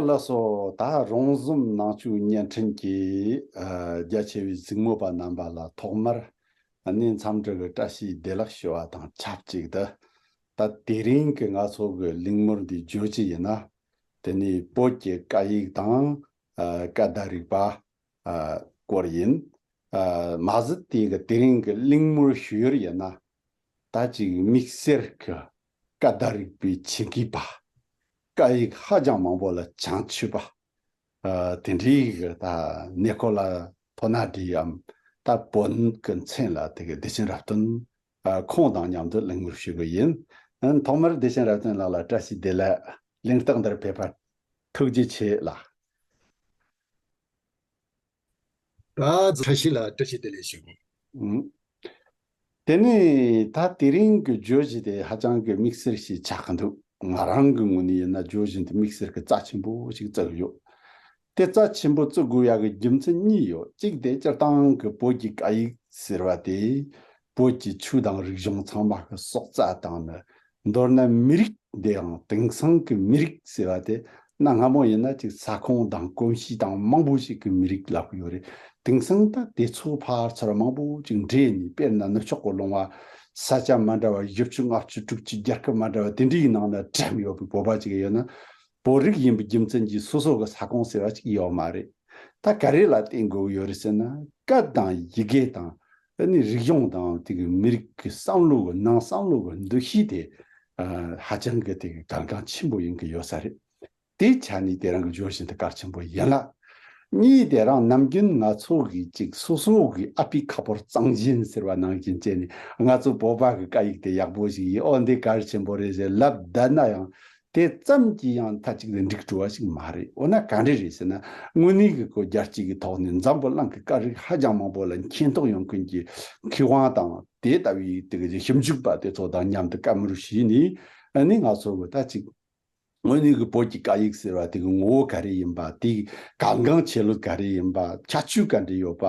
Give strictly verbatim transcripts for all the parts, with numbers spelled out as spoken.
ལགས་སོ། ད་རོང་ཟོམ་ནང་ཆོས་བརྙན་འཕྲིན་གྱི་ཨ་རྒྱ་ཆེ་བའི་གཟིགས་མོ་བ་རྣམ་པ་ལ་ཐོག་མར་ཨ་ནི་འཚམས་འདྲི་གི་བཀྲ་ཤིས་བདེ་ལེགས་ཞུ་བ་དང་ཆབས་ཅིག་ཏུ། ད་དེ་རིང་གི་ང་ཚོ་གི་གླེང་མོལ་འདི་བརྗོད་ཀྱི་ཡིན་ན། དེ་ནི་བོད་ཀྱི་སྐད་ཡིག་དང་ཨ་སྐད་བརྡ་རིག་པ་ཨ་སྐོར་ཡིན། ཨ་མ་ཟད་དེ་གི་དེ་རིང་གི་གླེང་མོལ་ཞུ་ཡུལ་ཡིན་ན། ད་ཅིག་དམིགས་བསལ་གྱི་སྐད་བརྡ་རིག་པའི་ཆེད་མཁས་པ། སྐད་ཡིག་ཧ་ཅང་མང་པོ་ལ་བྱང་ཆུབ་པ། ཨ་དེ་འདྲའི་གི་ད་ནེ་ཁོ་ལ་ཐོ་ན་ཌིའམ་ད་བོན་གྱི་མཚན་ལ་དེ་གི་བདེ་ཆེན་རབ་བརྟན། ཨ་ཁོང་དང་མཉམ་དུ་གླེང་མོལ་ཞུ་གི་ཡིན། ཨ་ཐོག་མར་བདེ་ཆེན་རབ་བརྟན་ལགས་ལ་བཀྲ་ཤིས་བདེ་ལེགས། གླེང་སྟེགས་འདིར་ཕེབས་པར་ཐུགས་རྗེ་ཆེ་ལགས། ད་བཀྲ་ཤིས་ལ་བཀྲ་ཤིས་བདེ་ལེགས་ཞུ། ཨུམ། དེ་ནས་ད་དེ་རིང་གི་བརྗོད་གཞི་དེ་ཧ་ཅང་གི་དམིགས་བསལ་ཞིག་ཆགས་ཀྱི་འདུག་ང་རང་གི་ངོས་ནས་ཡིན་ན་བརྗོད་གཞི་འདི་དམིགས་བསལ་གྱི་རྩ་ཆེན་པོ་ཞིག་བརྩི་གི་ཡོད། དེ་རྩ་ཆེན་པོ་བརྩི་དགོས་ཡག་གི་རྒྱུ་མཚན་གཉིས་ཡོད། གཅིག་དེ་སྤྱིར་བཏང་གི་བོད་ཀྱི་སྐད་ཡིག་ཟེར་བ་དེ་བོད་ཀྱི་ཆོས་དང་རིག་གཞུང་ཚང་མ་གི་སྲོག་རྩ་དང་ནི། མདོར་ན་མི་རིགས་འདི་ཡང་དེང་སང་གི་མི་རིགས་ཟེར་བ་དེ་གནའ་སྔ་མོ་ཡིན་ན་ཅིག་ས་ཁོངས་དང་གོམས་གཤིས་དང་མང་པོ་ཞིག་གི་མི་རིགས་ལབ་ཀྱི་ཡོད་རེད། དེང་སང་ད་དེ་ཚོ་ཕར་ཚུར་མང་པོ་ཅིག་འདྲེས་ནས། དཔེར་ན་ནུབ་ཕྱོགས་ཀྱི་ལུང་བ་ས་ཆ་མ་འདྲ་བ་བཞི་བཅུ་ལྔ་བཅུ་དྲུག་ཅུ་རྒྱལ་ཁབ་མ་འདྲ་བ་དེ་འདྲའི་ནང་ན་འགྲིམ་ཡོད་པའི་བོད་པ་ཅིག་ཡོད་ན། བོད་རིགས་ཡིན་པའི་རྒྱུ་མཚན་གྱིས་སོ་སོ་གི་ས་ཁོངས་ཟེར་བ་ཅིག་ཡོད་མ་རེད། ད་ག་རེ་ལ་བརྟེན་དགོས་ཀྱི་ཡོད་རེད་ཟེར་ན། སྐད་དང་ཡི་གེ་དང་ཨ་ནི་རིག་གཞུང་དང་དེ་གི་མི་རིགས་ཀྱི་བསམ་བློ་གི་ནང་བསམ་བློ་གི་འདུ་ཤེས་དེ་ཨ་ཧ་ཅང་གི་དེ་གི་གལ་འགངས་ཆེན་པོ་ཡིན་གི་ཡོད་ས་རེད། དེའི་ཆ་ནས་དེ་རང་གི་བརྗོད་གཞི་འདི་གལ་ཆེན་པོ་ཡིན་ལ། གཉིས་དེ་རང་ནམ་རྒྱུན་ང་ཚོ་གི་ཅིག་སོ་སོ་གི་ཨ་ཕའི་ཁ་ཕོར་གཙང་ཞིང་ཟེར་བ་ནང་བཞིན་བྱས་ནས། ང་ཚོ་བོད་པ་གི་སྐད་ཡིག་དེ་ཡག་པོ་ཞིག་ཡིན། ཨོ་འདི་གལ་ཆེན་པོ་རེད་ཟེར་ལབ་བསྡད་ན་ཡང་། དེ་ཙམ་གྱིས་ཡང་མཐའ་གཅིག་ཏུ་འགྲིག་འགྲོ་བ་ཞིག་མ་རེད། འོ་ན་ག་འདྲ་རེད་ཟེར་ན། དངོས་གནས་ཀྱི་གོ་རྒྱལ་སྤྱི་གི་ཐོག་ནས་འཛམ་བུ་གླིང་གི་སྐད་རིགས་ཧ་ཅང་མང་པོ་ལ་མཁྱེན་རྟོགས་ཡོང་མཁན་གྱི་མཁས་དབང་དང་དེ་ལྟ་བུའི་དེ་གི་ཞིབ་འཇུག་པ་དེ་ཚོ་དང་མཉམ་དུ་བཀའ་མོལ་ཞུས་ནས། ཨ་ནི་ང་ཚོ་གི་ད་ཅིག་དངོས་གནས་ཀྱི་བོད་ཀྱི་སྐད་ཡིག་ཟེར་བ་དེ་གི་ངོ་བོ་ག་རེ་ཡིན་པ། དེའི་གལ་འགངས་ཆེ་ལོས་ག་རེ་ཡིན་པ། ཁྱད་ཆོས་ག་འདྲ་ཡོད་པ།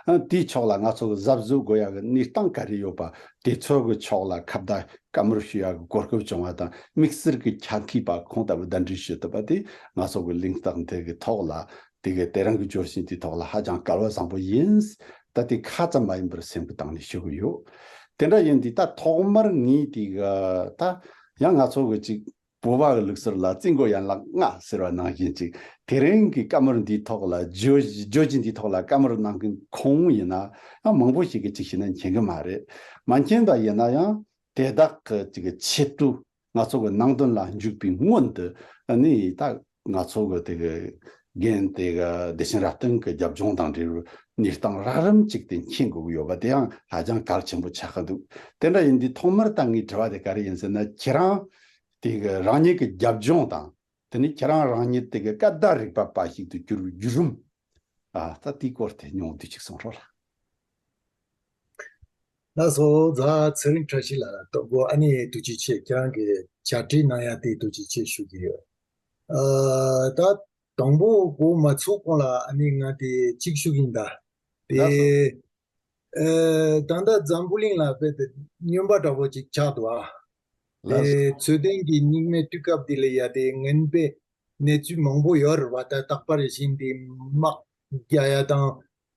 ཨ་དེའི་ཕྱོགས་ལ་ང་ཚོ་གི་གཟབ་གཟབ་དགོས་ཡག་གི་གནས་སྟངས་ག་རེ་ཡོད་པ། དེ་ཚོ་གི་ཕྱོགས་ལ་ཁ་བརྡ་བཀའ་མོལ་ཞུ་ཡག་གི་གོ་སྐབས་བྱུང་བ་དང་། དམིགས་བསལ་གྱི་ཆ་མཁས་པ་ཁོང་ལྟ་བུ་གདན་འདྲེན་ཞུས་ཐུབ་པ་དེ་ང་ཚོ་གི་གླེང་སྟེགས་འདི་གི་ཐོག་ལ། དེ་གི་དེ་རིང་གི་བརྗོད་གཞི་འདིའི་ཐོག་ལ་ཧ་ཅང་སྐལ་བ་བཟང་པོ་ཡིན། ད་དེ་ཁ་ཙམ་མ་ཡིན་པར་སེམས་གི་གཏིང་ནས་ཞུ་གི་ཡོད། དེ་འདྲ་ཡིན་དུས་ད་ཐོག་མར་ངས་དེ་གི་ད་ཡང་ང་ཚོ་གི་ཅིག་བོད་པ་གི་ལུགས་སྲོལ་ལ་བཙུན་དགོས་ཡན་ལག་ལྔ་ཟེར་བ་ནང་བཞིན་ཅིག་དེ་རིང་གི་བཀའ་མོལ་འདིའི་ཐོག་ལ། བརྗོད་བརྗོད་གཞི་འདིའི་ཐོག་ལ་བཀའ་མོལ་གནང་མཁན་ཁོང་ཡིན་ན་ཡང་མང་པོ་ཞིག་གིས་ཅིག་བྱས་ན་མཁྱེན་གི་མ་རེད། མ་མཁྱེན་པ་ཡིན་ན་ཡང་དེ་དག་གི་ཅིག་ཆེད་དུ་ང་ཚོ་གི་ནང་དོན་ལ་འཇུག་པའི་སྔོན་དུ། ཨ་ནི་ད་ང་ཚོ་གི་དེ་གི་རྒན་དེ་གི་བདེ་ཆེན་རབ་བརྟན་གི་རྒྱབ་ལྗོངས་དང་འབྲེལ་བའི་གནས་སྟངས་རགས་རིམ་ཅིག་དེ་མཁྱེན་དགོས་ཀྱི་ཡོད་པ་དེ་ཡང་ཧ་ཅང་གལ་ཆེན་པོ་ཆགས་ཀྱི་འདུག་དེ་འདྲ་ཡིན་དུས་ཐོག་མར་ད་ངའི་དྲི་བ་དེ་ག་རེ་ཡིན་ཟེར་ན། ཁྱེད་རང་དེ་གི་རང་ཉིད་ཀྱི་རྒྱབ་ལྗོངས་དང་། དེ་ནས་ཁྱེད་རང་རང་ཉིད་དེ་གི་སྐད་བརྡ་རིག་པ་པ་ཞིག་ཏུ་གྱུར་བའི་བརྒྱུད་རིམ། ཨ་ད་དེའི་སྐོར་དེ་ཉུང་བསྡུས་ཅིག་གསུང་རོགས་ལ། ལགས་སོ། ཛ་ཚེ་རིང་བཀྲ་ཤིས་ལགས། དང་པོ་ཨ་ནི་ཐུགས་རྗེ་ཆེ། ཁྱེད་རང་གིས་བྱ་བྲིས་གནང་ཡ་དེ་ཐུགས་རྗེ་ཆེ་ཞུ་གི་ཡོད། ཨ་ད་དང་པོ་འགོ་མ་ཚུགས་གོང་ལ་ཨ་ནི་ང་དེ་གཅིག་ཞུ་གི་ཡིན་ད། དེ་ལགས་སོ། ཨ་ད་ལྟ་འཛམ་བུ་གླིང་ལ་དཔེ་དེ་སྨྱོན་པ་འདྲ་པོ་ཅིག་ཆགས་འདུག་ཨ། ལགས་སོ། དེ་འཕྲོད་བསྟེན་གྱི་རྙིང་མའི་དུས་སྐབས་དེ་ལ་ཡ་དེ་ངན་པའི་གནས་ཚུལ་མང་པོ་ཡོད་རེད་བ། ད་རྟག་པར་བཞིན་དེ་དམག་རྒྱག་ཡ་དང་།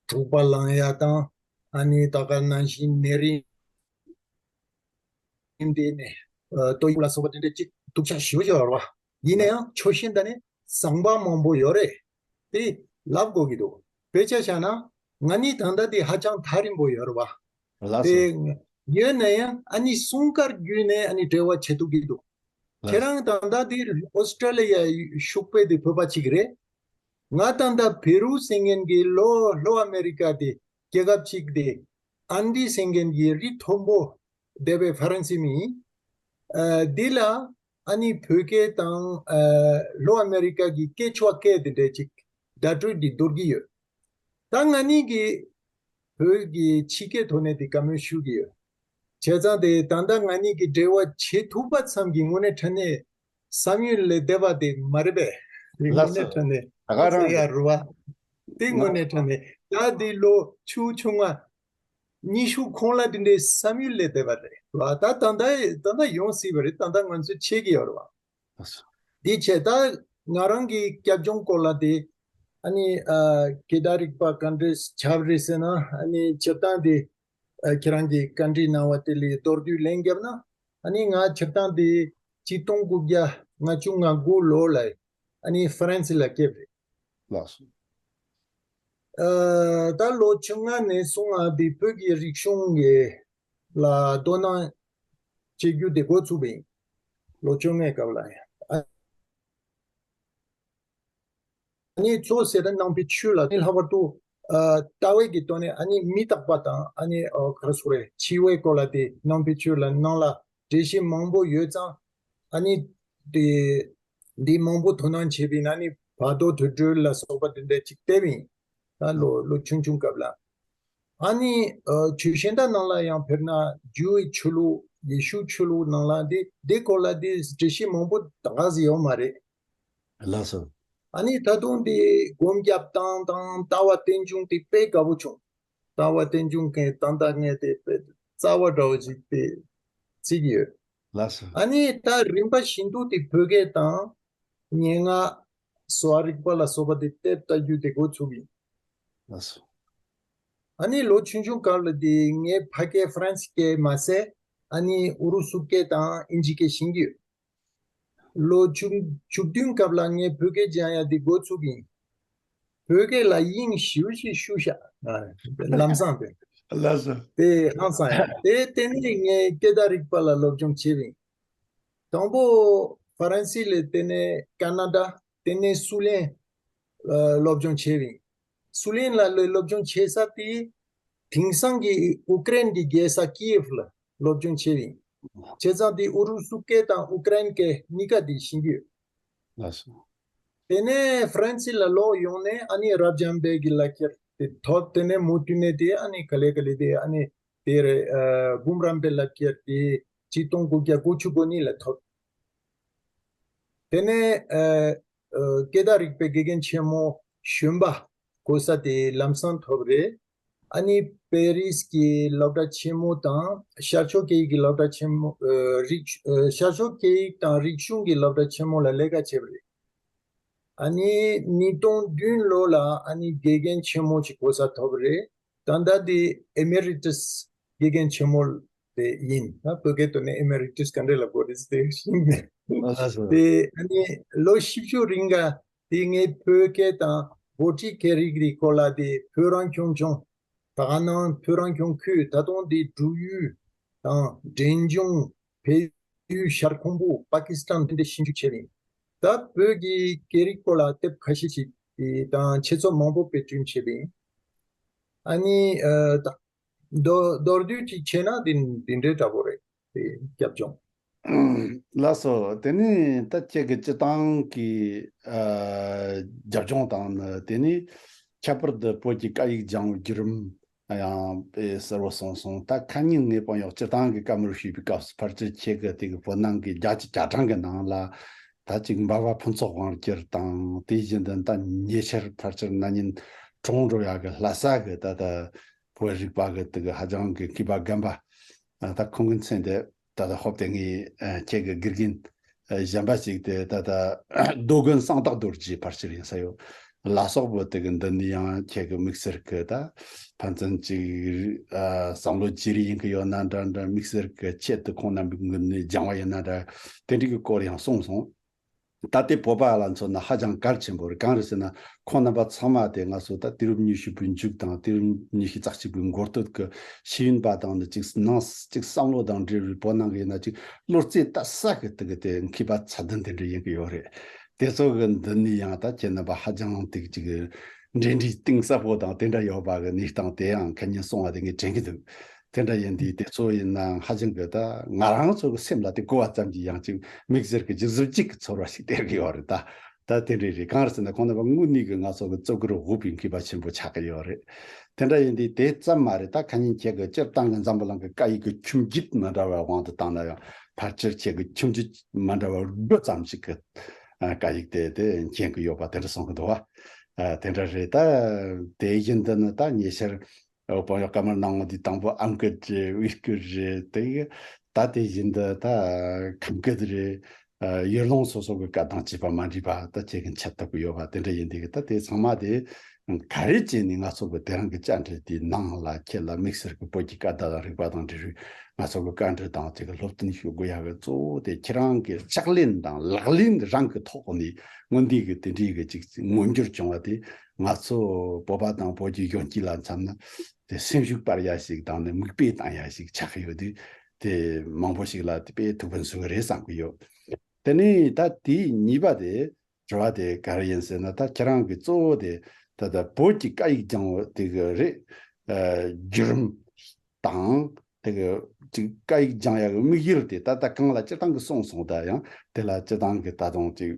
དྲུག་པ་ལངས་ཡ་དང་། ཨ་ནི་ད་ག་ནང་བཞིན་ནད་རིམས་དེ་ནས་ཨ་ཏོག་དབྱིབས་ལ་སོགས་པ་དེ་འདྲ་ཅིག་སྡུག་ཅག་ཞེ་པོ་ཅིག་ཡོད་རེད་བ། ཡིན་ན་ཡང་ཆོག་ཤེས་ད་ནི་བཟང་པོ་མང་པོ་ཡོད་རེད། དེ་ལབ་དགོས་ཀྱི་འདུག་དཔེ་ཆ་བཞག་ན་ང་གཉིས་ད་ལྟ་དེ་ཧ་ཅང་ཐག་རིང་པོ་ཡོད་རེད་བ། ལགས་དེ་སོ། ཡོད་ན་ཡང་ཨ་ནི་སྲུང་སྐར་བརྒྱུད་ནས་ཨ་ནི་འབྲེལ་བ་བྱེད་ཐུབ་ཀྱི་འདུག་ཁྱེད་རང་ད་ལྟ་འདིར་ཨོ་སི་ཀྲ་ལི་ཡ་བཞུགས་པའི་དེ་བོད་པ་གཅིག་རེད། ང་ད་ལྟ་པེ་རུ་ཟེར་མཁན་གྱི་ལྷོ་ལྷོ་ཨ་མེ་རི་ཀ་དེ་རྒྱལ་ཁབ་གཅིག་དེ་ཨན་ཌི་ཟེར་མཁན་གྱི་རི་མཐོན་པོ་འདས་པའི་ཧྥ་རན་སི་མི་ཡིན། ཨ་འདི་ལ་ཨ་ནི་བོད་སྐད་དང་ཨ་ལྷོ་ཨ་མེ་རི་ཀ་གི་སྐད་ཆ་སྐད་དེ་འདྲ་ཅིག་བརྡ་སྤྲོད་འདི་འདོར་གྱི་ཡོད། ད་ང་གཉིས་ཀྱིས་བོད་ཀྱི་ཕྱི་སྐད་ཐོག་ནས་དེ་བཀའ་མོལ་ཞུ་གི་ཡོད། བྱས་ཙང་དེ་ད་ལྟ་ང་གཉིས་ཀྱི་འབྲེལ་བ་བྱེད་ཐུབ་པ་ཙམ་གྱིས་དངོས་གནས་དྲང་གནས་བསམ་ཡུལ་ལས་འདས་པ་དེ་མ་རེད་པས། དེ་དངོས་གནས་དྲང་གནས་ད་ག་རང་ཟེར་ཡ་རེད་བ། དེ་དངོས་གནས་དྲང་གནས་ད་དེ་ལོ་བཅུ་བཅོ་ལྔ་ཉི་ཤུ་གོང་ལ་དེ་འདྲའི་བསམ་ཡུལ་ལས་འདས་པ་རེད་བ། ད་ད་ལྟ་ད་ལྟ་ཡོང་སྲིད་པ་རེད། ད་ལྟ་ང་ཚོས་བྱེད་ཀྱི་ཡོད་རེད་བ། འདི་བྱས་ད་ ང་རང་གི་སྐྱབས་ལྗོངས་སྐོར་ལ་དེ་ཨ་ནི་ཨ་སྐད་བརྡ་རིག་པ་ག་འདྲས་ཆགས་རེད་ཟེར་ན། ཨ་ནི་སྤྱིར་བཏང་དེ་ཨ་ཁྱེད་རང་གིས་བཀའ་འདྲི་གནང་བ་དེ་ལ་མདོར་བསྡུས་ལན་བརྒྱབ་ན། ཨ་ནི་ང་སྤྱིར་བཏང་དེ་གཅིག་སྟོང་དགུ་བརྒྱ་ལྔ་བཅུ་ང་དགུ་ལོ་ལ་ཨ་ནི་ཧྥ་རན་སི་ལ་སླེབས་རེད། ལགས་སོ། ཨ་ད་ལོ་བཅོ་ལྔ་ནས་བཟུང་ང་དེ་བོད་ཀྱི་རིག་གཞུང་གི་ལ་དོ་སྣང་བྱེད་རྒྱུ་དེ་འགོ་ཚུགས་པ་ཡིན། ལོ་བཅོ་ལྔའི་སྐབས་ལ་ཡང་། ཨ་ནི་གཙོ་ཟེར་ན་ནང་པའི་ཆོས་ལ་ནི་ལྷག་པར་དུ་ཨ་ལྟ་བའི་གི་ཐོག་ནས་ཨ་ནི་མི་རྟག་པ་དང་ཨ་ནི་ཨ་ག་རེ་ཟེར་རེད། འཆི་བའི་སྐོར་ལ་དེ་ནང་པའི་ཆོས་ལ་ནང་ལ་འགྲེལ་བཤད་མང་པོ་ཡོད་ཙང་། ཨ་ནི་དེ་འདི་མང་པོ་དོ་སྣང་བྱས་པ་ཡིན་ན་ནི་བར་དོ་དུར་ཁྲོད་ལ་སོགས་པ་དེ་འདྲ་ཅིག་བལྟས་པ་ཡིན། ད་ལོ་ལོ་ཆུང་ཆུང་སྐབས་ལ། ཨ་ནི་ཨ་ཆོས་གཞན་དག་ནང་ལ་ཡང་དཔེར་ན་ཇུའི་ཆོས་ལུགས། ཡེ་ཤུ་ཆོས་ལུགས་ནང་ལ་འདི་འདི་སྐོར་ལ་འདི་འགྲེལ་བཤད་མང་པོ་ད་ག་ཟེ་ཡོད་མ་རེད། ལགས་སོ། ཨ་ནི་ད་དུང་འདི་སྒོམ་རྒྱབ་སྟངས་དང་ལྟ་བ་རྟེན་འབྱུང་དེ་དཔེ་དགའ་པོ་བྱུང་། ལྟ་བ་རྟེན་འབྱུང་གི་ད་ལྟ་ངས་དེ་དཔེ་རྩ་བ་འདྲ་བོ་ཞིག་དེ་བརྩི་གི་ཡོད། ལགས་སོ། ཨ་ནི་ད་རིམ་པ་བཞིན་དུ་དེ་བོད་སྐད་དང་སྙན་ངག་གསོ་བ་རིག་པ་ལ་སོགས་པ་དེ་དེབ་ལྟ་རྒྱུ་དེ་འགོ་ཚུགས་ཡིན། ལགས་སོ། ཨ་ནི་ལོ་ཆུང་ཆུང་སྐབས་ལ་དེ་ངས་ཕ་སྐད་ཧྥ་རན་སི་སྐད་མ་ཟད་ཨ་ནི་ཨུ་རུ་སུ་སྐད་དང་ཨིན་ཇི་སྐད་ཤེས་ཀྱི་ཡོད། ལོ་བཅུ་བཅུ་བདུན་སྐབས་ལ་ངས་བོད་སྐད་སྦྱང་ཡ་དེ་འགོ་ཚུགས་ཡིན། བོད་སྐད་ལ་དབྱིངས་ཞེ་པོ་ཞིག་ཤུགས་བཞག་ཨ་ལམ་སང་དེ། ལགས་སོ། དེ་ཧང་སང་ཡ་དེ་དེ་ནས་ངས་སྐད་བརྡ་རིག་པ་ལ་སློབ་སྦྱོང་བྱས་པ་ཡིན། དང་པོ་ཧྥ་རན་སི་ལས། དེ་ནས་ཀ་ན་ཌ། དེ་ནས་སུའུ་ལེན་ལ་སློབ་སྦྱོང་བྱས་པ་ཡིན། སུའུ་ལེན་ལ་ལ་སློབ་སྦྱོང་བྱེད་ས་དེ་དེང་སང་གི་ཨུ་ཀེ་རེན་གྱི་རྒྱལ་ས་ཀི་ཡེབ་ལ་སློབ་སྦྱོང་བྱས་པ་ཡིན། བྱས་ཙང་དེ་ཨུ་རུ་སུ་སྐད་དང་ཨུ་ཀེ་རེན་སྐད་གཉིས་ཀ་དེ་ཤེས་ཀྱི་ཡོད། ལགས་སོ། དེ་ནས་ཧྥ་རན་སི་ལ་ལོག་ཡོང་ནས་ཨ་ནི་རབ་འབྱམས་པའི་གི་ལག་ཁྱེར་དེ་ཐོབ། དེ་ནས་མུ་མཐུད་ནས་དེ་ཨ་ནི་ག་ལེ་ག་ལེ་དེ་ཨ་ནི་དེ་རེད། ཨ་འབུམ་རམས་པའི་ལག་ཁྱེར་དེ་ཆིག་སྟོང་དགུ་བརྒྱ་དགུ་བཅུ་གོ་གཉིས་ལ་ཐོབ། དེ་ནས་ཨ་ཨ་སྐད་བརྡ་རིག་པའི་དགེ་རྒན་ཆེན་མོ་གཞོན་པ་གོ་ས་དེ་ལམ་སང་ཐོབ་རེད། ཨ་ནི་པེ་རིས་ཀྱི་སློབ་གྲྭ་ཆེན་མོ་དང་ཤར་ཕྱོགས་སྐད་ཡིག་གི་སློབ་གྲྭ་ཆེན་མོ། ཨ་རིག་ཨ་ཤར་ཕྱོགས་སྐད་ཡིག་དང་རིག་གཞུང་གི་སློབ་གྲྭ་ཆེན་མོ་ལ་ལས་ཀ་བྱས་པ་རེད། ཨ་ནི་ཉིས་སྟོང་བདུན་ལོ་ལ་ཨ་ནི་དགེ་རྒན་ཆེན་མོ་ཞིག་གོ་ས་ཐོབ་རེད། ད་ལྟ་དེ་ཨེ་མེ་རི་ཊས་དགེ་རྒན་ཆེན་མོ་དེ་ཡིན། ད་བོད་སྐད་ཐོག་ནས་ཨེ་མེ་རི་ཊས་ག་འདྲ་ལབ་དགོས་རེད་དེ་ཤེས་མེད། ཨ་ལགས་སོ། དེ་ཨ་ནི་ལོ་བཞི་བཅུ་རིང་ག་དེ་ངས་བོད་སྐད་དང་འགོ་ཁྲིད་སྐད་རིགས་ཀྱི་སྐོར་ལ་དེ་བོད་རང་སྐྱོང་ལྗོངས། ད་ག་ནང་བོད་རང་སྐྱོང་ཁུལ། ད་དུང་དེ་འབྲུག་ཡུལ་དང་འབྲས་ལྗོངས། བལ་ཡུལ། ཤར་ཁུམ་བུ། པ་ཀི་སི་ཐན། དེ་འདྲ་ཞིབ་འཇུག་བྱས་པ་ཡིན། ད་བོད་ཀྱི་སྐད་རིགས་སྐོར་ལ་དེབ་ཁ་ཤས་ཤིག་དང་ཆེད་ཚོགས་མང་པོ་དཔེ་སྐྲུན་བྱས་པ་ཡིན། ཨ་ནི་ཨ་ད་མདོར་མདོར་བསྡུས་ཅིག་བྱས་ན་འདི་འདི་འདྲའི་འདྲ་པོ་རེད། དེ་སྐྱབས་ལྗོངས། ལགས་སོ། དེ་ནས་ད་ཁྱེད་ཀྱི་སྤྱི་བཏང་གི་ཨ་རྒྱབ་ལྗོངས་དང་ནི། དེ་ནས་ཁྱད་པར་དུ་བོད་ཀྱི་སྐད་ཡིག་སྦྱང་བའི་བརྒྱུད་རིམ་ཡང་དཔེ་གསལ་བོ་གསུངས་སོང་། ད་ཁ་ཉིན་ངས་དཔང་ཡོད་སྤྱིར་བཏང་གི་བཀའ་མོལ་ཞུས་པའི་སྐབས་སུ་ཕལ་ཆེར་ཁྱེད་ཀྱི་དེ་གི་བོད་ནང་གི་རྒྱལ་སྤྱི་བཅའ་ཁྲིམས་ཀྱི་ནང་ལ་ད་ཅིག་འབའ་བ་ཕུན་ཚོགས་དབང་སྒྱུར་དང་། དེ་བཞིན་དུ་ད་ཉེ་ཆར་ཕལ་ཆེར་ན་ནིང་གྲོངས་འགྲོ་ཡག་གི་ལྷ་ས་གི་ད་ལྟ་བོད་རིག་པ་གི་དེ་གི་ཧ་ཅང་གི་མཁས་པ་རྒན་པ་ད་ཁོང་གི་མཚན་དེ་ད་ལྟ་ཧོབ་སྟེ་ངས་ཁྱེད་ཀྱི་དགེ་རྒན་གཞན་པ་ཞིག་དེ་ད་ལྟ་རྡོ་དགོན་གསང་བདག་རྡོ་རྗེ་ཕལ་ཆེར་ཡིན་ས་ཡོད། ལ་སོགས་པོ་དེ་གི་འདི་ནི་ཡང་ཁྱེད་ཀྱི་དམིགས་བསལ་གྱི་ད་ཕན་ཚུན་ཅིག་ཨ་བསམ་བློ་བརྗེ་རེས་ཡིན་གི་ཡོད་ན་འདྲ་འདྲ། དམིགས་བསལ་གྱི་ཆེད་དུ་ཁོང་རྣམ་པའི་ངོས་ནས་སྦྱང་བ་ཡིན་ན་འདྲ། དེ་འདྲ་གི་སྐོར་ཡང་གསུངས་སོང་། ད་ལྟའི་བོད་པ་ལ་མཚོན་ན་ཧ་ཅང་གལ་ཆེན་པོ་རེད། གང་རེད་ཟེར་ན་ཁོང་རྣམ་པ་ཚང་མ་དེ་ང་ཚོ་ད་དུས་རབས་ཉི་ཤུ་པའི་མཇུག་དང་དུས་རབས་ཉི་ཤུ་རྩ་གཅིག་པའི་འགོ་སྟོད་ཀྱི་ཤེས་ཡོན་པ་དང་ནི་ཅིག་ནང་ཅིག་བསམ་བློ་དང་འབྲེལ་བའི་བོད་ནང་གི་ཡིན་ན་ཅིག་བློ་རྩེ་ལྟ་ས་གི་དེ་གི་དེ་མཁས་པ་ཚད་ལྡན་དེ་འདྲ་ཡིན་གི་ཡོད་རེད། དེ་ཚོ་གི་འདི་ནི་ཡང་ད་ཁྱེད་རྣམ་པ་ཧ་ཅང་དེ་ཅིག་འབྲེལ་འདྲིས་གཏིང་ཟབ་པོ་དང་དེ་འདྲ་ཡོད་པ་གི་གནས་སྟངས་དེ་ཡང་ཁ་ཉིན་གསུངས་པ་དེ་ངས་དྲན་གི་འདུག་དེ་འདྲ་ཡིན་དུས་དེ་ཚོ་ཡིན་ནའང་ཧ་ཅང་གི་ད་ང་རང་ཚོ་གི་སེམས་ལ་དེ་གོ་བ་ཙམ་གྱིས་ཡང་ཅིག་དམིགས་བསལ་གྱི་ཅིག་གཟི་བརྗིད་ཀྱི་ཚོར་བ་ཞིག་སྟེར་གི་ཡོད་རེད། ད་ད་དེ་འདྲ་རེད། གང་རེད་ཟེར་ན་ཁོང་རྣམ་པ་དངོས་གནས་ཀྱི་ང་ཚོ་གི་གཙུག་གུར་དབུ་པའི་མཁས་པ་ཆེན་པོ་ཆགས་ཀྱི་ཡོད་རེད། དེ་འདྲ་ཡིན་དུས་དེ་ཙམ་མ་རེད། ད་ཁ་ཉིན་ཁྱེད་ཀྱི་སྤྱིར་བཏང་གི་འཛམ་བུ་གླིང་གི་སྐད་ཡིག་གི་ཁྱིམ་རྒྱུད་མ་འདྲ་བའི་དབང་དུ་བཏང་ན་ཡང་ཕལ་ཆེར་ཁྱེད་ཀྱི་ཁྱིམ་རྒྱུད་མ་འདྲ་བ་དགུ་ཙམ་ཞིག་གི་ཨ་སྐད་ཡིག་དེ་དེ་མཁྱེན་གྱི་ཡོད་པ་དེ་འདྲ་གསུང་གི་འདུག་བ། ཨ་དེ་འདྲ་རེད། ད་དེ་བཞིན་དུ་ནི་ད་ཉེ་ཆར་ཨོ་པང་ཡོ་ཀ་མར་ནང་འདི་དང་པོ་ཨམ་སྐད་རེད། དབུས་སྐད་རེད། དེ་ད་དེ་བཞིན་དུ་ད་ཁམས་སྐད་རེད། ཡུལ་ལུང་སོ་སོ་གི་བཀའ་དང་བཅས་པ་མ་འདྲེས་པ་ད་ཁྱེད་ཀྱིས་འཆད་ཐུབ་ཀྱི་ཡོད་པ་དེ་འདྲ་ཡིན་དུས་ད་དེ་ཚང་མ་དེ་ག་རེ་བྱས་ནས་ང་ཚོ་གི་དེ་རིང་གི་བཅར་འདྲི་དེའི་ནང་ལ་ཁྱེད་ལ་དམིགས་བསལ་གྱི་བོད་ཀྱི་སྐད་བརྡ་དང་རིག་པ་དང་འབྲེལ་བའི་ང་ཚོ་གི་བཀའ་འདྲི་དང་ཅིག་གི་སློབ་སྟོན་ཞུ་དགོས་ཡག་གི་གཙོ་བོ་དེ་ཁྱེད་རང་གི་ཕྱག་ལེན་དང་ལག་ལེན་རང་གི་ཐོག་ནས་སྔོན་དུས་ཀྱི་དེ་འདྲའི་གི་ཅིག་མངོན་འགྱུར་བྱུང་བ་དེ་ང་ཚོ་བོད་པ་དང་བོད་ཀྱི་གཞོན་སྐྱེས་ལ་མཚོན་ན་དེ་སེམས་ཤུགས་སྤར་ཡ་ཞིག་དང་ནི་མིག་དཔེ་བཏང་ཡ་ཞིག་ཆགས་ཀྱི་ཡོད་དུས་དེ་མང་པོ་ཞིག་ལ་དེ་དཔེ་ཐུགས་ཕན་གསོས་ཀྱི་རེད་བསམ་གྱི་ཡོད། དེ་ནས་ད་དེའི་གཉིས་པ་དེ། དྲི་བ་དེ་ག་རེ་ཡིན་ཟེར་ན་ད་ཁྱེད་རང་གི་གཙོ་བོ་དེ་ད་ལྟ་བོད་ཀྱི་སྐད་ཡིག་སྦྱང་བ་དེ་གི་རེད། ཨ་བརྒྱུད་རིམ་དང་དེ་གི་ཅིག་སྐད་ཡིག་སྦྱང་ཡག་གི་དམིགས་ཡུལ་དེ་ད་ལྟ་གང་ལ་སྤྱིར་བཏང་གི་གསུངས་སོང་། ད་ཡང་དེ་ལ་སྤྱིར་བཏང་གི་ད་དུང་ཅིག་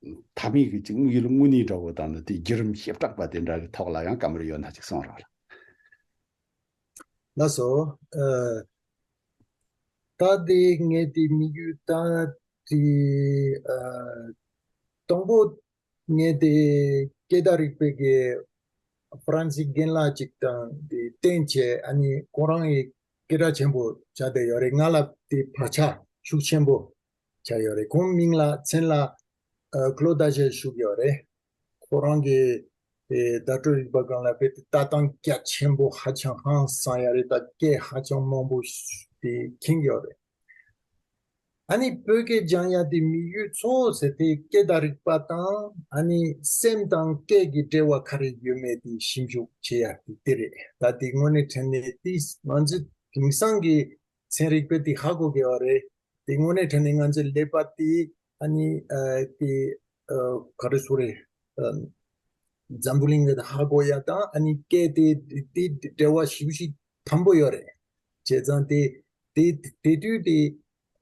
མཐའ་མའི་གི་ཅིག་དམིགས་ཡུལ་དངོས་གནས་འདྲ་བོ་དང་ནི་དེ་བརྒྱུད་རིམ་བྱེ་བྲག་པ་དེ་འདྲ་གི་ཐོག་ལ་ཡང་བཀའ་མོལ་ཡོད་ན་ཅིག་གསུང་རོགས། ལགས་སོ། ཨ་ད་དེ་ངས་དེ་དམིགས་ཡུལ་ད་དེ་ཨ་དང་པོ་ངས་དེ་སྐད་བརྡ་རིག་པའི་གི་ཧྥ་རན་སིའི་རྒན་ལགས་ཅིག་དང་དེ་བསྟེན་བྱས། ཨ་ནི་ཁོ་རང་གི་སྐད་གྲགས་ཆེན་པོ་ཆགས་བསྡད་ཡོད་རེད། ང་ལ་དེ་བག་ཆགས་ཤུགས་ཆེན་པོ་ཆགས་ཡོད་རེད། ཁོང་མིང་ལ་མཚན་ལ་ཨ་ཀློ་ད་ཞེས་ཞུ་གི་ཡོད་རེད། ཁོ་རང་གི་དེ་བརྡ་སྤྲོད་རིག་པ་སྒང་ལ་དཔེ་དེ་ལྟ་སྟངས་རྒྱ་ཆེན་པོ་ཧ་ཅང་ཧང་སང་ཡ་རེད། ད་སྐད་ཧ་ཅང་མང་པོ་དེ་མཁྱེན་གྱི་ཡོད་རེད། ཨ་ནི་བོད་སྐད་སྦྱང་ཡ་དེ་དམིགས་ཡུལ་གཙོ་བོ་ཟེར་དེ་སྐད་བརྡ་རིག་པ་དང་ཨ་ནི་སེམས་དང་སྐད་ཀྱི་འབྲེལ་བ་ག་རེ་ཡོད་མེད་དེ་ཞིབ་འཇུག་བྱེད་ཡ་དེ་དེ་རེད། ད་དེ་དངོས་གནས་དྲང་གནས་དེ་ང་ཚོ་དེང་སང་གི་ཚན་རིག་པས་དེ་ཧ་གོ་གི་ཡོད་རེད། དེ་དངོས་གནས་དྲང་གནས་ང་ཚོའི་ཀླད་པ་དེ་ཨ་ནི་ཨ་དེ་ཨ་ག་རེ་ཟེར་དགོས་རེད། ཨ་འཛམ་བུ་གླིང་གི་ཧ་གོ་ཡ་དང་ཨ་ནི་སྐད་དེ་དེ་འབྲེལ་བ་ཞེ་པོ་ཞིག་དམ་པོ་ཡོད་རེད། བྱས་ཙང་དེ་དེ་དེ་དུས་དེ་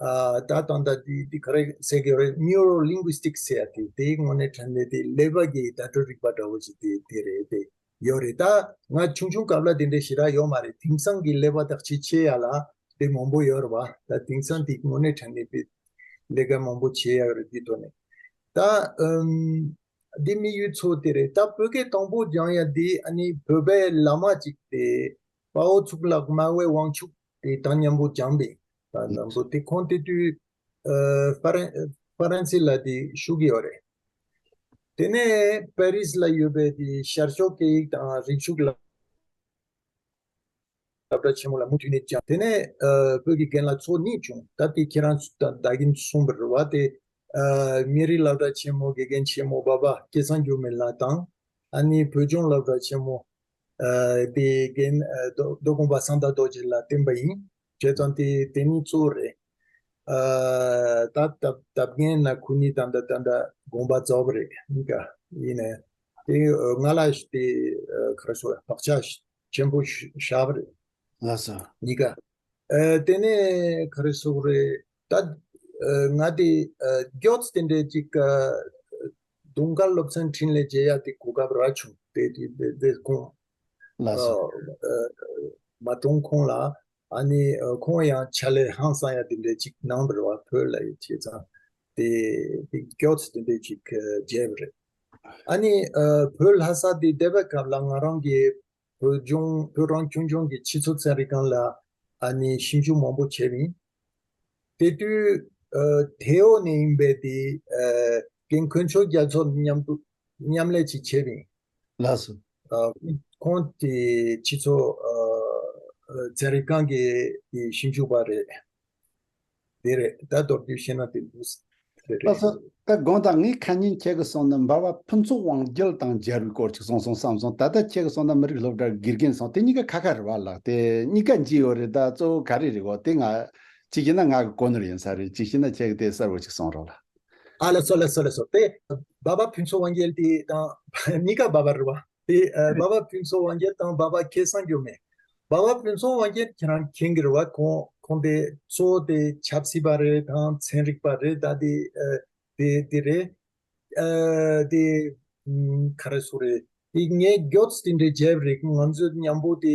ཨ་ད་ད་ད་དེ་དེ་ག་རེ་ཟེར་གི་ཡོད་རེད། Neuro linguistics ཟེར་ཡ་དེ་དེ་དངོས་གནས་དྲང་གནས་དེ་ཀླད་པ་གི་བརྡ་སྤྲོད་རིག་པ་འདྲ་བོ་ཞིག་དེ་དེ་རེད། དེ་ཡོད་རེད། ད་ང་ཆུང་ཆུང་སྐབས་ལ་དེ་འདྲ་ཞེ་དྲག་ཡོད་མ་རེད། དེང་སང་གི་ཀླད་པ་དག་ཅིག་བྱེད་ཡ་ལ་དེ་མང་པོ་ཡོད་རེད་བ། ད་དེང་སང་དེ་དངོས་གནས་དྲང་གནས་དཔེ་ལས་ཀ་མང་པོ་བྱེད་ཡ་ཡོད་རེད། དེ་ཐོག་ནས་ད་ཨམ་དེ་དམིགས་ཡུལ་གཙོ་བོ་དེ་རེད། ད་བོད་སྐད་དང་པོ་སྦྱང་ཡ་དེ་ཨ་ནི་བོད་པའི་བླ་མ་ཅིག་དེ་དཔའ་བོ་གཙུག་ལག་སྨྲ་བའི་དབང་ཕྱུག་དེ་དང་མཉམ་པོ་སྦྱངས་པས། ད་དང་པོ་དེ་ཁོང་དེ་དུས་ཨ་ཧྥ་རན་ཧྥ་རན་སི་ལ་དེ་བཞུགས་ཀྱི་ཡོད་རེད། དེ་ནས་པེ་རིས་ལ་ཡོད་པའི་དེ་ཤར་ཕྱོགས་སྐད་ཡིག་དང་རིག་གཞུང་སློབ་གྲྭ་ཆེན་མོ་ལ་མུ་མཐུད་ནས་སྦྱངས། དེ་ནས་ཨ་བོད་ཀྱི་རྒན་ལགས་ཚོ་གཉིས་བྱུང་། ད་དེ་ཁྱེད་རང་ཚོ་ད་ད་གིན་གསུངས་པ་རེད་བ། དེ་ཨ་མི་རིགས་སློབ་གྲྭ་ཆེན་མོ་དགེ་རྒན་ཆེན་མོ་འབའ་པ་སྐལ་བཟང་འགྱུར་མེད་ལགས་དང་། ཨ་ནི་བོད་ལྗོངས་སློབ་གྲྭ་ཆེན་མོ་ཨ་དེ་རྒན་ཨ་མདོ་མདོ་དགོན་པ་གསང་བདག་རྡོ་རྗེ་ལ་བསྟེན་པ་ཡིན། བྱས་ཙང་དེ་དེ་གཉིས་གཙོ་བོ་རེད། ཨ་ད་ད་ད་རྒན་ན་ཁོ་གཉིས་ད་ད་ད་ད་དགོངས་པ་རྫོགས་པ་རེད། གཉིས་ཀ་ཡིན་ནས་དེ་ང་ལ་དེ་ཨ་ག་རེ་ཟེར་བག་ཆགས་ཆེན་པོ་བཞག་པ་རེད། ལགས་སོ། གཉིས་ཀ་ཨ་དེ་ནས་ག་རེ་ཟེར་དགོས་རེད། ད་ཨ་ང་དེ་ཨ་སྐྱོད་དེ་འདྲའི་ཅིག་ཨ་དུང་དཀར་སློབ་ཚན་འཕྲིན་ལས་མཇལ་ཡ་དེ་གོ་སྐབས་རག་བྱུང་། དེ་དེ་དེ་དེ་ཁོང་ལགས་སོ། ཨ་ཨ་མ་གྲོངས་གོང་ལ་ཨ་ནི་ཨ་ཁོང་ཡང་ཕྱག་ལས་ཧང་སང་ཡ་དེ་འདྲའི་ཅིག་གནང་བ་རེད་བ། བོད་ལ་ཡོད་བྱས་ཙང་དེ་དེ་སྐྱོད་དེ་འདྲའི་ཅིག་ཨ་མཇལ་བ་རེད། ཨ་ནི་ཨ་བོད་ལྷ་ས་དེ་བསྡད་པའི་སྐབས་ལ་ང་རང་གི་བོད་ལྗོངས་བོད་རང་སྐྱོང་ལྗོངས་ཀྱི་སྤྱི་ཚོགས་ཚན་རིག་ཁང་ལ་ཨ་ནི་ཞིབ་འཇུག་མང་པོ་བྱས་པ་ཡིན། དེ་དུས་ཨ་ཐེ་ཝན་ནས་ཡིན་པའི་དེ་ཨ་རྒན་དཀོན་མཆོག་རྒྱ་མཚོ་མཉམ་དུ་མཉམ་ལས་ཅིག་བྱས་པ་ཡིན། ལགས་སོ། ཨ་ཁོང་དེ་སྤྱི་ཚོགས་ཨ་ཨ་ཚན་རིག་ཁང་གི་དེ་ཞིབ་འཇུག་པ་རེད། དེ་རེད། ད་མདོར་བསྡུས་བཤད་ན་དེ་འདུག་ཟེར་རེད། ལགས་སོ། ད་དགོངས་དག་ངས་ཁ་ཉིན་ཁྱེད་ཀྱིས་གསུངས་ན་འབའ་བ་ཕུན་ཚོགས་དབང་རྒྱལ་དང་མཇལ་བའི་སྐོར་ཅིག་གསུངས་སོང་བསམ་སོང་། ད་ལྟ་ཁྱེད་ཀྱིས་གསུངས་ན་མི་རིགས་སློབ་གྲྭ་དགེ་རྒན་སོང་། དེ་གཉིས་ཀ་ཁ་ཁ་རེད་བ་ལགས། དེ་གཉིས་ཀ་འཇིག་ཡོད་རེད། ད་གཙོ་བོ་ག་རེ་རེད་གོ། དེ་ང་གཅིག་བྱས་ན་ང་གི་གོ་ནོར་ཡིན་ས་རེད། གཅིག་བྱས་ན་ཁྱེད་ཀྱིས་དེ་གསལ་བོ་ཅིག་གསུངས་རོགས་ལགས། ཨ་ལགས་སོ་ལགས་སོ་ལགས་སོ། དེ་འབའ་བ་ཕུན་ཚོགས་དབང་རྒྱལ་དེ་དང་གཉིས་ཀ་འབའ་བ་རེད་བ། དེ་ཨ་འབའ་བ་ཕུན་ཚོགས་དབང་རྒྱལ་དང་འབའ་བ་སྐལ་བཟང་འགྱུར་མེད། འབའ་བ་ཕུན་ཚོགས་དབང་རྒྱལ་ཁྱེད་རང་མཁྱེན་གྱི་རེད་བ། ཁོང་ཁོང་དེ་གཙོ་བོ་དེ་ཆབ་སྲིད་པ་རེད་དང་ཚན་རིག་པ་རེད། ད་དེ་ཨ་དེ་དེ་རེད། ཨ་དེ་ཨམ་ག་རེ་ཟེར་དགོས་རེད། དེ་ངས་སྐྱོད་དེ་འདྲ་བྱས་པ་རེད། ང་ཚོ་མཉམ་པོ་དེ་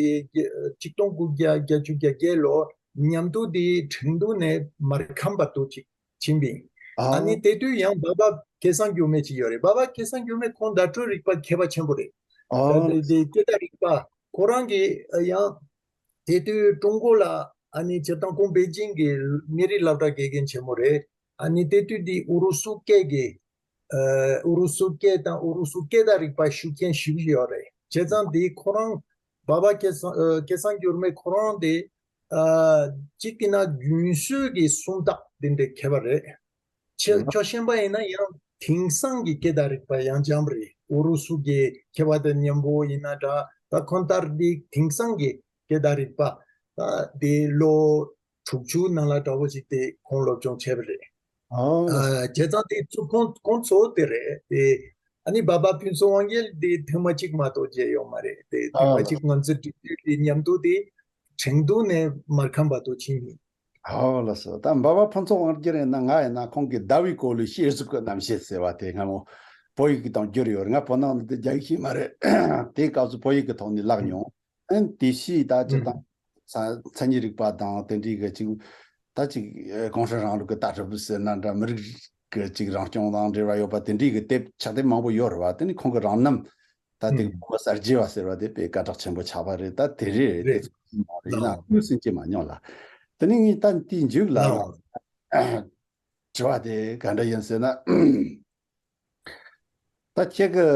ཆིག་སྟོང་དགུ་བརྒྱ་བརྒྱད་ཅུ་གྱ་བརྒྱད་ལོ་མཉམ་དུ་དེ་ཁྲེང་ཏུའུ་ནས་མར་ཁམས་བར་དུ་ཅིག་ཕྱིན་པ་ཡིན། ཨ་ཨ་ནི་དེ་དུས་ཡང་འབའ་བ་སྐལ་བཟང་འགྱུར་མེད་ཅིག་ཡོད་རེད། འབའ་བ་སྐལ་བཟང་འགྱུར་མེད་ཁོང་བརྡ་སྤྲོད་རིག་པ་མཁས་པ་ཆེན་པོ་རེད། ཨ་ད་དེ་དེ་སྐད་བརྡ་རིག་པ་ཁོ་རང་གིས་ཡང་དེ་དུས་ཀྲུང་གོ་ལ་ཨ་ནི་སྤྱིར་བཏང་ཁོང་པེ་ཅིང་གི་མི་རིགས་སློབ་གྲྭ་དགེ་རྒན་ཆེན་མོ་རེད། ཨ་ནི་དེ་དུས་དེ་ཨུ་རུ་སུ་སྐད་ཀྱི་ཨུ་རུ་སུ་སྐད་དང་ཨུ་རུ་སུ་སྐད་དང་རིག་པ་ཤུགས་རྐྱེན་ཞེ་པོ་ཅིག་ཡོད་རེད། བྱས་ཙང་དེ་ཁོ་རང་སྦ་བ་སྐལ་བཟང་ཨ་སྐལ་བཟང་འགྱུར་མེད་ཁོ་རང་དེ་ཨ་གཅིག་གི་ན་རྒྱུན་སྲོལ་གྱི་སུམ་རྟགས་དེ་འདྲ་མཁས་པ་རེད། ཆེ་ཕྱོགས་ཞན་པ་ཡིན་ན་ཡང་དེང་སང་གི་སྐད་དང་རིག་པ་ཡང་འཇམ་རེད། ཨུ་རུ་སུ་གི་མཁས་པ་དང་མཉམ་པོ་ཡིན་ན་འདྲ། ད་ཁོང་ལྟར་དེ་དེང་སང་གི་སྐད་དང་རིག་པ་ད་དེ་ལོ་དྲུག་ཅུ་ནང་ལ་འདྲ་བོ་ཅིག་དེ་ཁོང་སློབ་སྦྱོང་བྱས་པ་རེད། ཨོ། ཨ་བྱས་ཙང་དེ་ཚོ་ཁོང་ཁོང་ཚོ་དེ་རེད་དེ། ཨ་ནི་སྦ་བ་ཕུན་ཚོགས་དབང་རྒྱལ་དེ་ཐེངས་མ་གཅིག་མ་གཏོགས་མཇལ་ཡོད་མ་རེད་དེ། ཐེངས་མ་ཨོ། གཅིག་ང་ཚོ་འགྲིག་འགྲིག་དེ་མཉམ་དུ་དེ་ཁྲེང་ཏུའུ་ནས་མར་ཁམས་བར་དུ་ཕྱིན་ཡིན། ཨོ་ལགས་སོ། ད་སྦ་བ་ཕུན་ཚོགས་དབང་རྒྱལ་ཡིན་ན་ང་ཡིན་ན་ཁོང་གི་ཟླ་བའི་གོ་ལའི་ཤེལ་གཟུགས་ཀྱི་རྣམ་བཤད་ཟེར་བ་དེ་སྔ་མོ་བོད་ཡིག་དང་བསྒྱུར་ཡོད་རེད། ང་བོད་ནང་ལ་དེ་རྒྱ་ཡིག་ཤེས་མ་རེད། དེའི་སྐབས་སུ་བོད་ཡིག་གི་ཐོག་ནས་བཀླགས་མྱོང་། ཨན་དེ་ཤེས་ད་ཅི་དང་། ས་མཚན་ཉིད་རིག་པ་དང་དེ་འདྲའི་གི་ཅིག་ད་ཅིག་ཨེ་གུང་ཁྲན་རིང་ལུགས་ཀྱི་ལྟ་གྲུབ་ཟེར་ན་འདྲ། མི་རིགས་ཀྱི་ཅིག་རང་སྐྱོང་དང་འབྲེལ་བ་ཡོད་པ་དེ་འདྲའི་གི་དེབ་ཕྱག་དེབ་མང་པོ་ཡོད་རེད་བ། དེ་ནི་ཁོང་གི་རང་རྣམ་ད་དེ་ཨུམ། བོད་གསར་བརྗེ་བ་ཟེར་བ་དེ་དཔེ་སྐད་གྲགས་ཆེན་པོ་ཆགས་པ་རེད། ད་དེ་རེད་དེ་རེད། ཚོ་མ་རེད་ན་ཨོ། དངོས་སུ་མཇལ་མ་མྱོང་ལ། དེ་ནི་ངས་ད་དེའི་མཇུག་ལ་ཨོ། དྲི་བ་དེ་ག་འདྲ་ཡིན་ཟེར་ན། ད་ཁྱེད་ཀྱི་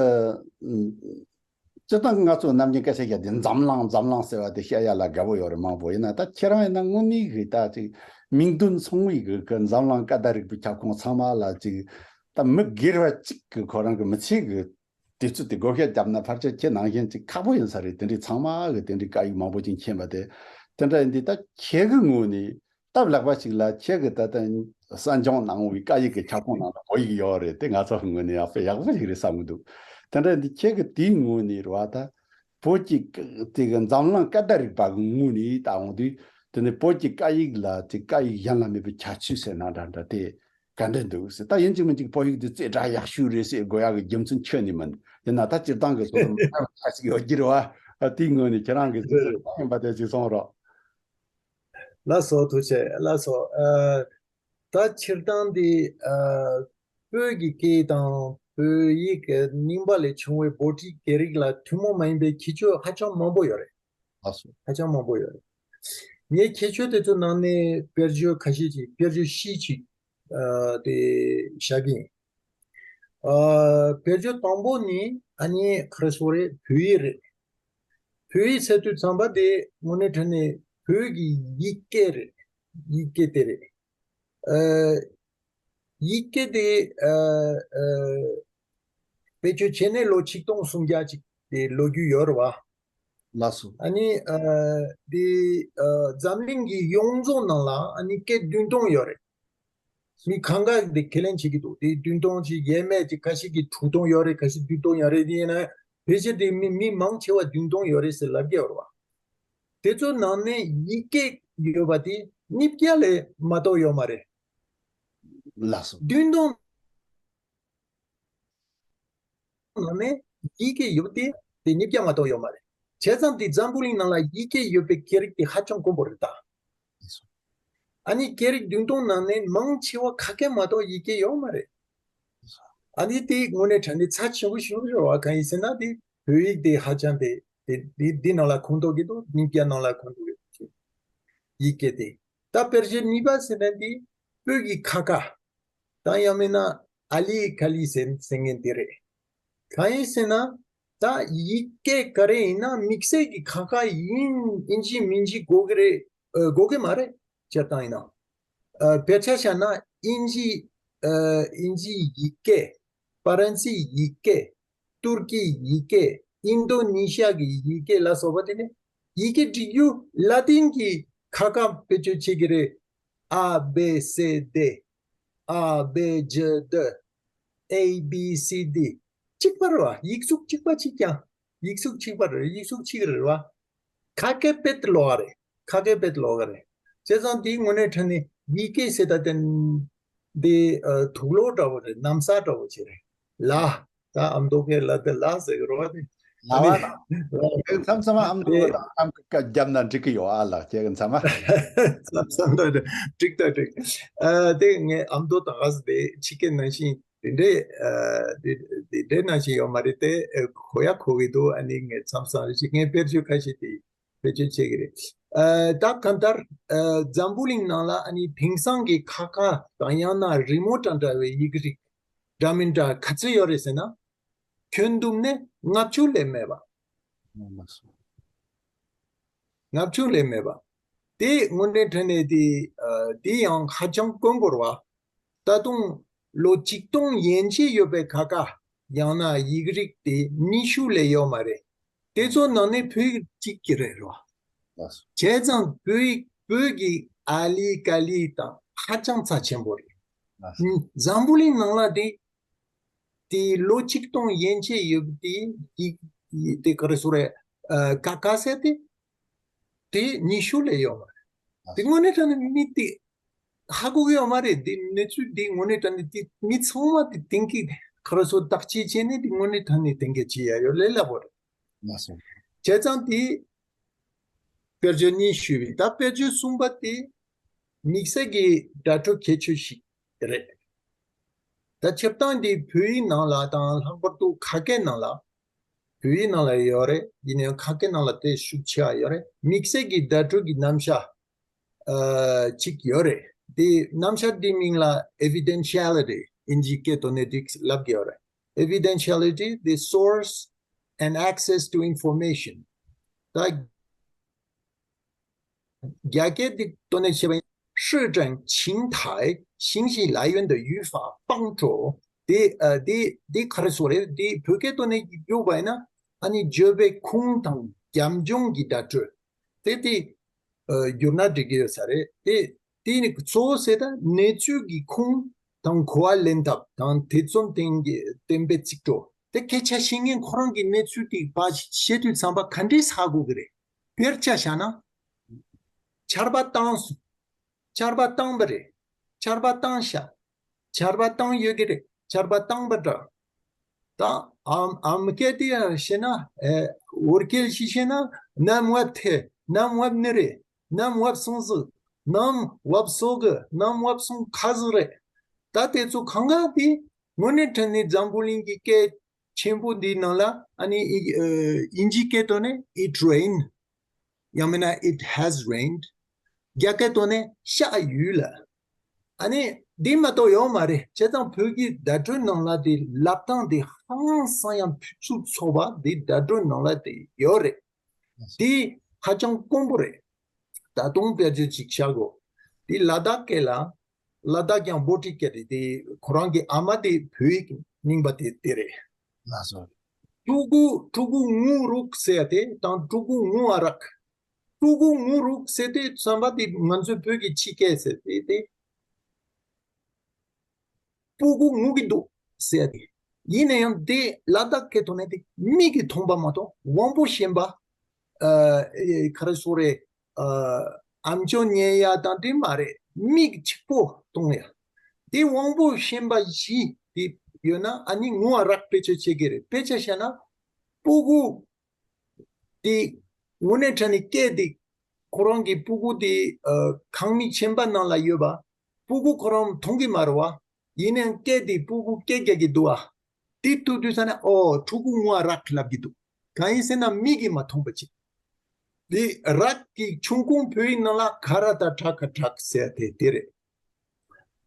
སྤྱིར་བཏང་ང་ཚོ་ནམ་རྒྱུན་སྐད་ཆ་བཤད་དེ་འཛམ་གླིང་འཛམ་གླིང་ཟེར་བ་དེ་བཤད་ཡ་ལ་དགའ་པོ་ཡོད་རེད་མང་པོ། ཡིན་ན་ད་ཁྱེད་རང་ཡིན་ན་དངོས་གནས་གི་ད་ཅིག་མིང་དོན་མཚུངས་པའི་གི་གི་འཛམ་གླིང་སྐད་དང་རིག་པའི་ཁྱབ་ཁོངས་ཚང་མ་ལ་ཅིག་ད་མི་སྒེར་བ་གཅིག་གི་ཁོ་རང་གི་མི་ཚེ་གི་དུས་ཚོད་དེ་བགོ་བཤའ་བརྒྱབ་ན་ཕལ་ཆེར་ཁྱེད་ནང་བཞིན་ཅིག་ཁག་པོ་ཡིན་ས་རེད། དེ་འདྲའི་ཚང་མ་གི་དེ་འདྲའི་སྐད་ཡིག་མང་པོ་ཅིག་མཁྱེན་པ་དེ། དེ་འདྲ་ཡིན་དུས་ད་ཁྱེད་ཀྱི་ངོས་ནས་སྟབས་ལེགས་པ་ཞིག་ལ་ཁྱེད་ཀྱི་ད་ལྟ་གསན་སྦྱོང་གནང་བའི་སྐད་ཡིག་གི་ཁྱབ་ཁོངས་ནང་ལ་བོད་ཡིག་ཡོད་རེད་དེ། ང་ཚོ་ངོས་ནས་ཡག་པོ་ཡག་པོ་ཞིག་རེད་བསམ་གྱི་འདུག་དེ་འདྲ་ཡིན་དུས་ཁྱེད་ཀྱི་དེའི་ངོས་ནས་རེད་བ། ད་བོད་ཀྱི་དེ་གི་འཛམ་གླིང་སྐད་དང་རིག་པ་གི་ངོས་ནས་ད་འོང་དུས་དེ་ནི་བོད་ཀྱི་སྐད་ཡིག་ལ་དེ་སྐད་ཡིག་གཞན་ལ་མེད་པའི་ཁྱད་ཆོས་ཟེར་ན་འདྲ་འདྲ་དེ་ག་འདྲ་འདུག་ཟེར། ད་ཡིན་གཅིག་མིན་གཅིག་བོད་ཡིག་འདི་རྩེ་གྲས་ཡག་ཤོས་རེད་ཟེར་དགོས་ཡག་གི་རྒྱུ་མཚན་ཁྱོན་ནས་མིན། ཡིན་ན་ད་སྤྱིར་བཏང་གི་བཟོ་ལྟ་མཐའ་ཞིག་ཡོད་ཀྱི་རེད་བ། དེའི་ངོས་ནས་ཁྱེད་རང་གི་བཟོ་ལྟ་གང་ཡིན་པ་དེ་ཅིག་གསུང་རོགས། ལགས་སོ། ཐུགས་རྗེ་ཆེ། ལགས་སོ། ཨ་ད་སྤྱིར་བཏང་འདི་ཨ་བོད་ཀྱི་སྐད་དང་བོད་ཡིག་གི་རྙིང་པ་ལས་བྱུང་བའི་འབོད་སྒྲའི་སྐད་རིགས་ལ་ཐུན་མོང་མ་ཡིན་པའི་ཁྱད་ཆོས་ཧ་ཅང་མང་པོ་ཡོད་རེད། ལགས་སོ། ཧ་ཅང་མང་པོ་ཡོད་རེད། ངས་ཁྱད་ཆོས་དེ་ཚོའི་ནང་ནས་དཔེར་བརྗོད་ཁ་ཤས་ཅིག་དཔེར་བརྗོད་བཞི་ཅིག་ཨ་དེ་བཞག་གི་ཡིན། ཨ་དཔེར་བརྗོད་དང་པོ་ནི་ཨ་ནི་ག་རེ་ཟེར་དགོས་རེད། བོད་ཡིག་རེད། བོད་ཡིག་ཟེར་དུས་ཙམ་པ་དེ་དངོས་གནས་དྲང་གནས་བོད་ཀྱི་ཡིག་སྐད་རེད། ཡིག་སྐད་དེ་རེད། ཨ་ཡིག་སྐད་དེ་ཨ་ཨ་བེད་སྤྱོད་བྱས་ནས་ལོ་ཆིག་སྟོང་སུམ་བརྒྱ་ཅིག་དེ་ལོ་རྒྱུས་ཡོད་རེད་བ། ལགས་སོ། ཨ་ནི་ཨ་དེ་ཨ་འཛམ་གླིང་གི་ཡོངས་རྫོགས་ནང་ལ་ཨ་ནི་སྐད་བདུན་སྟོང་ཡོད་རེད། མི་གང་ག་དེ་ཁས་ལེན་བྱེད་ཀྱི་འདུག་དེ་བདུན་སྟོང་ཅིག་ཡས་མས་ཅིག་ཁ་ཤས་ཀྱིས་དྲུག་སྟོང་ཡོད་རེད། ཁ་ཤས་བདུན་སྟོང་ཡོད་རེད། དེ་ཡིན་ན་ཕལ་ཆེར་དེ་མི་མི་མང་ཆེ་བ་བདུན་སྟོང་ཡོད་རེད་ཟེར་ལབ་ཀྱི་ཡོད་རེད་བ། དེ་ཚོ་ནང་ནས་ཡིག་སྐད་ཡོད་པ་དེ་ཉིས་བརྒྱ་ལས་མ་གཏོགས་ཡོད་མ་རེད། ལགས་སོ། བདུན་སྟོང་ནང་ནས་ཡིག་སྐད་ཡོད་དེ་དེ་ཉིས་བརྒྱ་མ་གཏོགས་ཡོད་མ་རེད། བྱས་ཙང་དེ་འཛམ་བུ་གླིང་ནང་ལ་ཡིག་སྐད་ཡོད་པའི་སྐད་རིགས་དེ་ཧ་ཅང་དཀོན་པོ་རེད་ད། ཨ་ནི་སྐད་རིགས་བདུན་སྟོང་ནང་ནས་མང་ཆེ་བ་ཁ་སྐད་མ་གཏོགས་ཡིག་སྐད་ཡོད་མ་རེད། ཨ་ནི་དེ་དངོས་གནས་དྲང་གནས་ཚབས་ཆེན་པོ་ཞིག་རེད་བ། གང་ཡིན་ཟེར་ན་དེ་བོད་ཡིག་དེ་ཧ་ཅང་དེ་དེ་དེ་འདི་ནང་ལ་ཁོངས་གཏོགས་ཀྱི་འདུག་ཉིས་བརྒྱ་ནང་ལ་ཁོངས་གཏོགས་ཀྱི་ཡིག་སྐད་དེ། ད་དཔེར་བརྗོད་གཉིས་པ་ཟེར་ན་དེ་བོད་ཀྱི་ཁ་ཁ། ད་ཡང་མིན་ན་ཨ་ལི་ཁ་ལི་ཟེར་ཟེར་མཁན་དེ་རེད། གང་ཡིན་ཟེར་ན་ད་ཡིག་སྐད་ག་རེ་ཡིན་ན་དམིགས་བསལ་གྱི་ཁ་ཁ་ཡིན་ཨིན་ཇི་མིན་ཇི་དགོས་ཀྱི་རེད། ཨ་དགོས་ཀྱི་མ་རེད། སྤྱིར་བཏང་ཡིན་ན། ཨ་དཔེར་ཆ་བཞག་ན་ཨིན་ཇི་ཨ་ཨིན་ཇིའི་ཡིག་སྐད། ཧྥ་རན་སིའི་ཡིག་སྐད། ཏུར་ཀིའི་ཡིག་སྐད། ཨིན་ཌོ་ནེ་ཤི་ཡ་གི་ཡིག་སྐད་ལ་སོགས་པ་དེ་ནི་ཡི་གེ་བྲིས་རྒྱུ་ལ་ཏིན་གྱི་ཁ་ཁ་བེད་སྤྱོད་བྱེད་ཀྱི་རེད། ཨ་བེ་སེ་དེ། ཨ་བེ་ཇེ་དེ། ཨེ་བི་སི་ཌི། གཅིག་པ་རེད་བ། ཡིག་གཟུགས་གཅིག་པ་གཅིག་རྐྱང་། ཡིག་གཟུགས་གཅིག་པ་རེད། ཡིག་གཟུགས་གཅིག་རེད་བ། ཁ་སྐད་དཔེ་ལོགས་ཀ་རེད། ཁ་སྐད་དཔེ་ལོགས་ཀ་རེད། བྱས་ཙང་དེའི་དངོས་གནས་དྲང་གནས་ཡི་གེ་ཟེར་ད་དེ་འདི་ཨ་དུག་ལོག་འདྲ་བོ་རེད། ན་བཟའ་འདྲ་བོ་ཅིག་རེད། ལ། ད་ཨ་མདོ་སྐད་ལ་དེ་ལ་ཟེར་གི་རེད་བ། དེ་ལ་ཨ་ནི་བ་ལ། མཚམས་མཚམས་ཨ་མདོ་དེ་དང་ཨ་མ་གི་སྐད་བརྒྱབ་ན་འགྲིག་གི་ཡོད་ཨ་ལ་ཁྱེད་ཀྱི་མཚམས། མཚམས་མཚམས་འདྲ་འགྲིག་ད་འགྲིག་ཨ་དེ་ངས་ཨ་མདོ་དང་ཨ་ཟེར་དེ་ཕྱི་སྐད་ནང་བཞིན་དེ་འདྲའི་ཨ་དེ་དེ་འདྲའི་ནང་བཞིན་ཡོད་མ་རེད་དེ། ཨ་གོ་ཡ་གོ་གི་འདུག་ཨ་ནི་ངས་མཚམས་མཚམས་རེ་ཞིག་ངས་དཔེར་བརྗོད་ཁ་ཤས་དེ་བེད་སྤྱོད་བྱེད་ཀྱི་རེད། ཨ་ད་གང་ལྟར་ཨ་འཛམ་བུ་གླིང་ནང་ལ་ཨ་ནི་དེང་སང་གི་ཁ་ཁ་དང་ཡང་ན་རི་མོ་འདྲ་འདྲ་བའི་ཡི་གེ་རིགས་འདྲ་མིན་འདྲ་ག་ཚོད་ཡོད་རེད་ཟེར་ན། ཁྱོན་བསྡོམས་ནས་ལྔ་བཅུ་ལས་མེད་པ། ལྔ་བཅུ་ལས་མེད་པ། དེ་དངོས་གནས་དྲང་གནས་དེ་ཨ་དེ་ཡང་ཧ་ཅང་དཀོན་པོ་རེད་བ། ད་དུང་ལོ་ཆིག་སྟོང་ཡན་ཆད་ཡོད་པའི་ཁ་ཁ་ཡང་ན་ཡི་གེ་རིགས་དེ་ཉི་ཤུ་ལས་ཡོད་མ་རེད། དེ་ཚོ་ནང་ནས་བོད་ཡིག་གཅིག་གི་རེད་རོ། བྱས་ཙང་བོད་ཡིག་བོད་ཀྱི་ཨ་ལི་ཀ་ལི་དང་ཧ་ཅང་རྩ་ཆེན་པོ་རེད། འཛམ་བུ་གླིང་ནང་ལ་དེ་དེ་ལོ་ཆིག་སྟོང་ཡན་ཆད་ཡོད་པ་དེ་ཡིག་དེ་ག་རེ་ཟེར་རེད། ཨ་ཀ་ཀ་ཟེར་དེ་དེ་ཉི་ཤུ་ལས་ཡོད་མ་རེད། དེ་དངོས་གནས་དྲང་གནས་མི་དེ་ཧ་གོ་གི་ཡོད་མ་རེད། འདི་གནས་ཚུལ་འདི་དངོས་གནས་དྲང་གནས་འདི་མི་ཚང་མ་དེ་གཏན་འཁེལ་ག་རེ་ཟེར་བརྟག་དཔྱད་བྱས་ནས་འདི་དངོས་གནས་དྲང་གནས་གཏན་འཁེལ་བྱེད་ཡ་ཡོད་ལས་སླ་པོ་རེད། ལགས་སོ། བྱས་ཙང་དེ་དཔེར་བརྗོད་གཉིས་ཞུས་པ་ཡིན། ད་དཔེར་བརྗོད་གསུམ་པ་དེ་དམིགས་བསལ་གྱི་སྒྲ་སྒྲོག་ཁྱད་ཆོས་ཤིག་རེད། ད་སྤྱིར་བཏང་འདི་བོད་ཡིག་ནང་ལ་དང་ལྷག་པར་དུ་ཁ་སྐད་ནང་ལ། བོད་ཡིག་ནང་ལ་ཡོད་རེད། ཡིན་ནའང་ཁ་སྐད་ནང་ལ་དེ་ཤུགས་ཆེ་བ་ཡོད་རེད། དམིགས་བསལ་གྱི་སྒྲ་སྒྲོག་གི་རྣམ་གཞག་ཨ་ཅིག་ཡོད་རེད། དེ་རྣམ་གཞག་འདི་མིང་ལ་evidentiality ཨིན་ཇི་སྐད་ཐོག་ནས་འདི་ལབ་ཀྱི་ཡོད་རེད། Evidentiality, the source and access to information. ད་རྒྱ་སྐད་འདི་ཐོག་ནས་བཤད་པ་ཡིན། 是真情态，信息来源的语法帮助。དེ་ཨ་དེ་དེ་ག་རེ་ཟེར་རེད། དེ་བོད་སྐད་ཐོག་ནས་བསྒྱུར་བ་ཡིན་ན་ཨ་ནི་བརྗོད་པའི་ཁུངས་དང་རྒྱབ་ལྗོངས་ཀྱི་སྒྲ་སྒྲོག་དེ་དེ་ཨ་བསྒྱུར་ན་འགྲིག་གི་ཡོད་ས་རེད། དེ་དེ་ནི་གཙོ་བོ་ཟེར་ད་གནས་ཚུལ་གྱི་ཁུངས་དང་གོ་བ་ལེན་ཐབས་དང་ཐེ་ཚོམ་བསྟན་གྱི་བསྟན་པའི་ཚིག་གྲོགས་དེ་སྐད་ཆ་བཤད་མཁན་ཁོ་རང་གི་གནས་ཚུལ་དེ་ཕར་བཤད་དུས་ཙམ་པ་ག་འདྲས་ཧ་གོ་གི་རེད། དཔེར་ཆ་བཞག་ན། ཆར་པ་བཏང་སོང་། ཆར་པ་བཏང་པ་རེད། ཆར་པ་བཏང་ཤག་ཆར་པ་བཏང་ཡོད་ཀྱི་རེད། ཆར་པ་བཏང་པ་འདྲ། ད་ཨམ་ཨམ་སྐད་དེ་ཡང་བཤད་ན་ཨེ་བོད་སྐད་ཞིག་བཤད་ན་ནམ་བབས་ཐལ། ནམ་བབས་ནི་རེད། ནམ་བབས་སོང་ཟིག་ནམ་བབས་སོ་གི་ནམ་བབས་སོང་ཁ་ཟིག་རེད། ད་དེ་ཚོ་གང་ག་དེ་དངོས་གནས་དྲང་གནས་འཛམ་བུ་གླིང་གི་སྐད་ཆེན་པོ་འདིའི་ནང་ལ་ཨ་ནི་ཨི་ཨ་ཨིན་ཇི་སྐད་ཐོག་ནས་it rain ཡང་མིན་ན་it has rained རྒྱ་སྐད་ཐོག་ནས་下雨了ཨ་ནི་འདི་མ་གཏོགས་ཡོད་མ་རེད། བྱས་ཙང་བོད་ཀྱི་བརྡ་སྤྲོད་ནང་ལ་དེ་ལབ་སྟངས་དེ་ཧང་སང་ཡང་ཕུན་སུམ་ཚོགས་པ་འདི་བརྡ་སྤྲོད་ནང་ལ་དེ་ཡོད་རེད། འདི་ཧ་ཅང་དཀོན་པོ་རེད། ད་དུང་དཔེར་བརྗོད་ཅིག་བཞག་གོ། འདི་ལ་དྭགས་སྐད་ལ། ལ་དྭགས་ཀྱང་བྷོ་ཊི་སྐད་རེད་དེ། ཁོ་རང་གི་ཨ་མ་དེ་བོད་ཡིག་རྙིང་པ་དེ་དེ་རེད། ལགས་སོ། ཕྲུ་གུ་ཕྲུ་གུ་ངུ་རུག་ཟེར་ཡ་དེ་དང་ཕྲུ་གུ་ངུ་བ་རག་ཕྲུ་གུ་ངུ་རུག་ཟེར་དུས་ཙམ་པ་དེ་ང་ཚོའི་བོད་ཀྱི་ཕྱི་སྐད་ཟེར་དེ་དེ། སྤུ་གུ་ངུ་གི་འདུག་ཟེར་ཡ་དེ། ཡིན་ན་ཡང་དེ་ལ་དྭགས་སྐད་ཐོག་ནས་དེ་མིག་གིས་མཐོང་པ་མ་གཏོགས་དབང་པོ་གཞན་པ། ཨ་ཨེ་ག་རེ་ཟེར་རེད། ཨ་ཨམ་ཅོག་ཉན་ཡ་དང་དེ་མ་རེད། མིག་གཅིག་པོ་གཏོང་ཡ། དེ་དབང་པོ་གཞན་པ་བཞི་དེ་ཡོད་ན་ཨ་ནི་ངུ་བ་རག་བེད་སྤྱོད་བྱེད་ཀྱི་རེད། དཔེ་ཆ་བཞག་ན་སྤུ་གུ་དེ་དངོས་གནས་དྲང་གནས་སྐད་དེ་ཁོ་རང་གི་སྤུ་གུ་དེ་ཨ་ཁང་མིག་གཞན་པ་ནང་ལ་ཡོད་པ་སྤུ་གུ་ཁོ་རང་མཐོང་གི་མ་རེད་བ། ཡིན་ནའང་སྐད་དེ་སྤུ་གུ་སྐད་རྒྱག་གི་འདུག་བ། དེ་ཐུག་དུས་ཙ་ན་ཨོ་ཕྲུ་གུ་ངུ་བ་རག་ལབ་ཀྱི་འདུག་གང་ཡིན་ཟེར་ན་མིག་གིས་མ་མཐོང་པ་ཅིག་དེ་རག་གི་ཆུང་ཀུང་བོད་ཡིག་ནང་ལ་ཁ་ར་ད་ཁྲ་ཁ་ཁྲག་ཟེར་དེ་དེ་རེད།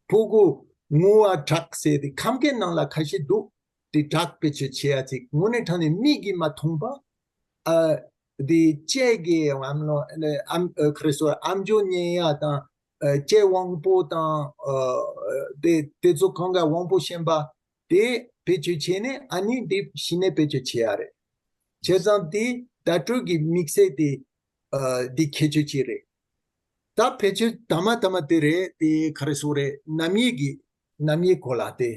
ཕྲུ་གུ་ངུ་བ་གྲག་ཟེར་དེ་ཁམས་སྐད་ནང་ལ་ཁ་ཤས་འདུག་དེ་གྲག་བེད་སྤྱོད་བྱེད་ཡ་ཅིག་དངོས་གནས་དྲང་གནས་མིག་གིས་མ་མཐོང་པ། ཨ་དེ་ལྕེ་གི་ཨམ་ལོ་ཨམ་ཨ་ག་རེ་ཟེར་ཨམ་ཅོག་ཉན་ཡ་དང་ཨ་ལྕེ་དབང་པོ་དང་ཨ་དེ་དེ་ཚོ་གང་ག་དབང་པོ་གཞན་པ་དེ་བེད་སྤྱོད་བྱས་ནས་ཨ་ནི་དེ་གཞི་ནས་བེད་སྤྱོད་བྱེད་ཡ་རེད། བྱས་ཙང་དེ་བརྡ་སྤྲོད་ཀྱི་དམིགས་བསལ་དེ་ཨ་དེ་ཁྱད་ཆོས་ཅིག་རེད། ད་བེད་སྤྱོད་དང་མ་དང་མ་དེ་རེད། དེ་ག་རེ་ཟེར་རེད། རྣམ་དབྱེ་གི་རྣམ་དབྱེ་གོ་ལ་དེ།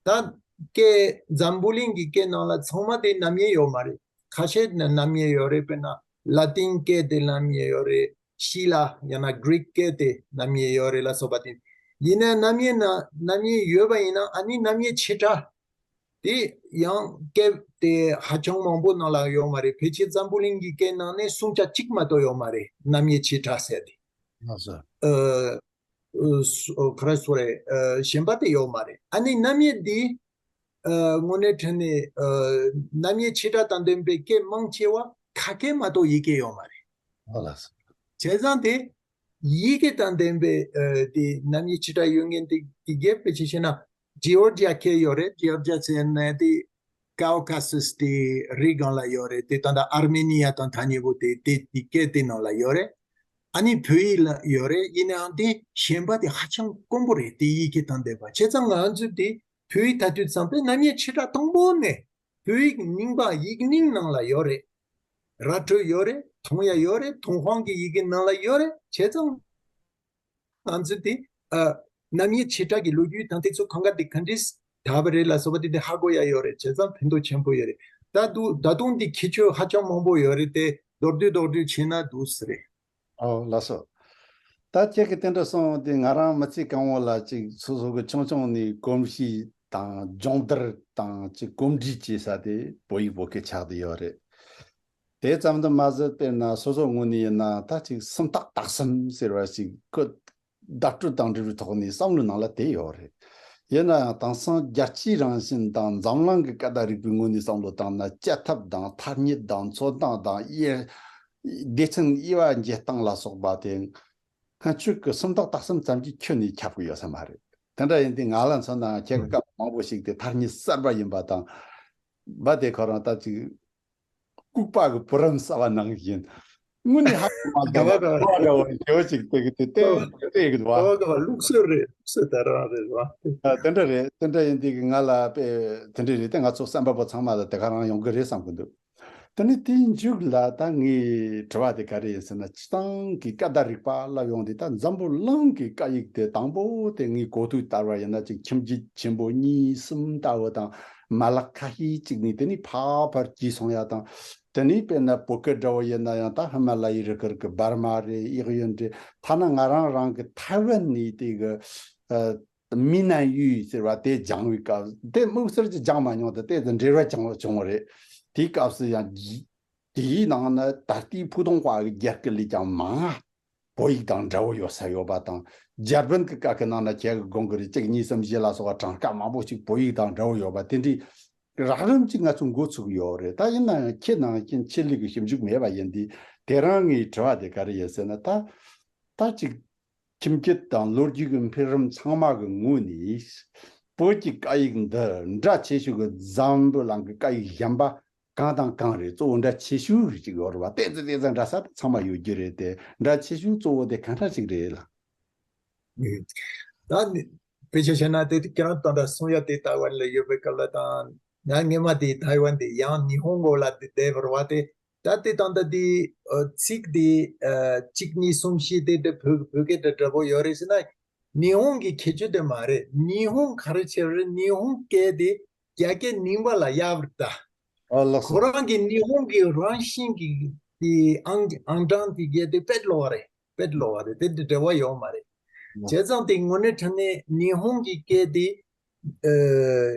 ད་སྐད་འཛམ་བུ་གླིང་གི་སྐད་ནང་ལ་ཚང་མ་དེ་རྣམ་དབྱེ་ཡོད་མ་རེད། ཁ་ཤས་ནི་རྣམ་དབྱེ་ཡོད་རེད། དཔེར་ན་ལ་ཏིན་སྐད་དེ་རྣམ་དབྱེ་ཡོད་རེད། ཤི་ལ་ཡང་ན་གྷི་རིག་སྐད་དེ་རྣམ་དབྱེ་ཡོད་རེད་ལ་སོགས་པ་དེ། ཡིན་ནའི་རྣམ་དབྱེ་ན་རྣམ་དབྱེ་ཡོད་པ་ཡིན་ན་ཨ་ནི་རྣམ་དབྱེ་ཆེ་ཕྲ་དེ་ཡང་སྐད་དེ་ཧ་ཅང་མང་པོ་ནང་ལ་ཡོད་མ་རེད། ཕལ་ཆེར་འཛམ་བུ་གླིང་གི་སྐད་ནང་ནས་སུམ་ཆ་གཅིག་མ་གཏོགས་ཡོད་མ་རེད། རྣམ་དབྱེ་ཆེ་ཕྲ་ཟེར་དེ། ལགས་སོ། ཨ་ཨ་སུ་ཨ་ག་རེ་ཟེར་རེད། ཨ་གཞན་པ་དེ་ཡོད་མ་རེད། ཨ་ནི་རྣམ་དབྱེ་འདི་ཨ་དངོས་གནས་དྲང་གནས་ཨ་རྣམ་དབྱེ་ཆེ་ཕྲ་དང་ལྡན་པའི་སྐད་མང་ཆེ་བ་ཁ་སྐད་མ་གཏོགས་ཡིག་སྐད་ཡོད་མ་རེད། ཨོ་ལགས་སོ། བྱས་ཙང་དེ་ཡི་གེ་དང་ལྡན་པའི་ཨ་དེ་རྣམ་དབྱེ་བྱེ་བྲག་ཡོད་མཁན་དེ་དེ་གས་དཔེ་ཆ་བཤད་ན་ཇི་ཨོར་ཇི་ཡ་ཁེ་ཡོད་རེད། ཇི་ཨོར་ཇི་ཡ་ཟེར་ན་དེ་ཀའོ་ཀ་སུས་དེ་རི་སྒང་ལ་ཡོད་རེད། དེ་ད་ལྟ་ཨར་མེ་ནི་ཡ་དང་ཐ་སྙད་པོ་དེ་དེ་དེ་སྐད་དེ་ནང་ལ་ཡོད་རེད། ཨ་ནི་བོད་ཡིག་ལ་ཡོད་རེད། ཡིན་ནའང་དེ་ཞེན་པ་དེ་ཧ་ཅང་དཀོན་པོ་རེད། དེ་ཡི་གེ་དང་ལྡན་པ་བྱས་ཙང་ང་ཚོ་དེ་བོད་ཡིག་ད་དུས་ཙམ་པའི་རྣམ་དབྱེ་བྱེ་བྲག་དང་པོ་ནས་བོད་ཡིག་རྙིང་པ་ཡིག་རྙིང་ནང་ལ་ཡོད་རེད། ར་སྤྲོད་ཡོད་རེད། མཐོང་ཡ་ཡོད་རེད། མཐོང་དབང་གི་ཡི་གེ་ནང་ལ་ཡོད་རེད། བྱས་ཙང་ང་ཚོ་དེ་ཨ་རྣམ་དབྱེ་བྱེ་བྲག་གི་ལོ་རྒྱུས་དང་དེ་ཚོ་གང་ག་དེ་ག་འདྲས་དར་བ་རེད་ལ་སོགས་པ་དེ་དེ་ཧ་གོ་ཡ་ཡོད་རེད། བྱས་ཙང་ཕན་ཐོགས་ཆེན་པོ་ཡོད་རེད། ད་དུ་ད་དུང་དེ་ཁྱད་ཆོས་ཧ་ཅང་མང་པོ་ཡོད་རེད། དེ་མདོར་བསྡུས་མདོར་བསྡུས་བྱས་ན་འདུག་སེ་རེད། ཨོ་ལགས་སོ། ད་ཁྱེད་ཀྱིས་དེ་འདྲ་གསུངས་དེ་ང་རང་མི་ཚེ་གང་བོ་ལ་ཅིག་སོ་སོ་གི་ཆུང་ཆུང་ནས་གོམས་གཤིས་དང་སྦྱོང་བརྡར་དང་ཅིག་གོམས་འདྲིས་བྱས་ས་དེ་བོད་ཡིག་བོད་སྐད་ཆགས་བསྡད་ཡོད་རེད། དེ་ཙམ་དུ་མ་ཟད་དཔེར་ན་སོ་སོ་ངོས་ནས་ཡིན་ན་ད་ཅིག་སུམ་རྟགས་དག་གསུམ་ཟེར་བ་ཞིག་གི་བརྡ་སྤྲོད་དང་འབྲེལ་བའི་ཐོག་ནས་བསམ་བློའི་ནང་ལ་དེ་ཡོད་རེད། ཡིན་ན་ཡང་དེང་སང་རྒྱལ་སྤྱིའི་རང་བཞིན་དང་འཛམ་གླིང་གི་སྐད་བརྡ་རིག་པའི་ངོས་ནས་བསམ་བློ་བཏང་ན་བཅད་ཐབས་དང་ཐ་སྙད་དང་འཚོལ་སྟངས་དང་དབྱེ་སྡེ་ཚན་དབྱེ་བ་འབྱེད་སྟངས་ལ་སོགས་པ་དེ་སྔ་ཆོས་ཀྱི་སུམ་རྟགས་དག་གསུམ་ཙམ་གྱིས་ཁྱོན་ནས་ཁྱབ་ཀྱི་ཡོད་ས་མ་རེད། དེ་འདྲ་ཡིན་དུས་ང་ལ་མཚོན་ན་ཁྱེད་ཀྱི་སྐབས་མང་པོ་ཞིག་དེ་ཐ་སྙད་གསར་པ་ཡིན་པ་དང་། བ་དེ་ཁོ་རང་ད་ཅིག་ལྐུགས་པ་གི་བུ་རམ་ཟ་བ་ནང་བཞིན། དངོས་གནས་ཧ་ཅང་མ་དགའ་བ་དགའ་བ་འདྲ་བོ་ཞེ་པོ་ཅིག་དེ་གི་དེ་བལྟས་བལྟས་གི་འདུག་བ། དགའ་བ་དགའ་བ་ལུགས་སྲོལ་རེད། ལུགས་སྲོལ་དེ་རང་རེད་བ། ཨ་དེ་འདྲ་རེད། དེ་འདྲ་ཡིན་དུས་གི་ང་ལ་དཔེ་དེ་འདྲ་རེད་དེ། ང་ཚོ་བསམ་པ་པོ་ཚང་མ་ལ་དེ་ག་རང་ཡོང་གི་རེད་བསམ་གི་འདུག་དེ་ནི་དེའི་མཇུག་ལ་ད་ངའི་དྲི་བ་དེ་ག་རེ་ཡིན་ཟེར་ན། སྤྱིར་བཏང་གི་སྐད་བརྡ་རིག་པ་ལབ་ཡོང་དུས་ད་འཛམ་བུ་གླིང་གི་སྐད་ཡིག་དེ་དང་པོ་དེ་ངའི་གོ་ཐོས་ལྟར་བ་ཡིན་ན་ཅིག་ཁྱིམ་རྒྱུད་ཆེན་པོ་གཉིས་གསུམ་ལྟ་བུ་དང་མ་ལག་ཁ་ཤས་ཅིག་ནས་དེ་ནས་ཕར་ཕར་གྱེས་སོང་ཡ་དང་། དེ་ནས་དཔེར་ན་བོད་སྐད་འདྲ་བོ་ཡིན་ན་ཡང་ད་ཧི་མ་ལ་ཡའི་རི་ཁུལ་གྱི་འབར་མ་རེད། གཡས་གཡོན་རེད། ཐ་ན་ང་རང་རང་གི་ཐའེ་ཝན་ནས་དེ་གི་ཨ། མི་ནན་ཡུས་ཟེར་བ་དེ་སྦྱངས་པའི་སྐབས་དེ་དམིགས་བསལ་གྱི་སྦྱངས་མ་མྱོང་། དེ་དེ་འབྲེལ་བ་བྱུང་བ་བྱུང་བ་རེད། དེའི་སྐབས་སུ་ཡང་དེའི་ནང་ན་ད་ལྟའི་ཕུ་ཐུང་ཧྭ་གི་རྒྱ་སྐད་ལས་ཀྱང་མང་ང་བོད་ཡིག་དང་འདྲ་བོ་ཡོད་ས་ཡོད་པ་དང་། འཇར་པན་གྱི་སྐད་ཀྱི་ནང་ན་ཁྱེད་ཀྱི་དགོངས་ཀྱི་རེད། གཅིག་གཉིས་གསུམ་བཞི་ལ་སོགས་པ་གྲངས་ཀ་མང་པོ་ཞིག་བོད་ཡིག་དང་འདྲ་བོ་ཡོད་པ་དེ་འདྲའི་རགས་རིམ་ཅིག་ང་ཚོ་འགོ་ཚུགས་ཡོད་རེད། ད་ཡིན་ན་ཡང་ཁྱེད་ནང་བཞིན་ཆེད་ལས་ཀྱི་ཞིབ་འཇུག་མེད་པ་ཡིན་དུས་དེ་རང་ངའི་དྲི་བ་དེ་ག་རེ་ཡིན་ཟེར་ན། ད་ད་ཅིག་ཁྱིམ་རྒྱུད་དང་ལོ་རྒྱུས་ཀྱི་འཕེལ་རིམ་ཚང་མ་གི་ངོས་ནས་བོད་ཀྱི་སྐད་ཡིག་འདི་འདྲ་ཆེ་ཤོས་ཀྱི་འཛམ་བུ་གླིང་གི་སྐད་ཡིག་གཞན་པ་གང་དང་གང་རེད། གཙོ་བོ་འདྲ་ཆེ་ཤོས་ཅིག་ཡོད་རེད་བ། ཏོག་ཙམ་ཏོག་ཙམ་འདྲ་ས་ཚང་མ་ཡོད་རྒྱུ་རེད་དེ། འདྲ་ཆེ་ཤོས་གཙོ་བོ་དེ་གང་འདྲ་ཅིག་རེད་ལགས། ད་ནི་དཔེ་ཆ་བཤད་ན་དེ་ཁྱེད་རང་ད་ལྟ་གསུང་ཡ་དེ་ཐའེ་ཝན་ལ་ཡོད་པའི་སྐབས་ལ་དང་། ང་སྔས་མ་དེ་ཐའེ་ཝན་དེ་ཡང་ཉི་ཧོང་གོ་ལ་དེ་བསྡད་པ་རེད་བ། དེ་ད་ལྟའི་སྟངས་དང་དེ་ཨ་ཚིག་དེ་ཨ་གཅིག་གཉིས་གསུམ་བཞི་དེ་དེ་བོད་བོད་སྐད་དང་འདྲ་པོ་ཡོད་རེད་ཟེར་ན། ཉི་ཧོང་གི་ཁྱད་ཆོས་དེ་མ་རེད། ཉི་ཧོང་ག་རེ་བྱས་རེད། ཉི་ཧོང་སྐད་དེ་རྒྱ་སྐད་རྙིང་པ་ལ་གཡར་བ་རེད་ད། ཨ་ལགས་སོ། ཁོ་རང་གི་ཉི་ཧོང་གི་རང་བཞིན་གྱི་དེ་ཨང་ཨང་གྲངས་དེ་སྐད་དེ་དཔེ་ལོགས་པ་རེད། དཔེ་ལོགས་པ་རེད། དེ་དེ་འབྲེལ་བ་ཡོད་མ་རེད། ལགས། བྱས་ཙང་དེ་དངོས་གནས་དྲང་གནས་ཉི་ཧོང་གི་སྐད་དེ་ཨ་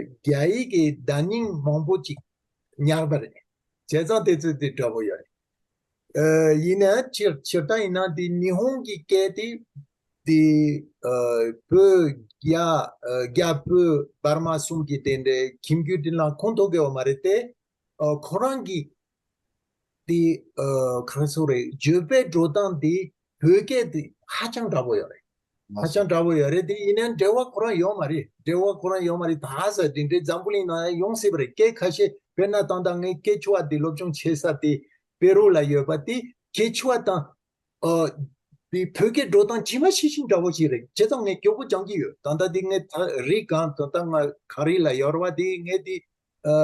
རྒྱ་ཡིག་གི་བརྡ་རྙིང་མང་པོ་ཅིག་ཉར་བ་རེད། བྱས་ཙང་དེ་ཚོ་དེ་འདྲ་པོ་ཡོད་རེད། ཨ་ཡིན་ན་སྤྱིར་སྤྱིར་བཏང་ཡིན་ན་དེ་ཉི་ཧོང་གི་སྐད་དེ་དེ་ཨ་བོད་རྒྱ་ཨ་རྒྱ་བོད་འབར་མ་གསུམ་གྱི་དེ་འདྲའི་ཁྱིམ་རྒྱུད་དེ་ལ་ཁོངས་གཏོགས་ཀྱི་ཡོད་མ་རེད་དེ། ཨ་ཁོ་རང་གི་དེ་ཨ་ག་རེ་ཟེར་རེད། བརྗོད་པའི་འགྲོ་སྟངས་དེ་བོད་སྐད་དེ་ཧ་ཅང་འདྲ་པོ་ཡོད་རེད། ཧ་ཅང་འདྲ་པོ་ཡོད་རེད། དེ་ཡིན་ནའང་འབྲེལ་བ་ཁོ་རང་ཡོད་མ་རེད། འབྲེལ་བ་ཁོ་རང་ཡོད་མ་རེད། ད་ཧ་ས་དེ་འདྲའི་འཛམ་བུ་གླིང་ནང་ཡང་ཡོང་སྲིད་པ་རེད། སྐད་ཁ་ཤས་དཔེར་ན་ད་ལྟ་ངའི་ཀེ་ཆུ་ཝ་དེ་སློབ་སྦྱོང་བྱེད་ས་དེ་པེ་རུ་ལ་ཡོད་པ་དེ་ཀེ་ཆུ་ཝ་དང་ཨ་དེ་བོད་སྐད་འགྲོ་སྟངས་ཇི་མ་ཇི་བཞིན་འདྲ་པོ་ཞིག་རེད། བྱས་ཙང་ངས་མགྱོགས་པོ་སྦྱང་གི་ཡོད། ད་ལྟ་དེ་ངས་ད་རི་སྒང་ད་ལྟ་ང་གངས་རི་ལ་ཡོད་རེད་བ། དེ་ངས་དེ་ཨ་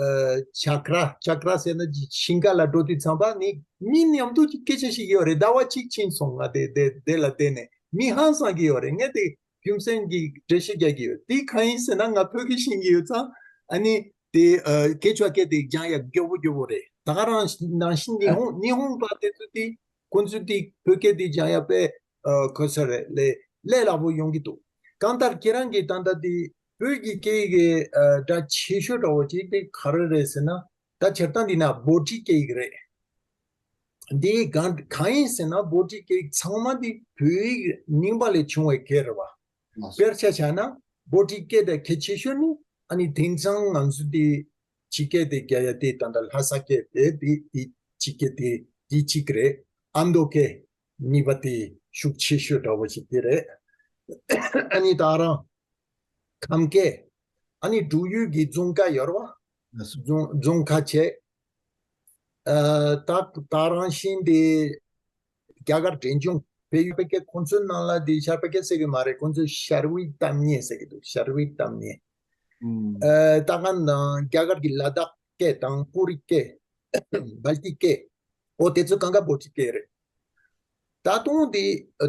ཨ་ཆ་ཀྲ་ཆ་ཀྲ་ཟེར་ན་ཞིང་ཁ་ལ་འགྲོ་དུས་ཙམ་པ་ནི་མི་མཉམ་དུ་ཅིག་སྐད་ཆ་ཞིག་ཡོད་རེད། ཟླ་བ་གཅིག་ཕྱིན་སོང་། ང་དེ་དེ་དེ་ལ་བསྡད་ནས་མི་ཧང་སང་གི་ཡོད་རེད། ངས་དེ་རྒྱུ་མཚན་གྱི་འགྲེལ་བཤད་རྒྱག་གི་ཡོད། དེ་གང་ཡིན་ཟེར་ན་ང་བོད་སྐད་ཤེས་ཀྱི་ཡོད་ཙང་ཨ་ནི་དེ་ཨ་ཀེ་ཆུ་ཝ་སྐད་དེ་སྦྱང་ཡ་མགྱོགས་པོ་མགྱོགས་པོ་རེད། ད་ག་རང་ནང་བཞིན་ཉི་ཧོང་ཉི་ཧོང་པ་དེ་ཚོ་དེ་ཁོང་ཚོས་དེ་བོད་སྐད་དེ་སྦྱང་ཡ་དཔེ་ཨ་གོ་ས་རེད། ལས་ལས་སླ་པོ་ཡོང་གི་འདུག་གང་ལྟར་ཁྱེད་རང་གིས་ད་ལྟ་དེ་བོད་ཀྱི་སྐད་ཡིག་གི་ཨ་སྒྲ་ཆེ་ཤོས་འདྲ་བོ་ཅིག་དེ་ག་རེ་རེད་ཟེར་ན། ད་སྤྱིར་བཏང་འདི་ན་བྷོ་ཊི་སྐད་ཡིག་རེད། འདི་གང་གང་ཡིན་ཟེར་ན་བྷོ་ཊི་སྐད་ཡིག་ཚང་མ་འདི་བོད་ཡིག་རྙིང་པ་ལས་བྱུང་བའི་སྐད་རེད་བ། དཔེར་ཆ་བཞག་ན་བྷོ་ཊི་སྐད་དེ་གལ་ཆེ་ཤོས་ནི་ཨ་ནི་དེང་སང་ང་ཚོ་འདི་ཕྱི་སྐད་དེ་རྒྱག་ཡ་དེ་ད་ལྟ་ལྷ་ས་སྐད་དེ་འདི་འདི་ཕྱི་སྐད་དེ་འདི་གཅིག་རེད། ཨ་མདོ་སྐད། གཉིས་པ་དེ་ཤུགས་ཆེ་ཤོས་འདྲ་བོ་ཞིག་དེ་རེད། ཨ་ནི་ད་རང་ཁམས་སྐད། ཨ་ནི་འབྲུག་ཡུལ་གྱི་རྫོང་ཁ་ཡོད་རེད་བ། རྫོང་རྫོང་ཁ་བྱས། ཨ་ད་ད་རང་བཞིན་དེ་རྒྱ་གར་འབྲས་ལྗོངས་བལ་ཡུལ་པའི་སྐད། ཁོང་ཚོའི་ནང་ལ་དེ་ཤར་པའི་སྐད་ཟེར་གི་མ་རེད། ཁོང་ཚོས་ཤར་ཝི་གཏམ་སྙན་ཟེར་གི་འདུག་ཤར་ཝི་གཏམ་སྙན། ཨ་ད་ག་ནང་རྒྱ་གར་གྱི་ལ་དྭགས་སྐད་དང་ཀུ་རི་སྐད། སྦལ་ཏི་སྐད། ཨོ་དེ་ཚོ་གང་ག་བྷོ་ཊི་སྐད་རེད། ད་དུང་དེ་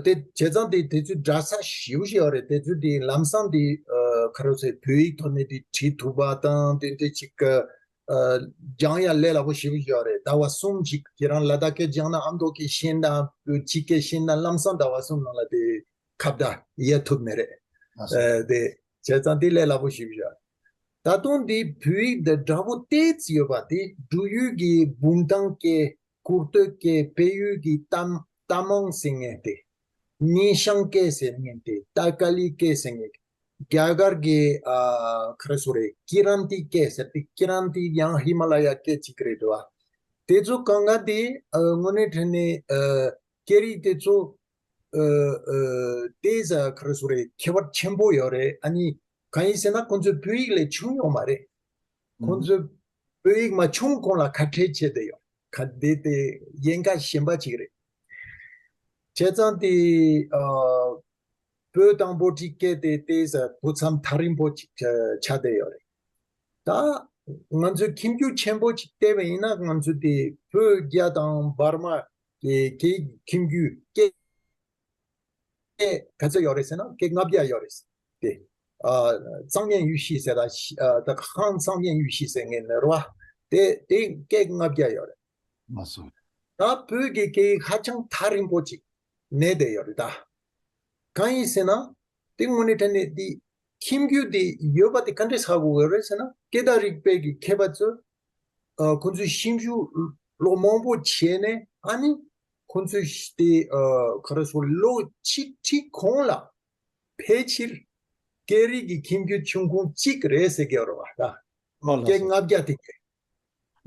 དེ་བྱས་ཙང་དེ་དེ་ཚོའི་འདྲ་ས་ཞེ་པོ་ཞིག་ཡོད་རེད། དེ་ཚོའི་དེ་ལམ་སང་དེ་ཨ་ག་རེ་ཟེར། བོད་ཡིག་ཐོག་ནས་དེ་བྲིས་ཐུབ་པ་དང་དེ་འདྲ་ཅིག་ཨ་སྦྱང་ཡ་ལས་སླ་པོ་ཞེ་པོ་ཞིག་ཡོད་རེད། ཟླ་བ་གསུམ་ཅིག་ཁྱེད་རང་ལ་དྭགས་སྐད་སྦྱངས་ན། ཨ་མདོ་སྐད་ཤེས་ན། བོད་སྤྱི་སྐད་ཤེས་ན། ལམ་སང་ཟླ་བ་གསུམ་ནང་ལ་དེ་ཁ་བརྡ་ཡེད་ཐུབ་ནི་རེད། ཨ་སོ། ཨ་དེ་བྱས་ཙང་དེ་ལས་སླ་པོ་ཞེ་པོ་ཞིག་ཡོད། ད་དུང་འདི་བོད་ཡིག་འདི་འདྲ་པོ་ཏོག་ཙམ་ཡོད་པ་དེ་འབྲུག་ཡུལ་གྱི་བུམ་ཐང་སྐད། ཀུར་སྟོད་སྐད། བལ་ཡུལ་གྱི་ཏ་ཏ་མང་ཟེར་མཁན་དེ། ནིང་ཤང་སྐད་ཟེར་མཁན་དེ། ཏ་ཀ་ལི་སྐད་ཟེར་མཁན། རྒྱ་གར་གྱི་ཨ་ག་རེ་ཟེར་རེད། ཀི་རན་ཏི་སྐད་ཟེར་དེ། ཀི་རན་ཏི་ཡང་ཧི་མ་ལ་ཡ་སྐད་ཅིག་རེད་འདུག་བ། དེ་ཚོ་གང་ག་དེ་ཨ་དངོས་གནས་དྲང་གནས་ཨ་སྐད་རིགས་དེ་ཚོ་ཨ་ཨ་དེ་ཟ་ག་རེ་ཟེར་རེད། ཁྱད་པར་ཆེན་པོ་ཡོད་རེད། ཨ་ནི་གང་ཡིན་ཟེར་ན་ཁོང་ཚོས་བོད་ཡིག་ལས་ཆུང་ཡོད་མ་རེད། ཁོང་ཚོས་བོད་ཡིག་མ་ཆུང་གོང་ལ་ཁ་བྲལ་བྱས་བསྡད་ཡོད། ཁ་བདེ་སྟེ་ཡན་ཁ་གཞན་པ་ཅིག་རེད། བྱས་ཙང་དེ་ཨ་བོད་དང་བྷོ་ཊི་སྐད་དེ་དེ་ཟ་དུས་མཚམས་ཐག་རིང་པོ་ཅིག་ཆ་ཆགས་བསྡད་ཡོད་རེད། ད་ང་ཚོས་ཁྱིམ་རྒྱུད་ཆེན་པོ་ཅིག་བལྟས་པ་ཡིན་ན། ང་ཚོས་དེ་བོད་རྒྱ་དང་འབར་མ་གི་གི་ཁྱིམ་རྒྱུད་སྐད་སྐད་ག་ཚོད་ཡོད་རེད་ཟེར་ན། སྐད་ལྔ་བརྒྱ་ཡོད་རེད། དེ་ཨ་གཙང་སྨན་ཡུལ་ཤུལ་ཟེར་ད། ཨ་ད་ཧང་གཙང་སྨན་ཡུལ་ཤུལ་ཟེར་མཁན་ནི་རེད་བ། དེ་དེ་སྐད་ལྔ་བརྒྱ་ཡོད་རེད། ལགས་སོ། ད་བོད་ཀྱི་སྐད་ཡིག་ཧ་ཅང་ཐག་རིང་པོ་ཅིག་གནས་བསྡད་ཡོད་རེད་ད། གང་ཡིན་ཟེར་ན། དེ་དངོས་གནས་དྲང་གནས་དེ་ཁྱིམ་རྒྱུད་དེ་ཡོད་པ་དེ་ག་འདྲས་ཧ་གོ་གི་ཡོད་རེད་ཟེར་ན། སྐད་བརྡ་རིག་པའི་གི་མཁས་པ་ཚོས་ཨ་ཁོ་ཚོས་ཞིབ་འཇུག་ལོ་མང་པོ་བྱས་ནས། ཨ་ནི་ཁོ་ཚོས་དེ་ཨ་ག་རེ་ཟེར། ལོ་ཆིག་ཁྲི་གོང་ལ་ཕལ་ཆེར་སྐད་རིགས་ཀྱི་ཁྱིམ་རྒྱུད་ཆུང་ཆུང་གཅིག་རེད་ཟེར་གྱི་ཡོད་རེད་བ་ད། ཨོ་ལགས་སྐད་སོ། ལྔ་བརྒྱ་དེ་གས།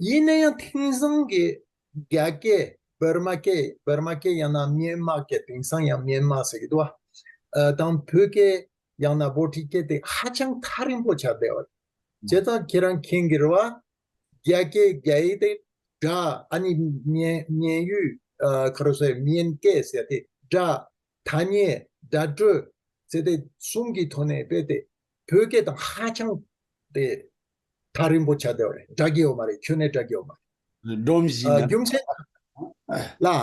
ཡིན་ན་ཡང་དེང་སང་གི་རྒྱ་སྐད། འབར་མ་སྐད། འབར་མ་སྐད་ཡང་ན་མྱན་མ་སྐད། དེང་སང་ཡང་མྱན་མ་ཟེར་གྱི་འདུག་བ། ཨ་དང་བོད་སྐད་ཡང་ན་བྷོ་ཊི་སྐད་དེ་ཧ་ཅང་ཐག་རིང་པོ་ཆགས་བསྡད་ཡོད་རེད། བྱས་ཙང་ཁྱེད་རང་མཁྱེན་གྱི་རེད་བ། རྒྱ་སྐད་རྒྱ་ཡིག་དེ་སྒྲ། ཨ་ནི་མྱན་མྱན་ཡུལ་ཨ་ག་རེ་ཟེར། མྱན་སྐད་ཟེར་དེ་སྒྲ། ཐ་སྙད། སྒྲ་སྤྲོད་ཟེར་དེ་གསུམ་གྱི་ཐོག་ནས་རྦད་དེ་བོད་སྐད་དང་ཧ་ཅང་དེ་ཐག་རིང་པོ་ཆགས་བསྡད་པ་རེད། འདྲ་གི་ཡོད་མ་རེད། ཁྱོན་ནས་འདྲ་གི་ཡོད་མ་རེད། སྒྲོམ་གཞི་ཨ་མི་རྒྱུ་མཚན་ལ།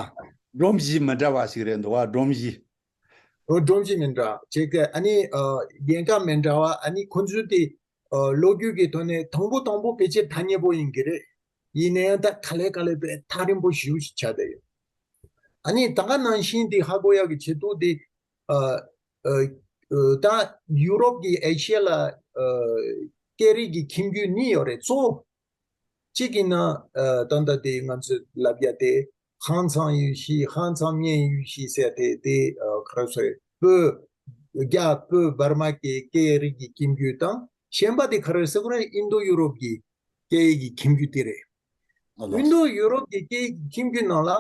སྒྲོམ་གཞི་མི་འདྲ་བ་ཞིག་རེད་འདུག་བ། སྒྲོམ་གཞི། འོ་སྒྲོམ་གཞི་མི་འདྲ་བ་བྱེད་ཀ། ཨ་ནི་ཨ་ཡན་ཁ་མི་འདྲ་བ། ཨ་ནི་ཁོ་ཚོའི་དེ་ཨ་ལོ་རྒྱུས་ཀྱི་ཐོག་ནས་དང་པོ་དང་པོ་ཕལ་ཆེར་ཐ་སྙད་པོ་ཡིན་གྱི་རེད། ཡིན་ན་ཡང་ད་ག་ལེ་ག་ལེ་བས་ཐག་རིང་པོ་ཞེ་པོ་ཞིག་ཆགས་བསྡད་ཡོད། ཨ་ནི་ད་ག་ནང་བཞིན་དེ་ཧ་གོ་ཡག་གི་ཆེད་དུ་དེ་ཨ་ཨ་ཨ་ད་ཡུ་རོབ་ཀྱི་ཨེ་ཤི་ཡ་ལ་ཨ་སྐད་རིགས་ཀྱི་ཁྱིམ་རྒྱུད་གཉིས་ཡོད་རེད། གཙོ་བོ་གཅིག་གི་ནང་ཨ་ད་ལྟ་དེ་ང་ཚོས་ལབ་ཡ་དེ་ཧང་ཚང་ཡུལ་ཤུལ། ཧང་ཚང་མཉན་ཡུལ་ཤུལ་ཟེར་དེ་དེ་ཨ་ག་རེ་ཟེར། བོད་རྒྱ་བོད་འབར་མ་གི་སྐད་རིགས་ཀྱི་ཁྱིམ་རྒྱུད་དང་། གཞན་པ་དེ་ག་རེ་ཟེར་དགོས་རེད། ཨིན་རྡོ་ཡུ་རོབ་ཀྱི་སྐད་ཡིག་གི་ཁྱིམ་རྒྱུད་དེ་རེད། ཨ་ལགས། ཨིན་རྡོ་ཡུ་རོབ་ཀྱི་སྐད་ཡིག་ཁྱིམ་རྒྱུད་ནང་ལ་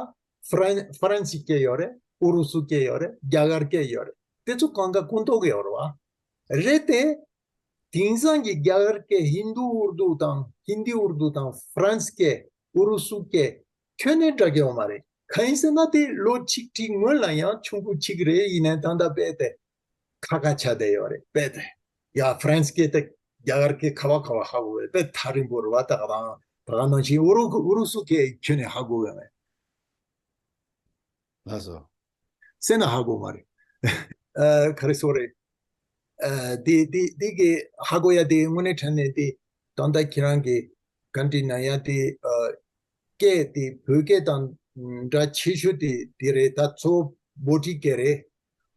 ཧྥ་རན་ཧྥ་རན་སི་སྐད་ཡོད་རེད། ཨུ་རུ་སུ་སྐད་ཡོད་རེད། རྒྱ་གར་སྐད་ཡོད་རེད། དེ་ཚོ་གང་ག་ཀུན་རྟོག་གི་ཡོད་རེད་བ། རེད་དེ། དེང་སང་གི་རྒྱ་གར་སྐད་ཧིན་རྡུ་ཨུར་དུ་དང་། ཧིན་དི་ཨུར་དུ་དང་ཧྥ་རན་སི་སྐད། ཨུ་རུ་སུ་སྐད་ཁྱོན་ནས་འདྲ་གི་ཡོད་མ་རེད། གང་ཡིན་ཟེར་ན་དེ་ལོ་ཆིག་ཁྲི་སྔོན་ལ་ཡང་ཆུང་ཀུ་ཅིག་རེད། ཡིན་ནའི་ད་ལྟ་རྦད་དེ་ཁ་ཁ་ཆགས་བསྡད་ཡོད་རེད། རྦད་དེ་ཡ་ཧྥ་རན་སི་སྐད་དེ་རྒྱ་གར་སྐད་ག་བ་ག་བ་ཧ་གོ་བས། རྦད་ཐག་རིང་པོ་རེད་བ། ད་ག་རང་ད་ག་ནང་བཞིན་ཨུ་རུ་ཨུ་རུ་སུ་སྐད་ཁྱོན་ནས་ཧ་གོ་བས་མེད། ལགས་སོ། སེ་ན་ཧ་གོ་མ་རེད། ཨ་ག་རེ་ཟེར་རེད། ཨ་དེ་དེ་དེ་གི་ཧ་གོ་ཡ་དེ་དངོས་གནས་དྲང་གནས་དེ་ད་ལྟ་ཁྱེད་རང་གི་ག་འདྲི་ན་ཡ་དེ་ཨ་སྐད་དེ་བོད་སྐད་དང་འདྲ་ཆེ་ཤོས་དེ་དེ་རེད། ད་གཙོ་བོ་བྷོ་ཊི་སྐད་རེད།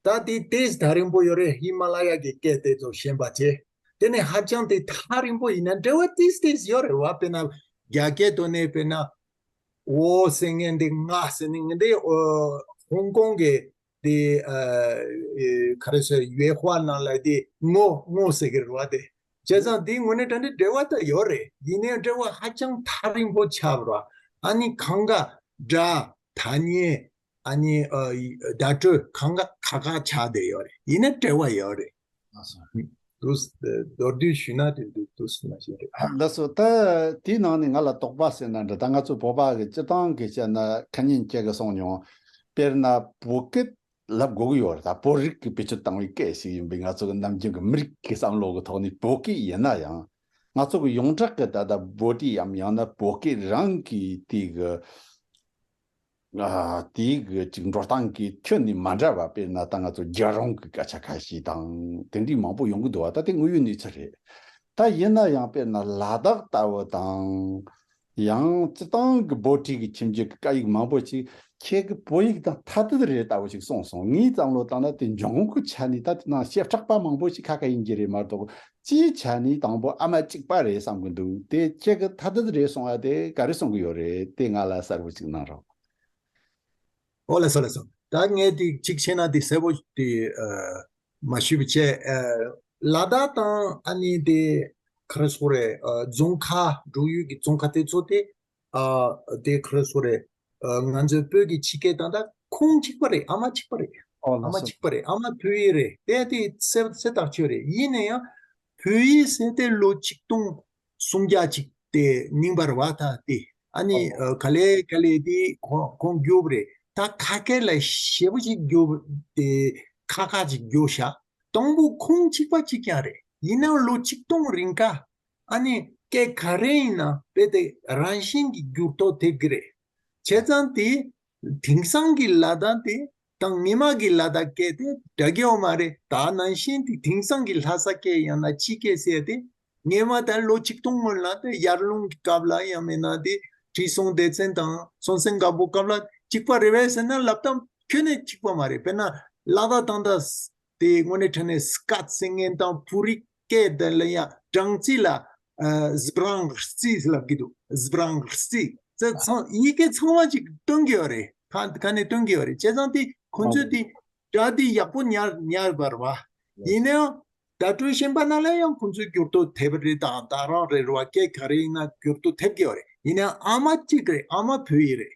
ད་དེ་ཏིས་ཐག་རིང་པོ་ཡོད་རེད། ཧི་མ་ལ་ཡ་གི་སྐད་དེ་ཚོ་ཤེས་པ་བྱས། དེ་ནས་ཧ་ཅང་དེ་ཐག་རིང་པོ་ཡིན་ན་འབྲེལ་བ་ཏིས་ཏིས་ཡོད་རེད་བ། དཔེར་ན་རྒྱ་སྐད་དོན་ནས་དཔེར་ན། འོ་ཟེར་མཁན་འདི་ང་ཟེར་ནི་ངན་འདི་ཨོ་ཧོང་ཀོང་གི་འདི་ཨ་ཨེ་ག་རེ་ཟེར་ཡུའེ་ཧྭ་ནང་ལ་འདི་ངོ་ངོ་ཟེར་གི་རེད་བ། དེ་བྱས་ཙང་འདི་དངོས་གནས་དྲང་གནས་འབྲེལ་བ་ད་ཡོད་རེད། ཡིན་ནའི་འབྲེལ་བ་ཧ་ཅང་ཐག་རིང་པོ་ཆགས་པ་རེད་བ། ཨ་ནི་གང་ག་སྒྲ་ཐ་སྙད་ ཨ་ནི་ཨ་བརྡ་སྤྲོད་གང་ག་ཁག་ཁག་ཆགས་བསྡད་ཡོད་རེད། ཡིན་ན་འབྲེལ་བ་ཡོད་རེད། ལགས་སོ། འདུག་མདོར་བསྡུས་ཞུས་ན་དེ་འདུག་འདུག་མ་ཤེས་རེད། ལགས་སོ། ད་དེའི་ནང་ནས་ང་ལ་དོགས་པ་ཟེར་ན་འདྲ། ད་ང་ཚོ་བོད་པ་གི་སྤྱིར་བཏང་གི་བཤད་ན་ཁ་ཉིན་ཁྱེད་ཀྱིས་གསུངས་མྱོང་། དཔེར་ན་བོད་སྐད་ལབ་དགོས་ཀྱི་ཡོད་རེད། ད་བོད་རིགས་ཀྱི་བེད་སྤྱོད་བཏང་བའི་སྐད་ཞིག་ཡིན་པས། ང་ཚོ་གི་ནམ་རྒྱུན་གྱི་མི་རིགས་ཀྱི་བསམ་བློ་གི་ཐོག་ནས་བོད་སྐད་ཡིན་ན་ཡང་། ང་ཚོ་གི་ཡོངས་གྲགས་ཀྱི་ད་ལྟ་བོད་སྐད་ཡམ་ཡང་ན་བོད་སྐད་རང་གི་དེ་གི་ཨ་དེ་གི་ཅིག་འགྲོ་སྟངས་ཀྱི་ཁྱོན་ནས་མ་འདྲ་བ། དཔེར་ན་ད་ང་ཚོ་རྒྱལ་རོང་གི་སྐད་ཆ་ཁ་ཤས་དང་དེ་འདྲའི་མང་པོ་ཡོང་གི་འདུག་བ། ད་དེ་དངོས་ཡོད་གནས་ཚུལ་རེད། ད་ཡིན་ན་ཡང་དཔེར་ན་ལ་དྭགས་ལྟ་བུ་དང་། ཡང་སྤྱིར་བཏང་གི་བོད་ཕྲུག་གི་ཁྱིམ་རྒྱུད་ཀྱི་སྐད་ཡིག་མང་པོ་ཞིག་ཁྱེད་ཀྱི་བོད་ཡིག་དང་ཐ་དད་རེད་ལྟ་བུ་ཞིག་གསུངས་སོང་། ངའི་བསམ་བློ་བཏང་ན་དེ་འབྱུང་ཁུངས་ཀྱི་ཆ་ནས་ད་དེ་ནང་བཤད་གྲགས་པ་མང་པོ་ཞིག་ཁ་ཁ་ཡིན་གྱི་རེད་མ་གཏོགས། སྤྱིའི་ཆ་ནས་དང་པོ་ཨ་མ་གཅིག་པ་རེད་བསམ་གྱི་འདུག་དེ་ཁྱེད་ཀྱི་ཐ་དད་རེད་གསུང་ཡ་དེ་ག་རེ་གསུང་གི་ཡོད་རེད། དེ་ང་ལ་གསལ་པོ་ཞིག་གནང་རོགས། ཨོ་ལགས་སོ་ལགས་སོ། ད་ངས་དེ་གཅིག་བྱས་ན་དེ་གསལ་པོ་དེ་ཨ་མ་ཞུས་པ་བྱས། ཨ་ལ་དྭགས་དང་ཨ་ནི་དེ་ག་རེ་ཟེར་དགོས་རེད། ཨ་རྫོང་ཁ་འབྲུག་ཡུལ་གྱི་རྫོང་ཁ་དེ་ཚོ་དེ་ཨ་དེ་ག་རེ་ཟེར་དགོས་རེད། ཨ་ང་ཚོའི་བོད་ཀྱི་སྤྱི་སྐད་དང་ད་ཁུངས་གཅིག་པ་རེད། ཨ་མ་གཅིག་པ་རེད། ཨོ་ཨ་ལགས་མ་སོ། གཅིག་པ་རེད། ཨ་མ་བོད་ཡིག་རེད། དེ་དེ་གསལ་གསལ་ཐག་ཆོད་རེད། ཡིན་ན་ཡང་བོད་ཡིག་ཟེར་དེ་ལོ་ཆིག་སྟོང་སུམ་བརྒྱ་ཅིག་དེ་རྙིང་པ་རེད་བ། ད་དེ་ཨ་ནི་ཨ་ག་ལེ་ག་ལེ་དེ་ཁོང་ཁོང་བསྒྱུར་བ་རེད། ད་ཁ་སྐད་ལ་ཞེ་པོ་ཅིག་བསྒྱུར་བ་དེ་ཁག་ཁག་ཅིག་བསྒྱུར་ཤག་དང་པོ་ཁུངས་གཅིག་པ་གཅིག་རྐྱང་རེད། ཡིན་ནའང་ལོ་ཆིག་སྟོང་རིང་ག་ཨ་ནི་སྐད་ག་རེ་ཡིན་ན་དཔེ་དེ་རང་བཞིན་གྱི་འགྱུར་ལྡོག་ཐེབས་ཀྱི་རེད། བྱས་ཙང་དེ་དེང་སང་གི་ལ་དྭགས་དེ་དང་སྔོན་མ་གི་ལ་དྭགས་སྐད་དེ་འདྲ་གི་ཡོད་མ་རེད། ད་ནང་བཞིན་དེ་དེང་སང་གི་ལྷ་ས་སྐད་ཡང་ན་ཕྱི་སྐད་ཟེར་དེ་སྔོན་མ་ད་ལོ་ཆིག་སྟོང་སྔོན་ལ་དེ་ཡར་ཀླུང་གི་སྐབས་ལ་ཡང་མིན་ན་དེ་ཁྲི་སྲོང་ལྡེ་བཙན་དང་སྲོང་བཙན་སྒམ་པོ་སྐབས་ལ་གཅིག་པ་རེད་པས་ཟེར་ན་ལབ་སྟངས་ཁྱོན་ནས་གཅིག་པ་མ་རེད། དཔེར་ན་ལ་དྭགས་དང་ད་དེ་དངོས་གནས་དྲང་གནས་སྐད་ཟེར་མཁན་དང་བོད་རིགས་སྐད་དེ་ལ་ཡང་སྦྲང་རྩི་ལ་ཨ་སྦྲང་རྩི་ལབ་ཀྱི་འདུག་སྦྲང་རྩི་ཚང་ཡི་གེ་ཚང་མ་ཅིག་སྟོན་གྱི་ཡོད་རེད། ག་ག་ནས་སྟོན་གྱི་ཡོད་རེད། བྱས་ཙང་དེ་ཁོང་ཚོས་དེ་སྒྲ་དེ་ཡག་པོ་ཉར་ཉར་བ་རེད་བ། ཡིན་ནའང་བརྡ་སྤྲོད་ཤེས་པ་ན་ལ་ཡང་ཁོང་ཚོས་འགྱུར་ལྡོག་ཐེབས་རེད། དང་ད་རང་རེད་རེད་བ། སྐད་ག་རེ་ཡིན་ན་འགྱུར་ལྡོག་ཐེབས་ཀྱི་ཡོད་རེད། ཡིན་ནའང་ཨ་མ་གཅིག་རེད། ཨ་མ་བོད་ཡིག་རེད།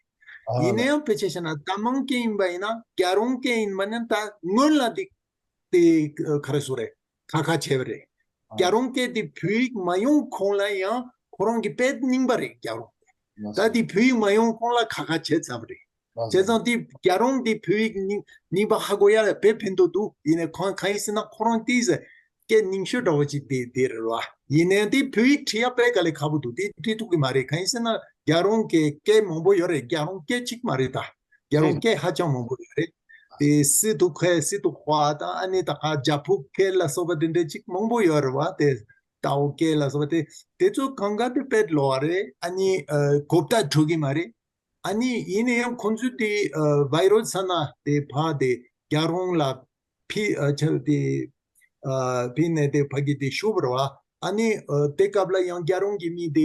ཡིན་ནའང་ཕལ་ཆེར་བྱས་ན་ད་མང་སྐད་ཡིན་པ་ཡིན་ན་རྒྱལ་རོང་སྐད་ཡིན་པ་ན་ད་སྔོན་ལ་དེ་དེ་ག་རེ་ཟེར་རེད། ཁག་ཁག་བྱས་པ་རེད། རྒྱལ་རོང་སྐད་དེ་བོད་ཡིག་མ་ཡོང་གོང་ལ་ཡང་ཁོ་རང་གི་དཔེ་རྙིང་པ་རེད་རྒྱལ་རོང་སྐད། ད་དེ་བོད་ཡིག་མ་ཡོང་གོང་ལ་ཁག་ཁག་བྱས་ཚར་བ་རེད། བྱས་ཙང་དེ་རྒྱལ་རོང་དེ་བོད་ཡིག་རྙིང་རྙིང་པ་ཧ་གོ་ཡ་ལ་དཔེ་ཕན་ཐོགས་འདུག་ཡིན་ནའི་ཁོང་གང་ཡིན་ཟེར་ན་ཁོ་རང་དེ་ཟེར་སྐད་རྙིང་ཤོས་འདྲ་བོ་ཅིག་དེ་དེ་རེད་བ། ཡིན་ནའི་དེ་བོད་ཡིག་བྲིས་ཡ་དཔེ་དཀའ་ལས་ཁག་པོ་འདུག་དེ་བྲིས་ཐུབ་ཀྱི་མ་རེད། གང་ཡིན་ཟེར་ན་རྒྱལ་རོང་གི་སྐད་མང་པོ་ཡོད་རེད། རྒྱལ་རོང་སྐད་གཅིག་མ་རེད། ད་རྒྱལ་རོང་སྐད་ཧ་ཅང་མང་པོ་ཡོད་རེད། དེ་སི་ཏུ་ཁེ་སི་ཏུ་ཧྭ་དང་ཨ་ནི་ད་ག་ཇ་ཕུག་སྐད་ལ་སོགས་པ་དེ་འདྲ་ཅིག་མང་པོ་ཡོད་རེད་བ། དེ་ཏའོ་སྐད་ལ་སོགས་པ་དེ་དེ་ཚོ་གང་ག་དེ་དཔེ་ལོ་བ་རེད། ཨ་ནི་ཨ་གོ་བརྡ་འཕྲོད་ཀྱི་མ་རེད། ཨ་ནི་ཡིན་ན་ཡང་ཁོང་ཚོས་དེ་ཨ་བྷི་རོ་ས་ན་དེ་ཕ་དེ་རྒྱལ་རོང་ལ་ཕི་ཨ་ཆ་དེ་ཨ་ཕི་ནས་དེ་ཕ་གི་དེ་ཤོར་བ་རེད་བ། ཨ་ནི་ཨ་དེ་སྐབས་ལ་ཡང་རྒྱལ་རོང་གི་མི་དེ་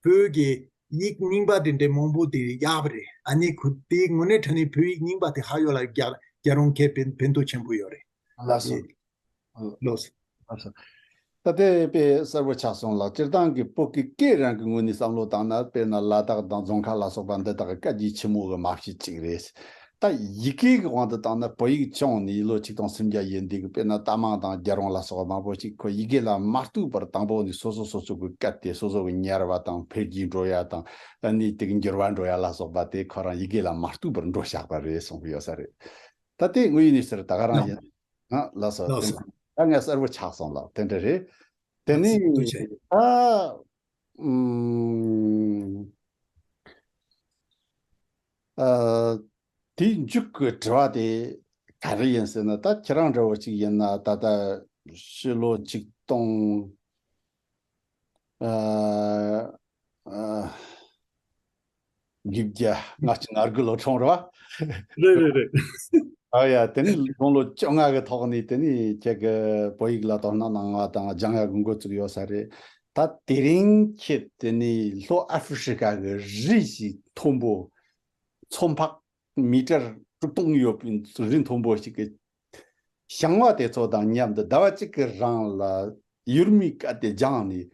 བོད་ཀྱི་ཡིག་རྙིང་པ་དེ་འདྲའི་མང་པོ་དེ་ཡག་པ་རེད། ཨ་ནི་ཁོ་དེ་དངོས་གནས་དྲང་གནས་བོད་ཡིག་རྙིང་པ་དེ་ཧ་ཡོད་ལ་རྒྱ་རྒྱལ་རོང་སྐད་ཕན་ཕན་ཐོགས་ཆེན་པོ་ཡོད་རེད། ལགས་སོ། ཨེ་ལགས་སོ། ལགས་སོ། ད་དེ་དཔེ་གསལ་པོ་ཆགས་སོང་ལགས། སྤྱིར་བཏང་གི་བོད་ཀྱི་སྐད་རང་གི་ངོས་ནས་བསམ་བློ་བཏང་ན་དཔེར་ན་ལ་དྭགས་དང་རྫོང་ཁ་ལ་སོགས་པ་འདི་དག་གི་སྐད་ཀྱི་ཕྱི་མོ་གི་མ་ཕྱི་གཅིག་རེད། ད་ཡི་གེ་གི་དབང་དུ་བཏང་ན་བོད་ཡིག་བྱུང་ནས་ལོ་ཆིག་སྟོང་སུམ་བརྒྱ་ཡིན་དུས་ཀྱི་དཔེར་ན་རྟ་མང་དང་རྒྱལ་རོང་ལ་སོགས་པ་མང་པོ་ཞིག་ཁོ་ཡི་གེ་ལ་མ་གཏུགས་པར་དང་པོ་ནས་སོ་སོ་སོ་སོ་གི་སྐད་དེ་སོ་སོ་གི་ཉར་བ་དང་འཕེལ་རྒྱས་འགྲོ་ཡ་དང་ཨ་ནི་དེ་གི་འགྱུར་བ་འགྲོ་ཡ་ལ་སོགས་པ་དེ་ཁོ་རང་ཡི་གེ་ལ་མ་གཏུགས་པར་འགྲོ་བཞག་པ་རེད་གསུང་གི་ཡོད་ས་རེད། ད་དེ་དངོས་ཡོད་གནས་ཚུལ་ད་ག་རང་ཡིན། ཨ་ལགས་སོ། ལགས་སོ། ད་ངས་གསལ་པོ་ཆགས་སོང་ལགས། དེ་འདྲ་རེད། དེ་ནས་ལགས་སོ། ཐུགས་རྗེ་ཆེ། ད་ཨུམ། ཨ། དེའི་མཇུག་གི་དྲི་བ་དེ་ག་རེ་ཡིན་ཟེར་ན། ད་ཁྱེད་རང་འདྲ་བོ་ཅིག་ཡིན་ན་ད་ལྟ་ཕྱི་ལོ་ཆིག་སྟོང་ཨ་ཨ་བརྒྱད་ཅུ་གྱ་ལྔ་བཅུ་ང་དགུ་ལོ་གྲོངས་རེད་བ། རེད་རེད་རེད། ཨ་ཡ། དེ་ནི་དགུང་ལོ་བཅོ་ལྔ་གི་ཐོག་ནས་དེ་ནི་ཁྱེད་ཀྱི་བོད་ཡིག་ལ་དོ་སྣང་གནང་བ་དང་སྦྱང་ཡག་གི་འགོ་བཙུགས་ཡོད་ས་རེད། ད་དེ་རིང་ཁྱེད་དེ་ནི་ལྷོ་ཨ་ཧྥི་རི་ཀ་གི་རི་ཞིག་མཐོན་པོ་མཚོ་འཕགས་མི་ཊར་དྲུག་སྟོང་ཡོད་པའི་རི་མཐོན་པོ་ཞིག་གི་བྱང་བ་དེ་ཚོ་དང་མཉམ་དུ་ཟླ་བ་གཅིག་གི་རིང་ལ་ཡུལ་མིའི་སྐད་དེ་སྦྱངས་ནས།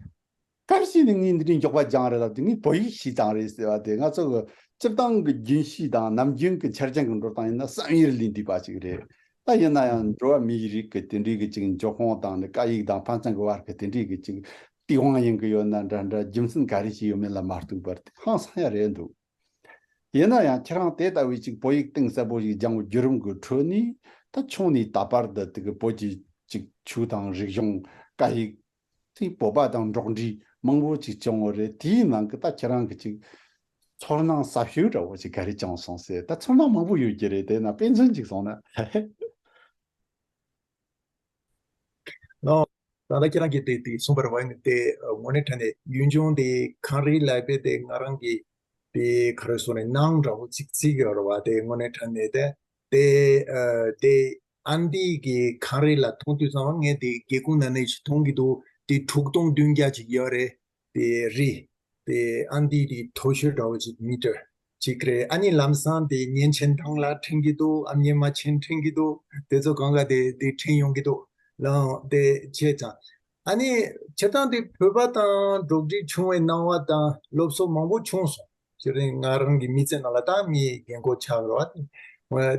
ག་རེ་བྱས་ནས་ངས་འདི་འདྲའི་མགྱོགས་པ་སྦྱངས་རེད་ལབ་དུས། ངས་བོད་ཡིག་ཤེས་ཙང་རེད་ཟེར་བ་དེ། ང་ཚོ་གི་ སྤྱིར་བཏང་གི་རྒྱུན་ཤེས་དང་ནམ་རྒྱུན་གྱི་འཆར་ཅན་གྱི་འགྲོ་སྟངས་ཡིན་ན་བསམ་ཡུལ་ལས་འདས་པ་ཞིག་རེད། ད་ཡིན་ན་ཡང་འགྲོ་བ་མིའི་རིགས་ཀྱི་དེ་འདྲའི་གི་ཅིག་འབྱུང་ཁུངས་དང་ནི་སྐད་ཡིག་དང་ཕན་ཚུན་གྱི་བར་གྱི་དེ་འདྲའི་གི་ཅིག་སྟེས་དབང་ཡིན་གྱི་ཡོད་ན་འདྲ་འདྲ། རྒྱུ་མཚན་ག་རེ་ཞིག་ཡོད་མེད་ལ་མ་ལྟོས་པར་དེ་ཧང་སང་ཡ་རེད་འདུག། ཡིན་ན་ཡང་ཁྱེད་རང་དེ་ལྟ་བུའི་ཅིག་བོད་ཡིག་གཏིང་ཟབ་པོ་ཞིག་སྦྱང་བའི་བརྒྱུད་རིམ་གྱི་ཁྲོད་ནས། ད་ཆུང་ནས་ད་བར་དུ་དེ་གི་བོད་ཀྱི་ཅིག་ཆོས་དང་རིག་གཞུང་། སྐད་ཡིག་དེ་བོད་པ་དང་འགྲོགས་འདྲིས་མང་པོ་ཅིག་བྱུང་བ་རེད། དེའི་ནང་གི་ད་ཁྱེད་རང་གི་ཅིག་ཚོར་སྣང་ཟབ་ཤོས་འདྲ་བོ་ཅིག་ག་རེ་བྱུང་སོང་ཟེར། ད་ཚོར་སྣང་མང་པོ་ཡོད་ཀྱི་རེད། དེ་ན་དཔེ་མཚོན་ཅིག་སོང་ན། ལོ། ད་ལྟ་ཁྱེད་རང་གིས་དེ་དེ་གསུངས་པ་རེད་པ། ཡིན་ནའི་དེ་དངོས་གནས་དྲང་གནས་ཡུལ་ལྗོངས་དེ་གངས་རི་ལ་དཔེ་དེ་ང་རང་གི་དེ་ག་རེ་ཟེར་ནས་སྣང་འདྲ་བོ་ཅིག་བརྩི་གི་ཡོད་རེད་པ། དེ་དངོས་གནས་དྲང་གནས་དེ་དེ་ཨ་དེ་ཨན་ཏི་གི་གངས་རི་ལ་མཐོང་དུས་ཙམ་པ་ངས་དེ་སྒེའུ་ཁུང་ནང་ནས་ཞིག་མཐོང་གི་འདུག། དེ་དྲུག་སྟོང་བདུན་བརྒྱ་ཅིག་ཡོད་རེད། དེ་རི། དེ་ཨན་ཏི་དེ་མཐོ་ཤོས་འདྲ་བོ་ཅིག་མི་ཊར་ཅིག་རེད། ཨ་ནི་ལམ་སང་དེ་མཉེན་ཆས་ཐང་ལ་འཐེན་གྱི་འདུག། ཨ་མཉེན་མ་ཆས་འཐེན་གྱི་འདུག། དེ་ཚོ་གང་ག་དེ་དེ་འཐེན་ཡོང་གི་འདུག་ལ། དེ་བྱས་ཙང་ཨ་ནི་བྱས་ཙང་དེ་བོད་པ་དང་འགྲོགས་འདྲིས་བྱུང་བའི་སྣང་བ་དང་སློབ་གསོ་མང་པོ་བྱུང་སོང་། དེ་རིང་ང་རང་གི་མི་ཚེ་ནང་ལ་ད་མིའི་རྒན་གོག་ཆགས་རོགས་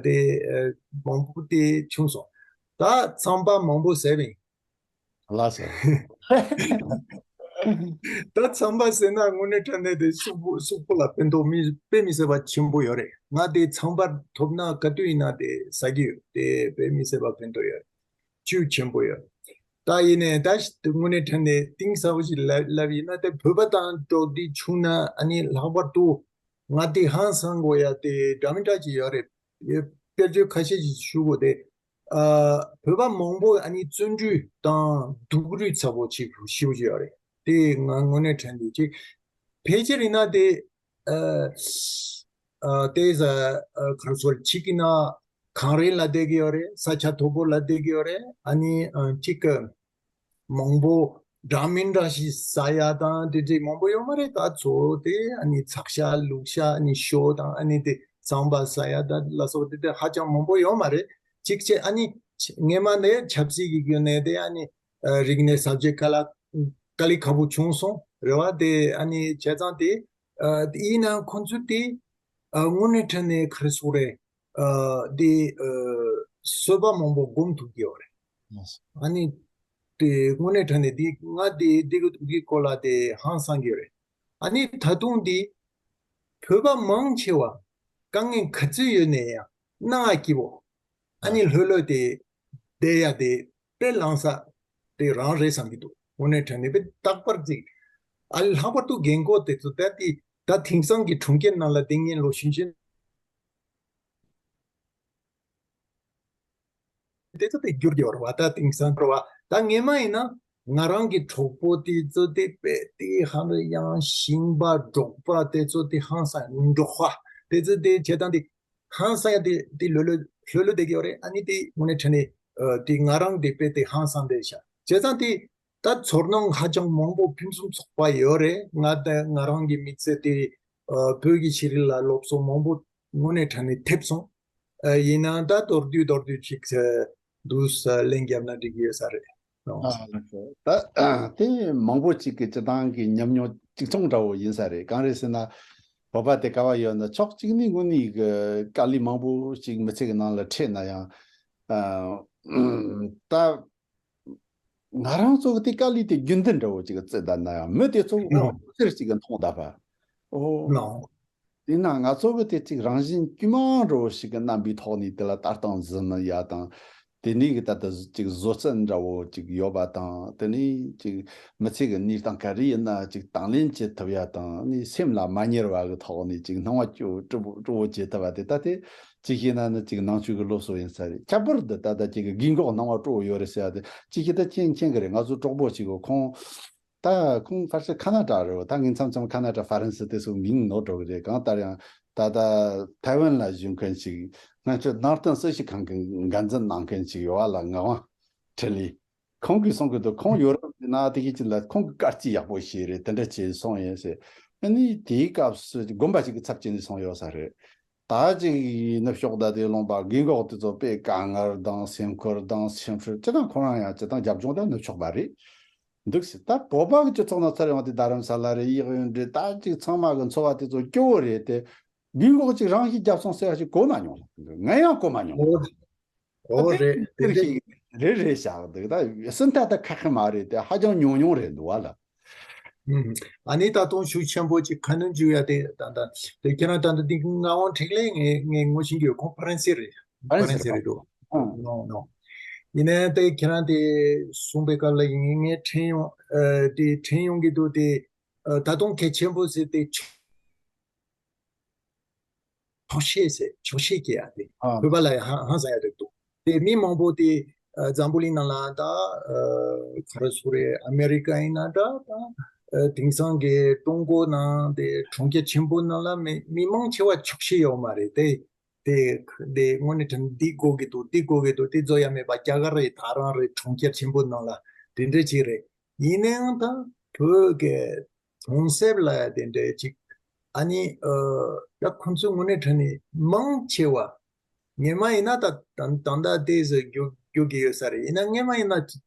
དེ་མང་པོ་དེ་བྱུང་སོང་། ད་ཚངས་པ་མང་པོ་ཟེར་བ་ཡིན། ལགས་སོ། ད་ཚངས་པ་ཟེར་ན་དངོས་གནས་དྲང་གནས་དེ་གཟུགས་པོ་གཟུགས་པོ་ལ་ཕན་ཐོགས་མི་དཔེ་མི་སྲིད་པ་ཆེན་པོ་ཡོད་རེད། ང་དེ་ཚངས་པ་ཐོབ་ན་ག་དུས་ཡིན་ན་དེ་ཟ་གི་ཡོད། དེ་དཔེ་མི་སྲིད་པ་ཕན་ཐོགས་ཡོད། བཅུད་ཆེན་པོ་ཡོད། ད་ཡིན་ནའི་ད་དངོས་གནས་དྲང་གནས་གཏིང་ཟབ་པོ་ཞིག་ལབ་ལབ་ཡིན་ན་དེ་བོད་པ་དང་འགྲོགས་འདྲིས་བྱུང་ན་ཨ་ནི་ལྷག་པར་དུ་ང་དེ་ཧང་སང་དགོས་ཡ་དེ་འདྲ་མི་འདྲ་ཅིག་ཡོད་རེད། དཔེར་བརྗོད་ཁ་ཤས་ཤིག་ཞུ་དགོས་དེ། ཨ། བོད་པ་མང་པོ་ཨ་ནི་བརྩོན་འགྲུས་དང་སྡུག་རུས་ཚ་པོ་ཅིག་ཞེ་པོ་ཅིག་ཡོད་རེད། དེ་ང་དངོས་གནས་དྲན་དུས་ཅིག་ཕལ་ཆེར་ཡིན་ན་དེ་ཨ་ཨ་དེ་ཟ་ཨ་ག་རེ་ཟེར་གཅིག་ཡིན་ན་གངས་རི་ལ་བསྡད་ཀྱི་ཡོད་རེད། ས་ཆ་མཐོ་པོ་ལ་བསྡད་ཀྱི་ཡོད་རེད། ཨ་ནི་ཨ་གཅིག་གི་མང་པོ་འདྲ་མིན་འདྲ་ཞིག་ཟ་ཡ་དང་དེ་འདྲའི་མང་པོ་ཡོད་མ་རེད། ད་གཙོ་བོ་དེ་ཨ་ནི་ཚགས་ཤ་བླུགས་ཤ་ཨ་ནི་ཞོ་དང་ཨ་ནི་དེ་རྩམ་པ་ཟ་ཡ་ད་ལ་སོགས་དེ་དེ་ཧ་ཅང་མང་པོ་ཡོད་མ་རེད། གཅིག་བྱས་ཨ་ནི་སྔས་མ་ནས་ཆབ་སྲིད་ཀྱི་བརྒྱུད་ནས་དེ་ཨ་ནི་ཨ་རིག་གནས་གསར་བརྗེ་དཀའ་ལ་དཀའ་ལས་ཁག་པོ་བྱུང་སོང་རེད་བ། དེ་ཨ་ནི་བྱས་ཙང་དེ་ཨ་ཡིན་ནའང་ཁོང་ཚོས་དེ་ཨ་དངོས་གནས་དྲང་གནས་ག་རེ་ཟེར་དགོས་རེད། ཨ་དེ་ཨ་བཟོད་པ་མང་པོ་སྒོམ་ཐུབ་ཀྱི་ཡོད་རེད། ཨ་ནི་དེ་དངོས་གནས་དྲང་གནས་དེ་ང་དེ་དེ་གི་དེ་གི་སྐོར་ལ་དེ་ཧང་སང་གི་ཡོད་རེད། ཨ་ནི་ད་དུང་དེ་བོད་པ་མང་ཆེ་བ་དཀའ་ངལ་ག་ཚོད་ཡོད་ནའི་ཡང་སྣང་བ་སྐྱིད་པོ། ཨ་ནི་ལྷོད་ལྷོད་དེ་བསྡད་ཡ་དེ་དཔེ་ལང་ས་དེ་རང་རེད་བསམ་གྱི་འདུག། དངོས་གནས་དྲང་གནས་དཔེ་རྟག་པར་ཅིག་ཨ་ལྷག་པར་དུ་རྒན་གོག་དེ་ཚོ་ད་དེ་ད་དེང་སང་གི་གྲོང་ཁྱེར་ནང་ལ་བསྡད་མཁན་ལོ་གཞོན་གཞོན་དེ་ཚོ་དེ་འགྱུར་གྱི་ཡོད་རེད་བ། ད་དེང་སང་རེད་བ། ད་སྔས་མ་ཡིན་ན་ང་རང་གི་གྲོགས་པོ་དེ་ཚོ་དེ་དཔེ་དེ་ཧ་ལས་ཡང་ཞིང་པ་འབྲོག་པ་དེ་ཚོ་དེ་ཧང་སང་འབྲོག་པ་དེ་ཚོ་དེ་བྱེད་སྟངས་དེ་ཧང་སང་ཡ་དེ་དེ་ལོ་ལོ་ལྷོད་ལྷོད་བསྡད་ཀྱི་ཡོད་རེད། ཨ་ནི་དེ་དངོས་གནས་དྲང་གནས་ཨ་དེ་ང་རང་དེ་དཔེ་དེ་ཧང་སང་བསྡད་ཤག། བྱས་ཙང་དེ་ད་ཚོར་སྣང་ཧ་ཅང་མང་པོ་ཕུན་སུམ་ཚོགས་པ་ཡོད་རེད། ང་ད་ང་རང་གི་མི་ཚེ་དེ་ཨ་བོད་ཀྱི་ཤེས་རིག་ལ་སློབ་གསོ་མང་པོ་དངོས་གནས་དྲང་གནས་ཐེབས་སོང་། ཨ་ཡིན་ནའང་ད་མདོར་བསྡུས་མདོར་བསྡུས་ཅིག་ཨ་འདུག་ལན་བརྒྱབ་ན་འགྲིག་གི་ཡོད་ས་རེད། ཨ་ལགས་སོ། ད་དེ་མང་པོ་ཅིག་གི་སྤྱི་བཏང་གི་ཉམས་མྱོང་གཅིག་མཚུངས་འདྲ་བོ་ཡིན་ས་རེད། གང་རེད་ཟེར་ན་བོད་པ་དེ་ག་བ་ཡོད་ན་ཕྱོགས་གཅིག་ནས་དངོས་གནས་གི་དཀའ་ལས་མང་པོ་ཅིག་མི་ཚེ་གི་ནང་ལ་འཕྲད་ན་ཡང་ཨ་ད་ང་རང་ཚོ་གི་དེ་དཀའ་ལས་དེ་རྒྱུན་ལྡན་འདྲ་བོ་ཅིག་གི་བརྩི་བསྡད་ན་ཡང་མི་དེ་ཚོ་ཨོ་ཟེར་ཅིག་གི་མཐོང་བསྡད་པ། ཨོ། དེས་ན་ང་ཚོ་གི་དེ་ཅིག་རང་བཞིན་དཀྱུས་མ་འདྲ་བོ་ཞིག་གི་རྣམ་པའི་ཐོག་ནས་དེ་ལ་ལྟ་སྟངས་ཟིན་ཡ་དང་། དེ་ནས་གི་ད་ལྟ་ཅིག་བཟོད་བསྲན་འདྲ་བོ་ཅིག་ཡོད་པ་དང་། དེ་ནས་ཅིག་མི་ཚེ་གི་གནས་སྟངས་ག་རེ་ཡིན་ན་ཅིག་དང་ལེན་བྱེད་ཐུབ་ཡ་དང་། ནི་སེམས་ལ་མ་ཉེར་བ་གི་ཐོག་ནས་ཅིག་སྣང་བ་སྐྱོ་སྤྲོ་པོ་སྤྲོ་བོ་བྱེད་ཐུབ་པ་དེ་ད་དེ་ཅིག་བྱས་ན་ནི་ཅིག་ནང་ཆོས་ཀྱི་སློབ་གསོ་ཡིན་ས་རེད། ཁྱད་པར་དུ་ད་ལྟ་ཅིག་གི་རྒན་གོག་སྣང་བ་སྤྲོ་བོ་ཡོད་རེད་ཟེར་ཡ་དེ་ཅིག་བྱས་ད་མཁྱེན་མཁྱེན་གི་རེད། ང་ཚོ་གྲོགས་པོ་ཅིག་གི་ཁོང་ད་ཁོང་ཕལ་ཆེར་ཁ་ན་ཌ་རེད་བ། ད་ངས་མཚམས་མཚམས་ཁ་ན་ཌ་ཧྥ་རན་སི་དེ་ཚོ་མིང་ནོར་འགྲོ་གི་རེད། གང་ལྟར་ཡང་ད་ལྟ་ཐའེ་ཝན་ལ་བཞུགས་མཁན་ཞིག་སྔོན་ཆད་ནང་བསྟན་སྲིད་ཞི་ཁང་གི་འགན་འཛིན་གནང་མཁན་ཞིག་ཡོད་པ་ལ་ངག་དབང་འཕྲིན་ལས། ཁོང་གིས་གསུང་གི་འདུག། ཁོང་ཡོ་རོབ་ཀྱི་ནང་དེ་གའི་ཅིག་ལ་ཁོང་གིས་དཀའ་སྤྱད་ཡག་པོ་བྱས་རེད། དེ་འདྲ་བྱས་སོང་ཡིན་ཟེར། ཨ་ནི་དེའི་སྐབས་སུ་དགོན་པ་ཞིག་གི་ཚབ་བྱས་ནས་སོང་ཡོད་ས་རེད། ད་ཅིག་ནུབ་ཕྱོགས་ད་དེ་ལུང་པ་རྒན་གོག་དེ་ཚོ་དཔེ་དཀའ་ངལ་དང་སེམས་ཁུར་དང་སེམས་ཁྲལ་སྤྱི་དང་ཁོ་རང་ཡང་སྤྱི་དང་རྒྱབ་ལྗོངས་ད་ནུབ་ཕྱོགས་པ་རེད། འདུག་ཟེར། ད་བོད་པ་གི་སྤྱི་ཚོགས་ནང་ཚར་ཡོང་དེ་རྡ་རམ་ས་ལ་རེད། གཡས་གཡོན་རེད། ད་ཅིག་ཚང་མ་གི་འཚོ་བ་དེ་ཚོ་སྐྱོ་བོ་རེད་དེ། འདིའི་འགོག་ཅིག་རང་ཞིག་རྒྱབ་སོང་ཟེར་བ་ཞིག་གོ་མ་མྱོང་ལ། ང་ཡང་གོ་མ་མྱོང་། ཨོ་ཨོ་རེད། དེ་འདྲ་ཞིག་རེད་རེད་བཞག་འདུག་ད་སུན་ཐ་ད་ཁག་ཁག་མ་རེད་དེ། ཧ་ཅང་ཉུང་ཉུང་རེད་འདུག་བ་ལ། ཨ་ནི་ད་དུང་ཤུགས་ཆེན་པོ་ཅིག་ཁ་སྣོན་བྱུག་ཡ་དེ་ད་ད་དེ་ཁྱེད་རང་ད་ད་འདི་ང་འོང་འགྲིག་ལེ། ངས་ངས་ངོ་ཤེས་ཀྱི་ཡོད། ཁོང་ཕ་རན་སི་རེད། ཕ་རན་སི་རེད་འདུག་ཡིན་ནའི་དེ་ཁྱེད་རང་དེ་གསུངས་པའི་སྐབས་ལ་ཡིན། ངས་དྲན་ཡོང་། དེ་དྲན་ཡོང་གི་འདུག་དེ་ད་དུང་གལ་ཆེན་པོ་ཟེར་དེ་ཆོག་ཤེས་ཟེར། ཆོག་ཤེས་སྐྱེ་ཡ་དེ་བོད་པ་ལ་ཡང་ཧང་སང་ཡ་རེད་འདུག་དེ་མི་མང་པོ་དེ་འཛམ་བུ་གླིང་ནང་ལ་ད་ག་རེ་ཟེར་རེད། ཨ་མེ་རི་ཀ་ཡིན་ན་འདྲ། ད་དེང་སང་གི་ཀྲུང་གོ་ནང་དེ་གྲོང་ཁྱེར་ཆེན་པོ་ནང་ལ་མི་མི་མང་ཆེ་བ་ཆོག་ཤེས་ཡོད་མ་རེད་དེ། དེ་དེ་དངོས་གནས་དྲང་འདི་དགོས་ཀྱི་འདུག་འདི་དགོས་ཀྱི་འདུག་དེ་བཟོ་ཡ་མེད་པ་རྒྱ་གར་རེད། ད་རང་རེད། གྲོང་ཁྱེར་ཆེན་པོ་ནང་ལ་དེ་འདྲ་ཅིག་རེད། ཡིན་ནའང་ད་བོད་ཀྱི་གྲོང་གསེབ་ལ་ཡ་དེ་འདྲ་ཅིག་ཨ་ནི་ད་ཁོང་ཚོ་དངོས་གནས་དྲང་གནས་མང་ཆེ་བ་སྔོན་མ་ཡིན་ན་ད་ད་ད་ལྟ་དེ་ཟེར་རྒྱུ་རྒྱུ་གི་ཡོད་ས་རེད། ཡིན་ན་སྔོན་མ་ཡིན་ན་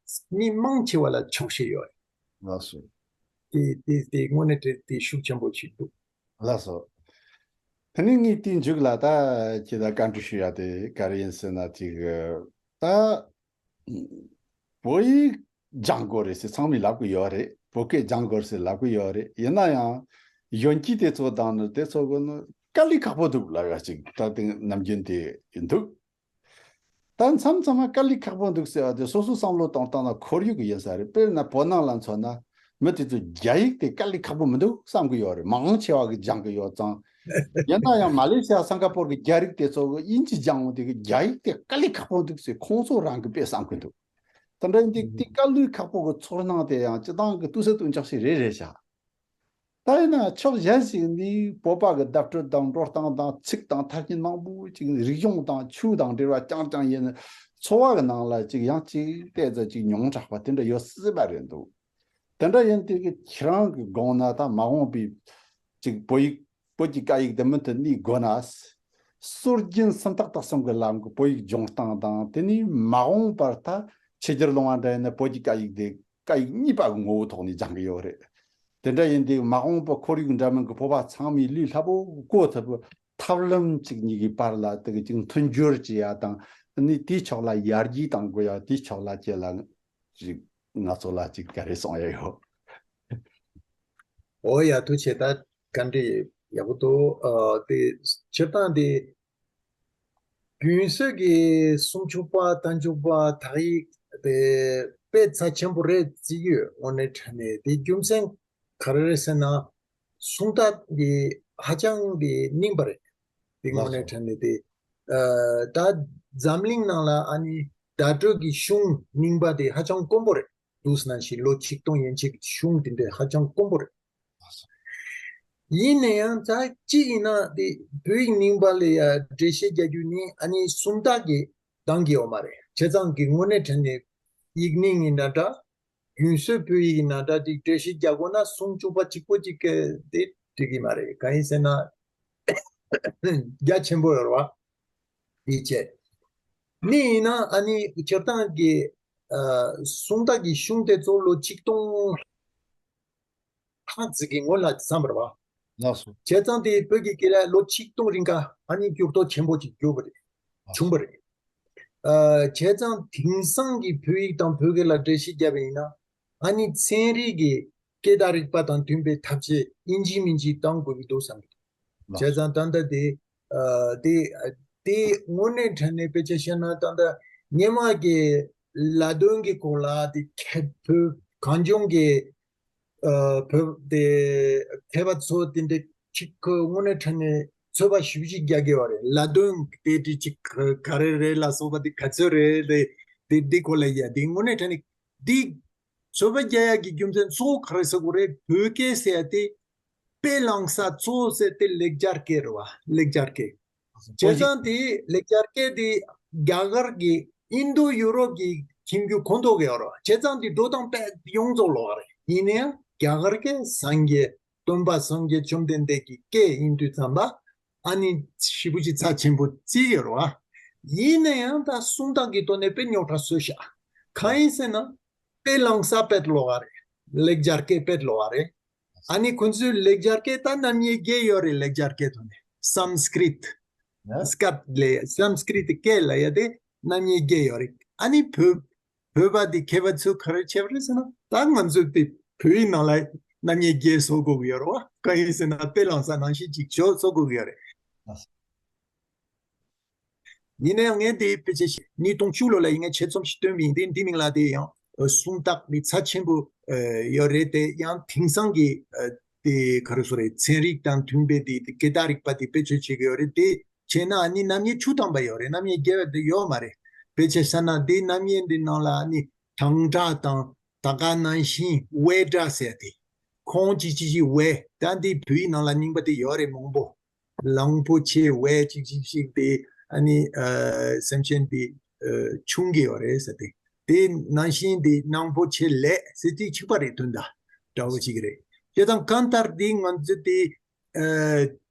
མི་མང་ཆེ་བ་ལ་ཆོག་ཤེས་ཡོད་རེད། ལགས་སོ། དེ་དེ་དེ་དངོས་གནས་དེ་དེ་ཤུགས་ཆེན་པོ་ཅིག་འདུག་ལགས་སོ། དེ་ནས་ངས་དེའི་མཇུག་ལ་ད་ཁྱེད་ལ་བཀའ་འདྲི་ཞུ་ཡ་དེ་ག་རེ་ཡིན་ཟེར་ན། ཅིག་ད་བོད་ཡིག་སྦྱང་དགོས་རེད་ཟེར་ཚང་མས་ལབ་ཀྱི་ཡོད་རེད། བོད་སྐད་སྦྱང་དགོས་རེད་ཟེར་ལབ་ཀྱི་ཡོད་རེད། ཡིན་ན་ཡང་གཞོན་སྐྱེས་དེ་ཚོ་དང་ནི་དེ་ཚོ་གི་ནི་དཀའ་ལས་ཁག་པོ་འདུག་ལབ་ཡ་ཅིག་ད་དེ་ནམ་རྒྱུན་དེ་འདུག་ད་མཚམས་མཚམས་མ་དཀའ་ལས་ཁག་པོ་འདུག་ཟེར་བ་དེ་སོ་སོ་བསམ་བློ་བཏང་བཏང་ན་ཁོར་ཡུག་ཡིན་ས་རེད། དཔེར་ན་བོད་ནང་ལ་མཚོན་ན་མི་དེ་ཚོ་རྒྱ་ཡིག་དེ་དཀའ་ལས་ཁག་པོ་མི་འདུག་བསམ་གི་ཡོད་རེད། མང་ཆེ་བ་གི་སྦྱང་གི་ཡོད་ཙང་། ཡིན་ན་ཡང་མ་ལེ་ཤི་ཡ་སིང་ག་པོར་གི་རྒྱ་རིགས་དེ་ཚོ་གི་དབྱིན་ཇི་སྦྱང་འོང་དེ་གི་རྒྱ་ཡིག་དེ་དཀའ་ལས་ཁག་པོ་འདུག་ཟེར་ཁོང་ཚོ་རང་གི་དཔེ་བསམ་གི་འདུག་དེ་འདྲ་ཡིན་དུས་དེ་དཀའ་ལས་ཁག་པོ་གི་ཚོར་སྣང་དེ་ཡང་སྤྱི་བཏང་གི་ལྟོས་ས་ལྟོས་འཇོག་ཞིག་རེད་རེད་བཞག་ད་ཡིན་ན་ཕྱོགས་གཞན་ཞིག་ནས་བོད་པ་གི་བརྡ་སྤྲོད་དང་འགྲོ་སྟངས་དང་ཚིག་དང་ཐ་སྙད་མང་པོ་ཅིག་རིག་གཞུང་དང་ཆོས་དང་འབྲེལ་བ་རྐྱང་རྐྱང་ཡིན་ན། འཚོ་བ་གི་ནང་ལ་ཅིག་ཡང་ཅིག་ཏོག་ཙམ་ཅིག་ཉུང་དྲགས་པ་དེ་འདྲ་ཡོད་སྲིད་པ་རེད་འདུག་དེ་འདྲ་ཡིན་དུས་ཀྱི་ཁྱེད་རང་གི་དགོངས་ན་ད་མ་འོངས་པའི་ཅིག་བོད་ཡིག་བོད་ཀྱི་སྐད་ཡིག་འདི་མུ་མཐུད་གནས་དགོས་ན། སྲོལ་རྒྱུན་སུམ་རྟགས་དག་གསུམ་གྱི་ལམ་གྱི་བོད་ཡིག་སྦྱོང་སྟངས་དང་། དེ་ནས་མ་འོངས་པར་ད་ཕྱི་རྒྱལ་ལུང་བ་འདྲ་ཡིན་ན་བོད་ཀྱི་སྐད་ཡིག་དེ་སྐད་ཡིག་གཉིས་པ་གི་ངོ་བོའི་ཐོག་ནས་སྦྱང་གི་ཡོད་རེད། དེ་འདྲ་ཡིན་དུས་མ་འོངས་པ་ཁོར་ཡུག་འདྲ་མིན་གྱི་བོད་པ་ཚང་མས་ལུས་སླ་པོ་བཀོལ་ཐུབ་པའི་ཐབས་ལམ་གཅིག་གཉིས་ཀྱི་བར་ལ་དེ་གི་ཅིག་མཐུན་སྦྱོར་བྱེད་ཡ་དང་། ཨ་ནི་དེའི་ཕྱོགས་ལ་ཡར་རྒྱས་གཏང་དགོས་ཡ། དེའི་ཕྱོགས་ལ་ཁྱེད་ལ་ཅིག་ང་ཚོ་ལ་ཅིག་ག་རེ་གསུང་ཡ་ཡོད། འོ་ཡ། ཐུགས་རྗེ་ཆེ། ད་བཀའ་འདྲི་ཡག་པོ་འདུག་ཨ་དེ་སྤྱིར་བཏང་དེ་རྒྱུན་སྲོལ་གྱི་སུམ་ཅུ་པ་རྟ་མཆོག་པ་དག་ཡིག་དེ་དཔེ་རྩ་ཆེན་པོ་རེད་བརྩི་གི་ཡོད། དངོས་གནས་དྲང་གནས་དེ་རྒྱུ་མཚན་ག་རེ་རེད་ཟེར་ན། སུམ་རྟགས་དེ་ཧ་ཅང་གི་རྙིང་པ་རེད། དེ་དངོས་གནས་དྲང་གནས་དེ་ཨ་ད་འཛམ་གླིང་ནང་ལ་ཨ་ནི་བརྡ་སྤྲོད་ཀྱི་གཞུང་རྙིང་པ་དེ་ཧ་ཅང་དཀོན་པོ་རེད། དུས་ནང་བཞིན་ལོ་ཆིག་སྟོང་ཡན་ཆད་ཀྱི་གཞུང་དེ་འདྲ་ཧ་ཅང་དཀོན་པོ་རེད། ཡིན་ན་ཡང་ད་གཅིག་ཡིན་ན་དེ་བོད་ཡིག་རྙིང་པ་ལ་ཡ་འགྲེལ་བཤད་རྒྱག་རྒྱུ་ནི་ཨ་ནི་སུམ་རྟགས་ཀྱིས་འདང་གི་ཡོད་མ་རེད། བྱས་ཙང་གི་དངོས་གནས་དྲང་གནས་ཡིག་རྙིང་ཡིན་ན་འདྲ། རྒྱུན་སྲོལ་བོད་ཡིག་ཡིན་ན་འདྲ། དེ་འགྲེལ་བཤད་རྒྱག་དགོས་ན་སུམ་ཅུ་པ་གཅིག་པོ་གཅིག་གིས་དེ་འགྲིག་གི་མ་རེད། གང་ཡིན་ཟེར་ན་རྒྱ་ཆེན་པོ་ཡོད་རེད་བ། ཡིད་ཆེས་ནི་ཡིན་ན་ཨ་ནི་སྤྱིར་བཏང་གི་ཨ་སུམ་རྟགས་ཀྱི་གཞུང་དེ་ཚོ་ལོ་ཆིག་སྟོང་ལྷག་ཙམ་གྱི་སྔོན་ལ་བརྩམས་པ་རེད་བ། ལགས་སོ། བྱས་ཙང་དེ་བོད་ཀྱི་སྐད་ལ་ལོ་ཆིག་སྟོང་རིང་ག་ཨ་ནི་འགྱུར་ལྡོག་ཆེན་པོ་ཅིག་གྱུར་པ་རེད། བྱུང་པ་རེད། ཨ་བྱས་ཙང་དེང་སང་གི་བོད་ཡིག་དང་བོད་སྐད་ལ་འགྲེལ་བཤད་བརྒྱབ་པ་ཡིན་ན་ཨ་ནི་ཚན་རིག་གི་སྐད་བརྡ་རིག་པ་དང་མཐུན་པའི་ཐབས་ཤེས་ཡིན་གཅིག་མིན་གཅིག་གཏང་དགོས་ཀྱི་འདུག་བསམ་གྱི་འདུག་བྱས་ཙང་ད་ལྟ་དེ་ཨ་དེ་དེ་དངོས་གནས་དྲང་གནས་དཔེ་ཆ་བཤད་ན་ད་ལྟ་སྔོན་མ་གི་ལ་དོན་གྱི་སྐོར་ལ་དེ་ཁྱད་བོད་གངས་ལྗོངས་ཀྱི་ཨ་བོད་དེ་མཁས་པ་ཚོ་དེ་འདྲ་ཅིག་གི་དངོས་གནས་དྲང་གནས་ཚོད་དཔག་ཞེ་པོ་ཅིག་རྒྱག་གི་ཡོད་རེད། ལ་དོན་དེ་དེ་ཅིག་ག་རེ་རེད་ལ་སོགས་པ་དེ་ག་ཚོད་རེད། དེ་དེ་དེ་སྐོར་ལ་ཡ་དེ་དངོས་གནས་དྲང་གནས་དེ་ཚོད་དཔག་རྒྱག་ཡ་གི་རྒྱུ་མཚན་གཙོ་བོ་ག་རེ་ཟེར་དགོས་རེད། བོད་སྐད་ཟེར་ཡ་དེ་དཔེ་བླངས་ས་གཙོ་བོ་ཟེར་དེ་ལེགས་སྦྱར་སྐད་རེད་བ། ལེགས་སྦྱར་སྐད། བྱས་ཙང་དེ་ལེགས་སྦྱར་སྐད་དེ་རྒྱ་གར་གྱི་ཨིན་རྡུ་ཡུ་རོབ་ཀྱི་ཁྱིམ་རྒྱུད་ཁོངས་གཏོགས་ཀྱི་ཡོད་རེད། བྱས་ཙང་དེ་འགྲོ་སྟངས་དཔེ་ཡོངས་རྫོགས་ལོགས་ཀ་རེད། ཡིན་ནའང་རྒྱ་གར་གྱི་སངས་རྒྱས་སྟོན་པ་སངས་རྒྱས་བཅོམ་ལྡན་འདས་ཀྱི་སྐད་ཡིན་དུས་ཙམ་པ་ཨ་ནི་ཞེ་པོ་ཅིག་རྩ་ཆེན་པོ་བརྩི་ཡོད་རེད་བ། ཡིན་ན་ཡང་ད་སུམ་རྟགས་ཀྱི་ཐོག་ནས་དཔེ་རྙོག་དྲ་བཟོས་ཤག་གང་ཡིན་ཟེར་ན། དཔེ་བླངས་ས་དཔེ་ལོགས་ཀ་རེད། ལེགས་སྦྱར་སྐད་དཔེ་ལོགས་ཀ་རེད། ཨ་ནི་ཁོང་ཚོའི་ལེགས་སྦྱར་སྐད་ད་རྣམ་དབྱེ་བརྒྱད་ཡོད་རེད། ལེགས་སྦྱར་སྐད་ཐོག་ནས་ སཾ་སྐྲྀཏ། ཡ། སྐད་ལས་སཾ་སྐྲྀཏ་སྐད་ལ་ཡ་དེ་རྣམ་དབྱེ་བརྒྱད་ཡོད་རེད། ཨ་ནི་བོད་བོད་པ་དེ་མཁས་པ་ཚོས་ག་རེ་བྱས་པ་རེད་ཟེར་ན། ད་ང་ཚོས་དེ་བོད་ཡིག་ནང་ལ་རྣམ་དབྱེ་བརྒྱད་བཟོ་དགོས་ཀྱི་ཡོད་རེད་བ། གང་ཡིན་ཟེར་ན་དཔེ་བླངས་ས་ནང་བཞིན་ཅིག་བཟོ་བཟོ་དགོས་ཀྱི་ཡོད་རེད། ཡིན་ན་ཡང་ངས་འདི་དཔེ་ཆ་ཞིག་ཉིས་སྟོང་བཅུ་ལོ་ལ་ཡིན་ངས་ཆེད་རྩོམ་ཞིག་བཏོན་པ་ཡིན་ཏེ། འདི་མིང་ལ་དེ་ཡང་ཨ་སུམ་རྟགས་འདི་རྩ་ཆེན་པོ་ཨ་ཡོད་རེད་དེ། ཡང་དེང་སང་གི་ཨ་དེ་ག་རེ་ཟེར་རེད། ཚན་རིག་དང་མཐུན་པའི་དེ་དེ་སྐད་བརྡ་རིག་པ་དེ་བེད་སྤྱོད་བྱེད་ཀྱི་ཡོད་རེད། དེ་བྱས་ན་ཨ་ནི་རྣམ་དབྱེ་བཅུ་ཐམ་པ་ཡོད་རེད། རྣམ་དབྱེ་བརྒྱད་པ་དེ་ཡོད་མ་རེད། དཔེ་ཆ་བཞག་ན་དེ་རྣམ་དབྱེ་འདི་ནང་ལ་ཨ་ནི་དྲང་སྒྲ་དང་ད་ག་ནང་བཞིན་དབའི་སྒྲ་ཟེར་དེ། ཁོང་གཅིག་གཅིག་གཅིག་དབའི། ད་འདི་བོད་ཡིག་ནང་ལ་རྙིང་པ་དེ་ཡོད་རེད་མང་པོ། གླང་པོ་ཆེ་དབའི་གཅིག་གཅིག་གཅིག་དེ། ཨ་ནི་ཨ་སེམས་ཅན་དེ་ཨ་ཆུང་གི་ཡོད་རེད་ཟེར་ཏེ། དེ་ནང་བཞིན་དེ་གླང་པོ་ཆེ་ལས་ཟེར་དེ་གཅིག་པ་རེད། དོན་དག་འདྲ་བོ་གཅིག་རེད། དེ་དང་གང་ལྟར་དེ་ང་ཚོ་དེ་ཨ་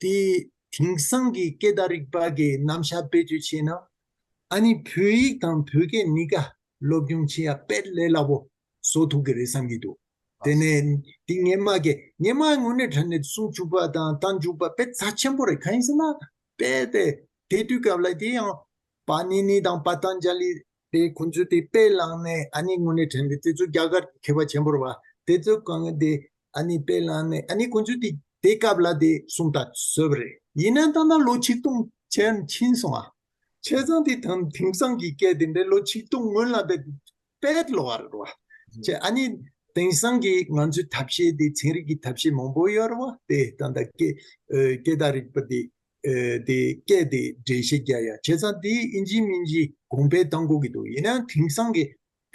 དེ་དེང་སང་གི་སྐད་བརྡ་རིག་པ་གི་རྣམ་གཞག་བེད་སྤྱོད་བྱས་ན། ཨ་ནི་བོད་ཡིག་དང་བོད་སྐད་གཉིས་ཀ་སློབ་སྦྱོང་བྱེད་ཡ་དཔེ་ལས་སླ་པོ་བཟོ་ཐུབ་ཀྱི་རེད་བསམ་གྱི་འདུག་དེ་ནས་དེ་སྔོན་མ་གི་སྔོན་མ་དངོས་གནས་དྲང་གནས་སུམ་ཅུ་པ་དང་རྟགས་འཇུག་པ་དཔེ་རྩ་ཆེན་པོ་རེད། གང་ཡིན་ཟེར་ན་དཔེ་དེ་དེ་དུས་སྐབས་ལ་དེ་ཡང་པཱ་ཎི་ནི་དང་པ་ཏན་ཇ་ལི་དེ་ཁོང་ཚོས་དེ་དཔེ་བླངས་ནས། ཨ་ནི་དངོས་གནས་དྲང་གནས་དེ་ཚོ་རྒྱ་གར་མཁས་པ་ཆེན་པོ་རེད་བ། དེ་ཚོ་གང་དེ་ཨ་ནི་དཔེ་བླངས་ནས། ཨ་ནི་ཁོང་ཚོས་དེ་དེ་སྐབས་ལ་དེ་སུམ་རྟགས་བཟོས་པ་རེད། ཡིན་ན་ད་ལྟ་ལོ་ཆིག་སྟོང་ཕྱིན་སོང་ཨ། བྱས་ཙང་དེ་དང་དེང་སང་གི་སྐད་དེ་འདྲ་ལོ་ཆིག་སྟོང་སྔོན་ལ་དེ་དཔེ་ལོ་བ་རེད་བ། བྱས་ཨ་ནི་དེང་སང་གི་ང་ཚོའི་ཐབས་ཤེས་དེ་ཚན་རིག་གི་ཐབས་ཤེས་མང་པོ་ཡོད་རེད་བ། དེ་ད་ལྟ་སྐད་ཨ་སྐད་བརྡ་རིག་པ་དེ་ཨ་དེ་སྐད་དེ་འགྲེལ་བཤད་རྒྱག་ཡ། བྱས་ཙང་དེ་ཨིན་ཇི་མིན་ཇི་གོང་འཕེལ་གཏོང་དགོས་ཀྱི་འདུག་ཡིན་ན་དེང་སང་གི་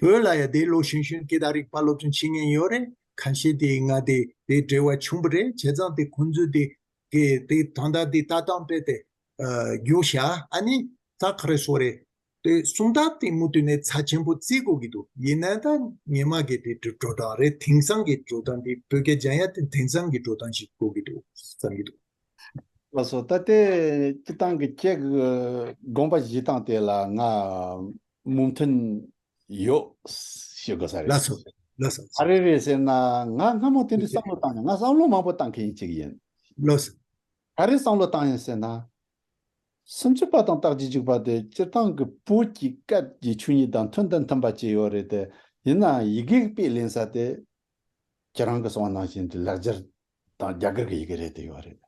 བོད་ལ་ཡ་དེ་ལོ་གཞོན་གཞོན་སྐད་བརྡ་རིག་པ་སློབ་སྦྱོང་བྱེད་མཁན་ཡོད་རེད། ཁ་ཤས་དེ་ང་དེ་དེ་འབྲེལ་བ་ཆུང་པོ་རེད། བྱས་ཙང་དེ་ཁོང་ཚོས་དེ་གི་དེ་ད་ལྟ་དེ་ལྟ་སྟངས་དཔེ་དེ་ཨ་རྒྱུགས་བཞག་ཨ་ནི་ད་ག་རེ་ཟེར་རེད། དེ་སུམ་རྟགས་དེ་མུ་མཐུད་ནས་རྩ་ཆེན་པོ་བརྩི་དགོས་ཀྱི་འདུག་ཡིན་ན་ད་སྔོན་མ་གི་དེ་འགྲོ་སྟངས་རེད། དེང་སང་གི་འགྲོ་སྟངས་དེ་བོད་སྐད་སྦྱང་ཡ་དེ་དེང་སང་གི་འགྲོ་སྟངས་ཤིག་དགོས་ཀྱི་འདུག་བསམ་གྱི་འདུག་ལགས་སོ། ད་ལྟའི་སྤྱིར་བཏང་གི་ཁྱེད་ཀྱི་དགོངས་པ་བཞེས་སྟངས་དེ་ལ་ང་མོས་མཐུན་ཡོད་ཞུ་དགོས་ས་རེད། ལགས་སོ། ལགས་སོ། ག་རེ་རེད་ཟེར་ན། ང་སྔ་མོ་དེ་འདྲའི་བསམ་བློ་བཏང་ཡང་། ང་བསམ་བློ་མང་པོ་བཏང་མཁན་ཡིན་གཅིག་ཡིན། ལགས་སོ། ག་རེ་བསམ་བློ་བཏང་ཡིན་ཟེར་ན། སུམ་ཅུ་པ་དང་རྟགས་ཀྱི་འཇུག་པ་དེ་སྤྱིར་བཏང་གི་བོད་ཀྱི་སྐད་ཀྱི་ཆོས་ཉིད་དང་མཐུན་དང་མཐུན་པ་ཅིག་ཡོད་རེད་དེ། ཡིན་ནའང་ཡི་གེ་དཔེ་ལེན་ས་དེ་ཁྱེད་རང་གིས་གསུངས་པ་ནང་བཞིན་དུ་ལེགས་སྦྱར་དང་རྒྱ་གར་གྱི་ཡི་གེ་རེད་དེ་ཡོད་རེད།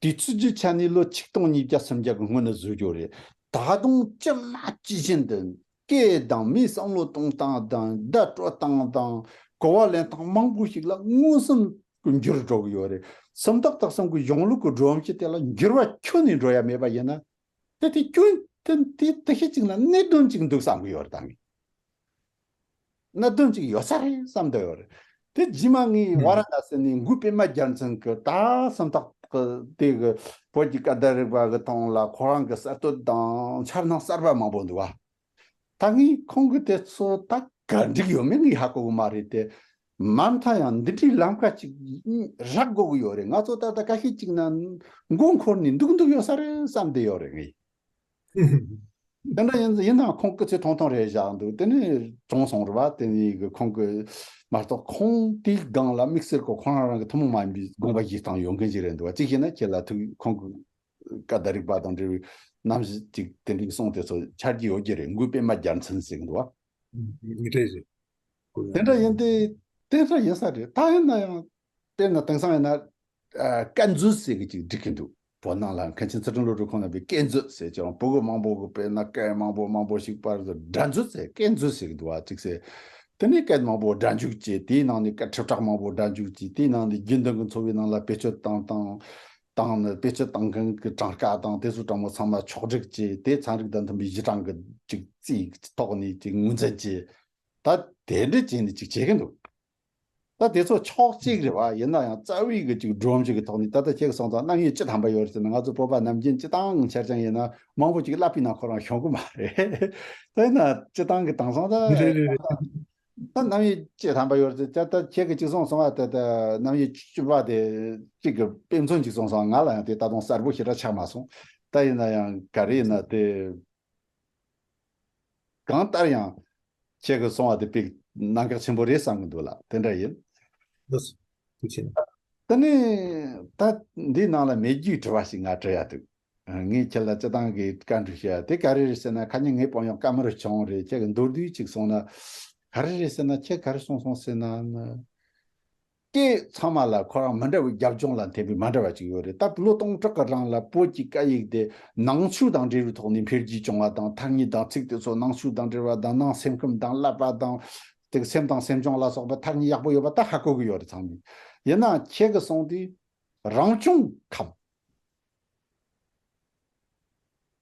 དུས་ཚོད་ཀྱི་ཆ་ནས་ལོ་ཆིག་སྟོང་ཉིས་བརྒྱ་སུམ་བརྒྱ་གི་སྔོན་ནས་བཟོས་ཡོད་རེད། ད་དུང་ཅི་མ་ཇི་བཞིན་དུ་སྐད་དང་མིའི་བསམ་བློ་གཏོང་སྟངས་དང་བརྡ་སྤྲོད་སྟངས་དང་གོ་བ་ལེན་སྟངས་མང་པོ་ཞིག་ལ་མངོན་སུམ་དུ་འགྱུར་འགྲོ་གི་ཡོད་རེད། སུམ་རྟགས་དག་གསུམ་གྱི་གཞུང་ལུགས་ཀྱི་སྒྲོམ་གཞི་དེ་ལ་འགྱུར་བ་ཁྱོན་ནས་འགྲོ་ཡ་མེད་པ་ཡིན་ན། དེ་དེ་སྐྱོན་དེ་དེ་དེ་ཤེས་ཅིག་ན་གནད་དོན་ཅིག་འདུག་བསམ་གི་ཡོད་རེད། ད་ངས་གནད་དོན་ཅིག་ཡོད་ས་རེད་བསམ་བསྡད་ཡོད་རེད། དེ་རྗེས་མ་ངས་ཝཱ་ར་ཎ་སི་ནས་འགོས་པད་མ་རྒྱལ་མཚན་གྱི་ད་སུམ་རྟགས་ཀྱི་དེ་གི་བོད་ཀྱི་སྐད་བརྡ་རིག་པ་གི་ཐོག་ལ་ཁོ་རང་གི་གསར་གཏོད་དང་འཆར་སྣང་གསར་པ་མང་པོ་འདུག་བ། ད་ངས་ཁོང་གི་དེ་ཚོ་ད་ག་འགྲིག་ཡོད་མེད་ངས་ཧ་གོ་གི་མ་རེད་དེ། མ་མཐའ་ཡང་འདི་འདྲའི་ལམ་ཁ་ཅིག་རག་དགོས་ཀྱི་ཡོད་རེད། ང་ཚོ་ད་ལྟ་ཁ་ཤས་ཅིག་ན་མགོ་འཁོར་ནས་འདུག་འདུག་ཡོད་ས་རེད་བསམ་བསྡད་ཡོད་རེད་ངས། དེ་འདྲ་ཡིན་ཡིན་ནའང་ཁོང་སྐུ་ཚེ་ཐུང་ཐུང་རེ་བཞག་འདུག་དེ་ནས་གྲོངས་སོང་རེད་བ། དེ་ནས་གི་ཁོང་གི་མ་གཏོགས་ཁོང་དེའི་སྒང་ལ་དམིགས་བསལ་གྱི་ཁོ་རང་རང་གི་ཐུན་མོང་མ་ཡིན་པའི་དགོངས་པ་བཞེས་སྟངས་ཡོད་མཁན་ཞིག་རེད་འདུག་བ། གཅིག་བྱས་ན་ཁྱེད་ལ་ཐུག་ཁོང་གི་བཀའ་བརྡ་རིག་པ་དང་འབྲེལ་བའི་རྣམ་གཞག་ཅིག་དེ་འདྲའི་གསུང་དེ་ཚོ་ཆ་རྒྱུས་ཡོད་ཀྱི་རེད། འགོས་པད་མ་རྒྱལ་མཚན་ཟེར་གི་འདུག་བ། ཨུ། ཨུ། རེད་རེད། དེ་འདྲ་ཡིན་ཏེ། དེ་འདྲ་ཡིན་ས་རེད། ད་ཡིན་ན་ཡང་དཔེར་ན་དེང་སང་ཡིན་ན་ཨ་སྐད་མཛོད་ཟེར་གི་ཅིག་འགྲིག་གི་འདུག་བོད་ནང་ལ་མཁན་ཆེན་ཚུལ་ཁྲིམས་བློ་གྲོས་ཁོང་རྣམ་པས་སྐད་མཛོད་ཟེར་ཀྱང་། བོད་གི་མང་པོ་གི་དཔེར་ན་སྐད་མང་པོ་མང་པོ་ཞིག་པར་དུ་སྒྲ་མཛོད་ཟེར། སྐད་མཛོད་ཟེར་གི་འདུག་བ། ཅིག་ཟེར། དེ་ནས་སྐད་མང་པོ་སྒྲ་འཇུག་བྱས། དེའི་ནང་ནས་སྐད་ཁྲི་ཕྲག་མང་པོ་སྒྲ་འཇུག་བྱས། དེའི་ནང་ནས་རྒྱུན་ལྡན་གྱི་འཚོ་བའི་ནང་ལ་བེད་སྤྱོད་བཏང་བཏང་བཏང་ནས་བེད་སྤྱོད་བཏང་མཁན་གྱི་གྲངས་ཀ་དང་དེ་ཚོ་གྲངས་མང་ཚང་མ་ཕྱོགས་སྒྲིག་བྱས། དེ་ཚན་རིག་དང་མཐུན་པའི་གཞི་གྲངས་ཀྱི་ཅིག་རྩིས་ཐོག་ནས་ཅིག་ངོས་འཛིན་བྱས། ད་དེ་འདྲ་བྱས་ནས་ཅིག་བྱེད་ཀྱི་འདུག་ད་དེ་ཚོ་ཕྱོགས་གཅིག་རེད་བ། ཡིན་ན་ཡང་རྩ་བའི་གི་ཅིག་སྒྲོམ་གཞི་གི་ཐོག་ནས་ད་ལྟ་ཁྱེད་ཀྱིས་གསུངས་ཙང་རྣམ་དབྱེ་བཅུ་ཐམ་པ་ཡོད་རེད་ཟེར་ན། ང་ཚོ་བོད་པ་ནམ་རྒྱུན་སྤྱི་བཏང་ཆ་རྐྱེན་ཡིན་ན་མང་པོ་ཅིག་བསླབ་པའི་ནང་ཁོ་རང་ཤོང་གི་མ་རེད། དེ་ན་སྤྱི་བཏང་གི་དེང་སང་ད་རེད་རེད་རེད། ད་རྣམ་དབྱེ་བཅུ་ཐམ་པ་ཡོད་རེད་ཟེར། ད་ཁྱེད་ཀྱིས་ཅིག་གསུངས་སོང་བ། ད་ད་རྣམ་དབྱེ་བཅུ་པ་དེ་གཅིག་གི་དཔེ་མཚོན་ཅིག་གསུངས་སོང་། ང་ལ་ཡང་དེ་ད་དུང་གསལ་པོ་ཞེ་དྲག་ཆགས་མ་སོང་། ད་ཡིན་ན་ཡང་ག་རེ་ཡིན་ན་དེ། གང་ལྟར་ཡང་ཁྱེད་ཀྱིས་གསུངས་པ་དེ་དཔེ་གནད་འགག་ཆེན་པོ་རེད་བསམ་གྱི་འདུག་ལགས། དེ་འདྲ་ཡིན། ལགས་སོ། ཐུགས་རྗེ་ཆེ། དེ་ནས་ད་འདིའི་ནང་ལ་མེད་རྒྱུའི་དྲི་བ་ཞིག་ང་དྲི་ཡ་འདུག་ངས་ཁྱེད་ལ་སྤྱི་བཏང་གི་བཀའ་འདྲི་ཞུ་ཡ་དེ་ག་རེ་རེད་ཟེར་ན། ཁ་ཉིན་ངའི་དཔོན་གཡོག་ཀ་མ་རུ་ཆུང་རེད། ཁྱེད་ཀྱི་མདོར་བསྡུས་ཅིག་སོང་ན་ག་རེ་རེད་ཟེར་ན། ཁྱེད་ག་རེ་གསུངས་སོང་ཟེར་ན། སྐད་ཚང་མ་ལ་ཁོ་རང་མི་འདྲ་བའི་རྒྱབ་ལྗོངས་ལ་འཐེན་པའི་མི་འདྲ་བ་ཅིག་ཡོད་རེད། ད་ལོ་སྟོང་ཕྲག་གི་རིང་ལ་བོད་ཀྱི་སྐད་ཡིག་དེ་ནང་ཆོས་དང་འབྲེལ་བའི་ཐོག་ནས་འཕེལ་རྒྱས་བྱུང་བ་དང་། ཐ་སྙད་དང་ཚིག་དེ་ཚོ་ནང་ཆོས་དང་འབྲེལ་བ་དང་། ནང་སེམས་ཁམས་དང་བསླབ་པ་དང་། དེ་སེམས་དང་སེམས་བྱུང་ལ་སོགས་པ་ཐ་སྙད་ཡག་པོ་ཡོད་པ་ད་ཧ་གོ་གི་ཡོད་རེད། ཚང་མས། ཡིན་ན་ཁྱེད་ཀྱི་གསུང་དེ་རང་བྱུང་ཁམས།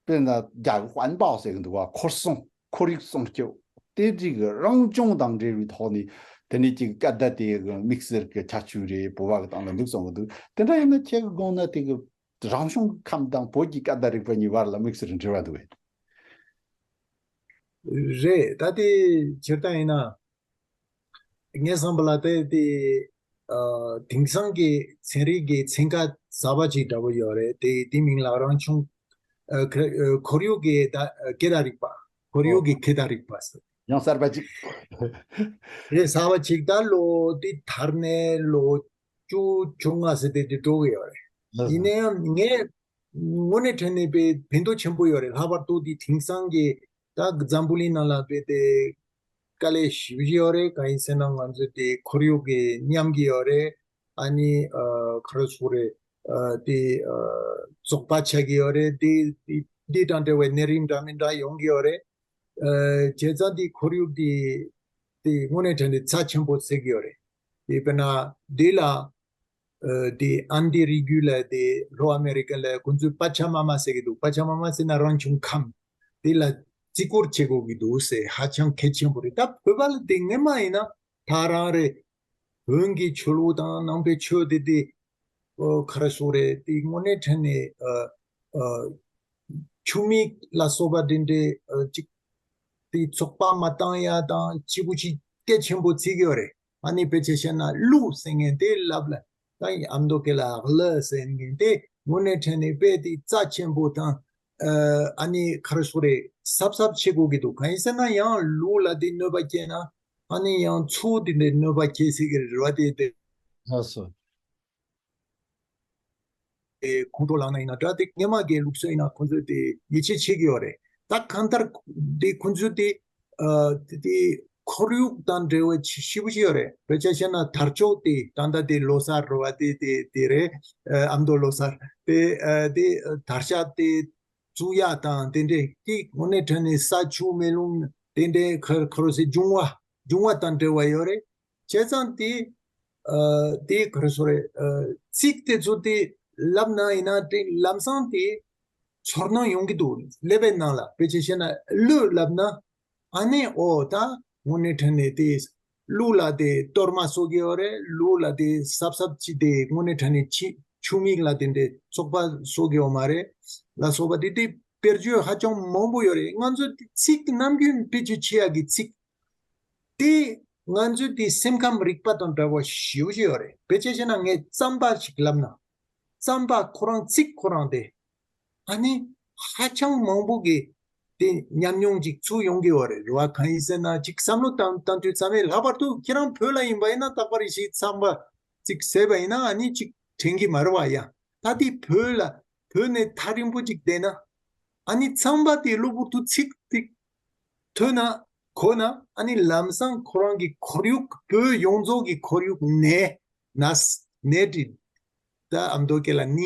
དཔེར་ན་རྒྱ་དཔོན་པོ་ཟེར་གི་འདུག་བ། ཁོར་སྲུང་། ཁོར་ཡུག་སྲུང་སྐྱོབ། དེ་འདྲའི་གི་རང་བྱུང་དང་འབྲེལ་བའི་ཐོག་ནས་དེ་ནས་ཅིག་སྐད་བརྡ་དེ་གི་དམིགས་བསལ་གྱི་ཁྱད་ཆོས་རེད། བོད་པ་གི་སྟེང་ལ་འདུག་གསུང་གི་འདུག་དེ་འདྲ་ཡིན་ན་ཁྱེད་ཀྱི་དགོངས་ན་དེ་གི་རང་བྱུང་ཁམས་དང་བོད་ཀྱི་སྐད་བརྡ་རིག་པ་གཉིས་བར་ལ་དམིགས་བསལ་འབྲེལ་བ་འདུག་གས། རེད། ད་དེ་སྤྱིར་བཏང་ཡིན་ན། ངའི་བསམ་པ་ལ་དེ་དེ། ཨ། དེང་སང་གི་ཚན་རིག་གི་ཚན་ཁག་གསར་པ་ཅིག་འདྲ་པོ་ཡོད་རེད། དེ་དེ་མིང་ལ་རང་བྱུང་། ཨ། ཁ- ཨ། ཁོར་ཡུག་གི་ད- ཨ། སྐད་བརྡ་རིག་པ། ཁོར་ཡུག་གི་སྐད་བརྡ་རིག་པ་ཟེར། ཡང་གསར་པ་ཅིག་རེད། གསར་པ་ཅིག་ད་ལོ་དེ་དར་ནས་ལོ་བཅུ་བཅོ་ལྔ་ཟེར་དེ་དེ་འགྲོ་གི་ཡོད་རེད། ཡིན་ན་ཡང་ངས་དངོས་གནས་དྲན་ནས་དཔེ་ཕན་ཐོགས་ཆེན་པོ་ཡོད་རེད། ལྷག་པར་དུ་དེ་དེང་སང་གི་ད་འཛམ་བུ་གླིང་ནང་ལ་དཔེ་དེ་དཀའ་ལས་ཞེ་པོ་ཅིག་ཡོད་རེད། གང་ཡིན་ཟེར་ན་ང་ཚོ་དེ་ཁོར་ཡུག་གི་ཉམས་ཀྱི་ཡོད་རེད། ཨ་ནི། ཨ། ག་རེ་ཟེར་དགོས་རེད། ཨ། དེ། ཨ། བཙོག་པ་ཆགས་ཀྱི་ཡོད་རེད། དེ་དེ་དེ་དང་འབྲེལ་བའི་ནད་རིགས་འདྲ་མི་འདྲ་ཡོང་གི་ཡོད་རེད། ཨ། བྱས་ཙང་དེ་ཁོར་ཡུག་དེ་དེ་དངོས་གནས་དྲན་ནས་རྩ་ཆེན་པོ་བརྩི་གི་ཡོད་རེད། དེ་དཔེར་ན་དེ་ལ། ཨ། དེ་ཨན་ཏི་རི་རྒྱུད་ལ་དེ་ལྷོ་ཨ་མེ་རི་ཀ་ལ་ཁོང་ཚོས་པ་ཆ་མ་མ་ཟེར་གི་འདུག་པ་ཆ་མ་མ་ཟེར་ན་རང་བྱུང་ཁམས་དེ་ལ་བརྩི་བཀུར་བྱེད་དགོས་ཀྱི་འདུག་ཟེར། ཧ་ཅང་གལ་ཆེན་པོ་རེད། ད་བོད་པ་ལ་དེ་སྔོན་མ་ཡིན་ན་ད་རང་རེད། བོན་གྱི་ཆོས་ལུགས་དང་ནང་པའི་ཆོས་དེ་དེ། ཨ། ག་རེ་ཟེར་དགོས་རེད། དེ་དངོས་གནས་དྲན་ནས། ཨ། ཨ། ཆུ་མིག་ལ་སོགས་པ་དེ་འདྲའི། ཨ། ཅིག་དེ་བཙོག་པ་མ་བཏང་ཡ་དང་གཅིག་པུ་གཅིག་གལ་ཆེན་པོ་བརྩི་གི་ཡོད་རེད། ཨ་ནི་དཔེ་ཆ་བཤད་ན་ཀླུ་ཟེར་མཁན་དེ་ལབ་ལ། ད་ཨ་མདོ་སྐད་ལ་ཀླུ་ཟེར་མཁན་དེ་དངོས་གནས་དྲན་ནས་དཔེ་དེ་རྩ་ཆེན་པོ་དང་། ཨ། ཨ་ནི་ག་རེ་ཟེར་དགོས་རེད། གཟབ་གཟབ་བྱེད་དགོས་ཀྱི་འདུག་གང་ཡིན་ཟེར་ན་ཡང་ལུག་ལ་དེ་གནོད་པ་སྐྱེལ་ན་ཨ་ནི་ཡང་ཚུར་དེ་འདྲའི་གནོད་པ་སྐྱེལ་སྲིད་ཀྱི་རེད་བ། དེ་དེ། ལགས་སོ། ཨེ། ཁོང་ཁྲོ་ལངས་ན་ཡིན་ན་འདྲ། དེ་སྔོན་མ་གི་ལུགས་སྲོལ་ཡིན་ན་ཁོང་ཚོས་དེ་ཡིད་ཆེས་བྱེད་ཀྱི་ཡོད་རེད། ད་གང་ལྟར་དེ་ཁོང་ཚོས་དེ། ཨ། དེ་དེ་ཁོར་ཡུག་དང་འབྲེལ་བ་ཞེ་པོ་ཅིག་ཡོད་རེད། དཔེ་ཆ་བཤད་ན་དར་ལྕོག་དེ་ད་ལྟ་དེ་ལོ་གསར་རེད་བ། དེ་དེ་དེ་རེད། ཨ། ཨ་མདོ་ལོ་གསར་དེ། ཨ། དེ་དར་ཤ་དེ་བཙུགས་ཡ་དང་དེ་འདྲའི་དེ་དངོས་གནས་དྲན་ནས་ས་ཆུ་མེ་རླུང་དེ་འདྲའི་ཁ- ཁ་རོ་སའི་འབྱུང་བ་འབྱུང་བ་དང་འབྲེལ་བ་ཡོད་རེད། བྱས་ཙང་དེ། ཨ། དེ་ག་རེ་ཟེར་དགོས་རེད། ཨ། ཚིག་དེ་ཚོ་དེ་ལབ་ན་ཡིན་ན་དེ་ལམ་སང་དེ་ཚོར་སྣང་ཡོང་གི་འདུག་ཀླད་པའི་ནང་ལ། དཔེ་ཆ་བཤད་ན་ཀླུ་ལབ་ན་ཨ་ནི་ཨོ་ད་དངོས་གནས་དྲན་ནས་དེ་ཀླུ་ལ་དེ་གཏོར་མ་གསོག་གི་ཡོད་རེད། ཀླུ་ལ་དེ་གཟབ་གཟབ་ཅིག་དེ་དངོས་གནས་དྲན་ནས་ཆུ- ཆུ་མིག་ལ་དེ་འདྲའི་བཙོག་པ་གསོག་གི་ཡོད་མ་རེད་ལ་སོགས་པ་དེ་དེ་དཔེར་བརྗོད་ཧ་ཅང་མང་པོ་ཡོད་རེད། ང་ཚོ་དེ་ཚིག་ནམ་རྒྱུན་བེད་སྤྱོད་བྱེད་ཡག་གི་ཚིག་དེ་ང་ཚོའི་དེ་སེམས་ཁམས་རིག་པ་དང་འདྲ་བ་ཞེ་པོ་ཅིག་ཡོད་རེད། དཔེ་ཆ་བཤད་ན་ངས་རྩམ་པ་ཞིག་ལབ་ན། རྩམ་པ་ཁོ་རང་ཚིག་ཁོ་རང་དེ། ཨ་ནི་ཧ་ཅང་མང་པོ་གི་དེ་ཉམས་མྱོང་ཅིག་ཚུར་ཡོང་གི་ཡོད་རེད། རེད་བ། གང་ཡིན་ཟེར་ན་ཅིག་བསམ་བློ་བཏང་བཏང་དུས་ཙམ་པས། ལྷག་པར་དུ་ཁྱེད་རང་བོད་ལ་ཡིན་པ་ཡིན་ན་རྟག་པར་ཞིག་རྩམ་པ་ཅིག་ཟས་པ་ཡིན་ན་ཨ་ནི་ཅིག་དྲན་གི་མ་རེད་བ། ཡ། ད་དེ་བོད་ལ་བོད་ནས་ཐག་རིང་པོ་ཅིག་བསྡད་ན། ཨ་ནི་རྩམ་པ་དེ་གློ་བུར་དུ་ཚིག་ཅིག་ཐོས་ན་གོ་ན། ཨ་ནི་ལམ་སང་ཁོ་རང་གི་ཁོར་ཡུག་བོད་ཡོངས་རྫོགས་ཀྱི་ཁོར་ཡུག་ནས་ནས་ནད་དེ་ད་ཨ་མདོ་སྐད་ལ་ནད་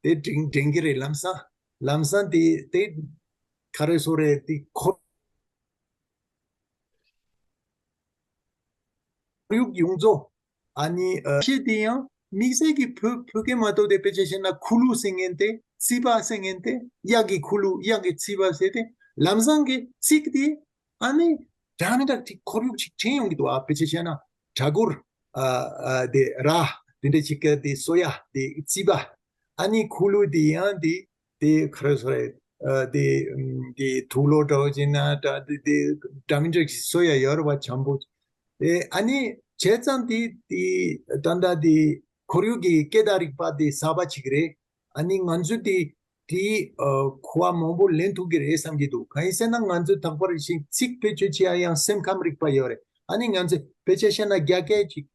དེ་འདྲེན་འདྲེན་གྱི་རེད། ལམ་སང་ལམ་སང་དེ་དེ་ག་རེ་ཟེར་དགོས་རེད། དེ་ཁོར་ཡུག་ཡོངས་རྫོགས། ཨ་ནི་ཨ་ཤེས་དེ་ཡང་དམིགས་བསལ་གྱི་བོད་བོད་སྐད་མ་གཏོགས་དེ། དཔེ་ཆ་བཤད་ན་ཁུ་ལུ་ཟེར་མཁན་དེ། རྩིད་པ་ཟེར་མཁན་དེ། གཡག་གི་ཁུ་ལུ། གཡག་གི་རྩིད་པ་ཟེར་དེ། ལམ་སང་གི་ཚིག་དེ་ཨ་ནི་འདྲ་མི་འདྲ་ཅིག་ཁོར་ཡུག་ཅིག་དྲན་ཡོང་གི་འདུག་ཨ། དཔེ་ཆ་བཤད་ན་གྲྭ་གུར། ཨ་ཨ་དེ་ར་དེ་འདྲ་ཅིག་གི་དེ་གསོ་ཡ་དེ་རྩིད་པ། ཨ་ནི་ཁུ་ལུ་དེ་ཡང་དེ་དེ་ག་རེ་ཟེར་དགོས་རེད། ཨ་དེ་དེ་དུག་ལོག་འདྲ་བོ་ཅིག་ན་འདྲ། དེ་དེ་འདྲ་མི་འདྲ་ཅིག་གསོ་ཡ་ཡོད་རེད་བ། བྱམས་པོ། ཨེ་ཨ་ནི་བྱས་ཙང་དེ་དེ་ད་ལྟ་དེ་ཁོར་ཡུག་གི་སྐད་བརྡ་རིག་པ་དེ་གསར་པ་ཅིག་རེད། ཨ་ནི་ང་ཚོས་དེ་དེའི་ཨ་གོ་བ་མང་པོ་ལེན་ཐུབ་ཀྱི་རེད་བསམ་གྱི་འདུག་གང་ཡིན་ཟེར་ན་ང་ཚོས་དག་པར་ཞིག་ཚིག་བེད་སྤྱོད་བྱེད་ཡ་ཡང་སེམས་ཁམས་རིག་པ་ཡོད་རེད། ཨ་ནི་ང་ཚོས་དཔེ་ཆ་བཤད་ན་རྒྱ་སྐད་ཅིག་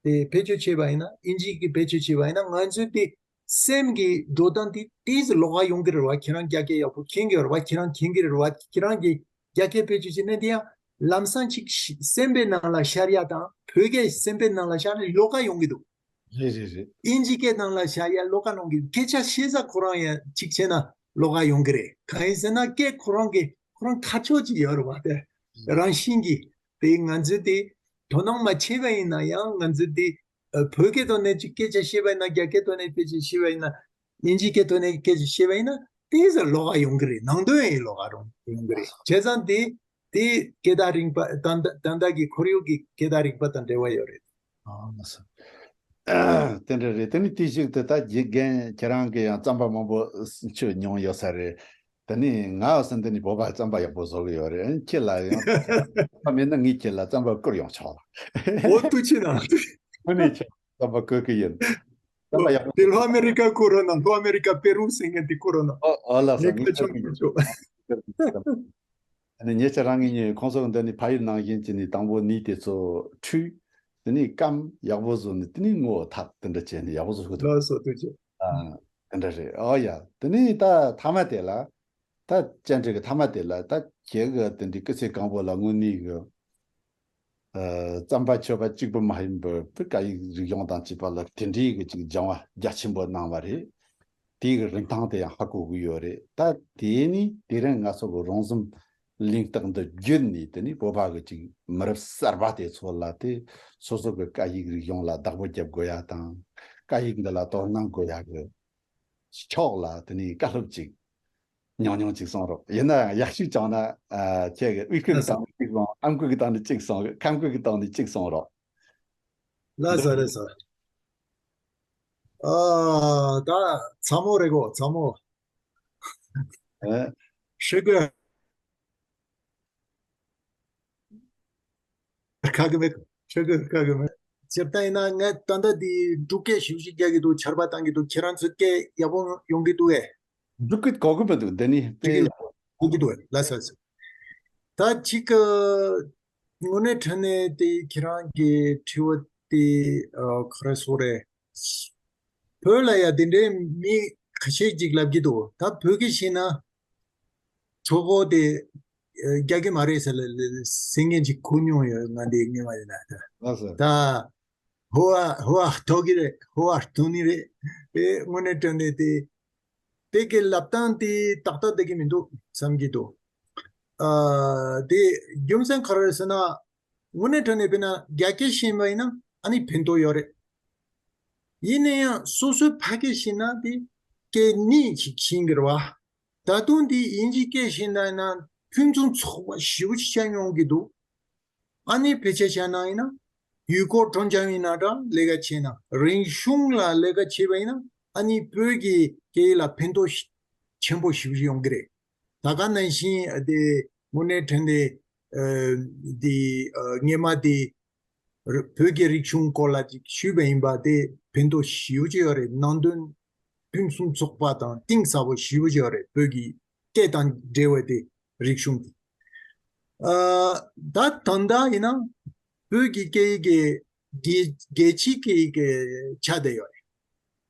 དེ་བེད་སྤྱོད་བྱས་པ་ཡིན་ན། ཨིན་ཇི་གི་བེད་སྤྱོད་བྱས་པ་ཡིན་ན། ང་ཚོའི་དེ་སེམས་ཀྱི་འགྲོ་སྟངས་དེ་ཏོག་ཙམ་ལོགས་ཀ་ཡོང་གི་རེད་བ། ཁྱེད་རང་རྒྱ་སྐད་ཡག་པོ་མཁྱེན་གྱི་རེད་བ། ཁྱེད་རང་མཁྱེན་གྱི་རེད་བ། ཁྱེད་རང་གིས་རྒྱ་སྐད་བེད་སྤྱོད་བྱས་ན། དེ་ཡང་ལམ་སང་ཅིག་ཤི- སེམས་པའི་ནང་ལ་ཤར་ཡ་དང་བོད་སྐད་སེམས་པའི་ནང་ལ་ཤར་ཡ་ལོགས་ཀ་ཡོང་གི་འདུག་རེད་རེད་རེད། ཨིན་ཇི་སྐད་ནང་ལ་ཤར་ཡ་ལོགས་ཀ་ཡོང་གི་འདུག་སྐད་ཆ་བཤད་ས་ཁོ་རང་ཡང་ཅིག་བྱས་ན་ལོགས་ཀ་ཡོང་གི་རེད། གང་ཡིན་ཟེར་ན་སྐད་ཁོ་རང་གི་ཁོ་རང་ཁ་ཕྱོགས་ཅིག་ཡོད་རེད་བ། དེ་རང་བཞིན་གྱིས། དེ་ང་ཚོས་དེ་དོ་སྣང་མ་བྱས་པ་ཡིན་ན་ཡང་། ང་ཚོས་དེ་ཨ། བོད་སྐད་ཐོག་ནས་ཅིག་སྐད་ཆ་བཤད་པ་ཡིན་ན། རྒྱ་སྐད་ཐོག་ནས་སྐད་ཆ་བཤད་པ་ཡིན་ན། དབྱིན་ཇིའི་སྐད་ཐོག་ནས་སྐད་ཆ་བཤད་པ་ཡིན་ན། ཏོག་ཙམ་ལོགས་ཀ་ཡོང་གི་རེད། ནང་དོན་ཡང་ལོགས་ཀ་རང་ཡོང་གི་རེད། བྱས་ཙང་དེ་དེ་སྐད་བརྡ་རིག་པ་ད་ད་ད་ལྟ་གི་ཁོར་ཡུག་གི་སྐད་བརྡ་རིག་པ་དང་འབྲེལ་བ་ཡོད་རེད། ཨ་ལགས་སོ། དེ་འདྲ་རེད། དེ་ནི་དེ་བཞིན་དུ་ད་རྒན་ཁྱེད་རང་གིས་ཡང་རྩོམ་པ་མང་པོ་ཞུ་མྱོང་ཡོད་ས་རེད། དེ་ནི་ང་བསམ་དེ་ནི་བོད་པ་རྩོམ་པ་ཡག་པོ་བཟོ་གི་ཡོད་རེད། ཁྱེད་ལ་ཡང་ད་མེད་ན་ངས་ཁྱེད་ལ་རྩོམ་པ་བསྐུར་ཡོང་ཆོག་ལ། འོ་ཐུགས་རྗེ་གནང་། ཐུགས་རྗེ། དངོས་གནས་ཁྱེད་རྩོམ་པ་བསྐུར་གི་ཡིན། རྩོམ་པ་ཡག་པོ། དེ་ལྷོ་ཨ་མེ་རི་ཀ་བསྐུར་རོགས་གནང་། ལྷོ་ཨ་མེ་རི་ཀ་པེ་རུ་ཟེར་མཁན་དེ་བསྐུར་རོགས་གནང་། ཨོ་ཨོ་ལགས་སོ། ངས་ངས་ཁ་ཆུང་ཁ་ཆུང་། ཨ་ནི་ངས་ཁྱེད་རང་གཉིས་ཁོང་ཚོ་འདི་ནི་ཕ་ཡུལ་ནང་བཞིན་གྱི་ནི་དང་པོ་ནས་དེ་ཚོ་འཁྲུད། དེ་ནས་སྐམ་ཡག་པོ་བཟོས་ནས། དེ་ནས་ངོ་བོ་འཐག་དེ་འདྲ་བྱས་ནས་ཡག་པོ་བཟོ་གི་འདུག་ལགས་སོ། ཐུགས་རྗེ་ཆེ། ཨ། དེ་འདྲ་རེད། ཨོ་ཡ། དེ་ནས་ད་མཐའ་མ་དེ་ལ། ད་བཅར་འདྲི་གི་མཐའ་མ་དེ་ལ། ད་ཁྱེད་ཀྱི་དེ་འདྲའི་སྐུ་ཚེ་གང་པོ་ལ་དངོས་གནས་ཀྱི་ཨ། རྩོམ་པ་ཆོས་པ་གཅིག་པུ་མ་ཡིན་པར་བོད་སྐད་ཡིག་རིག་གཞུང་དང་བཅས་པ་ལ་དེ་འདྲའི་གི་ཅིག་སྦྱང་བ་རྒྱ་ཆེན་པོ་གནང་བ་རེད། དེའི་གི་རིན་ཐང་དེ་ཡང་ཧ་གོ་གི་ཡོད་རེད། ད་དེ་ནི་དེ་རིང་ང་ཚོ་གི་རོང་ཟོམ་གླེང་སྟེགས་འདི་བརྒྱུད་ནས། དེ་ནི་བོད་པ་གི་ཅིག་མི་རབས་གསར་པ་དེ་ཚོ་ལ་དེ་སོ་སོ་གི་སྐད་ཡིག་རིག་གཞུང་ལ་བདག་པོ་རྒྱབ་དགོས་ཡ་དང་། སྐད་ཡིག་འདི་ལ་དོ་སྣང་དགོས་ཡ་གི་ཕྱོགས་ལ་དེ་ནི་བཀའ་སློབ་ཅིག་ཉུང་ཉུང་ཅིག་གསུང་རོགས། ཡིན་ན་ཡང་ཡག་ཤོས་བྱུང་ན། ཨ། ཁྱེད་ཀྱིས་དབུས་ཁུལ་གྱི་ལགས་སོ། སྟེང་ནས་གཅིག་གསུང་། ཨམ་སྐུལ་གྱི་སྟེང་ནས་གཅིག་གསུང་། ཁམས་ཁུལ་གྱི་སྟེང་ནས་གཅིག་གསུང་རོགས། ལགས་སོ། ལགས་སོ། ཨ། ད་ཚ་མོ་རེད་གོ། ཚ་མོ། ཨེ། ཧྲི་གི། ཁ་གི་མེད། ཆོས་གི་ཁ་གི་མེད། སྤྱིར་བཏང་ཡིན་ན་ངས་ད་ལྟ་འདི་འབྲུག་སྐད་ཞིབ་ཞིབ་རྒྱག་གི་འདུག་ཆར་པ་བཏང་གི་འདུག་ཁྱེད་རང་ཚོའི་སྐད་ཡག་པོ་ཡོང་གི་འདུག་གས། འབྲུག་སྐད་གོ་གི་མི་འདུག་འདི་ནི་དཔེ་ཡག་པོ། གོ་གི་འདུག་ལགས་སོ། ད་གཅིག་གི་དངོས་གནས་དྲང་གནས་དེ་ཁྱེད་རང་གི་དྲི་བ་དེ་ཨ་ག་རེ་ཟེར་དགོས་རེད། བོད་ལ་ཡ་དེ་འདྲའི་མི་ཁ་ཤས་ཅིག་ལབ་ཀྱི་འདུག་ད་བོད་སྐད་བཤད་ན་གྲོགས་པོ་དེ་ཨ་རྒྱག་གི་མ་རེད་ཟེར་ལ་ལ་ཟེར་མཁན་ཅིག་གོ་མྱོང་ཡོད། ང་འདི་སྔོན་མ་ཡིན་ན་ད། ལགས་སོ། ད་ཧོ་ཨ་ཧོ་ཨ་ཐོག་གི་རེད། ཧོ་ཨ་ཐོག་ནི་རེད། དེ་དངོས་གནས་དྲང་གནས་དེ་དེ་གི་ལབ་སྟངས་དེ་ཏག་ཏག་བསྡད་ཀྱི་མི་འདུག་བསམ་གྱི་འདུག་ཨ་དེ་རྒྱུ་མཚན་ག་རེ་རེད་ཟེར་ན། དངོས་གནས་དྲང་གནས་དཔེར་ན་རྒྱ་སྐད་ཤེས་པ་ཡིན་ན་ཨ་ནི་ཕན་ཐོགས་ཡོད་རེད། ཡིན་ན་ཡང་སོ་སོའི་ཕ་སྐད་ཤེས་ན་དེ་སྐད་གཉིས་ཤིག་ཤེས་ཀྱི་རེད་བ། ད་དུང་དེ་དབྱིན་ཇིའི་སྐད་ཤེས་ན་ཡིན་ན་ཕུན་སུམ་ཚོགས་པ་ཞེ་པོ་ཅིག་ཆགས་ཡོང་གི་འདུག་ཨ་ནི་དཔེ་ཆ་བཞག་ན་ཡིན་ན་ཡུལ་སྐོར་སྤྲོ་འཆམ་ཡིན་ན་འདྲ། ལས་ཀ་བྱས་ན། རིག་གཞུང་ལ་ལས་ཀ་བྱས་པ་ཡིན་ན་ཨ་ནི་བོད་ཀྱི་སྐད་ལ་ཕན་ཐོགས་ཆེན་པོ་ཞེ་པོ་ཅིག་ཡོང་གི་རེད། ད་ག་ནང་བཞིན་དེ་དངོས་གནས་དྲང་གནས་ཨ་དེ་ཨ་སྔས་མ་དེ་ར- བོད་ཀྱི་རིག་གཞུང་སྐོར་ལ་ཅིག་ཞུས་པ་ཡིན་པ་དེ་ཕན་ཐོགས་ཞེ་པོ་ཅིག་ཡོད་རེད། ནང་དོན་ཕུན་སུམ་ཚོགས་པ་དང་གཏིང་ཟབ་པོ་ཞེ་པོ་ཅིག་ཡོད་རེད། བོད་ཀྱི་སྐད་དང་འབྲེལ་བའི་དེ་རིག་གཞུང་དེ། ཨ་ད་ད་ལྟ་ཡིན་ན་བོད་ཀྱི་སྐད་ཡིག་གི་རྒྱལ་རྒྱལ་སྤྱིའི་སྐད་ཡིག་གི་ཆ་དེ་ཡོད་རེད།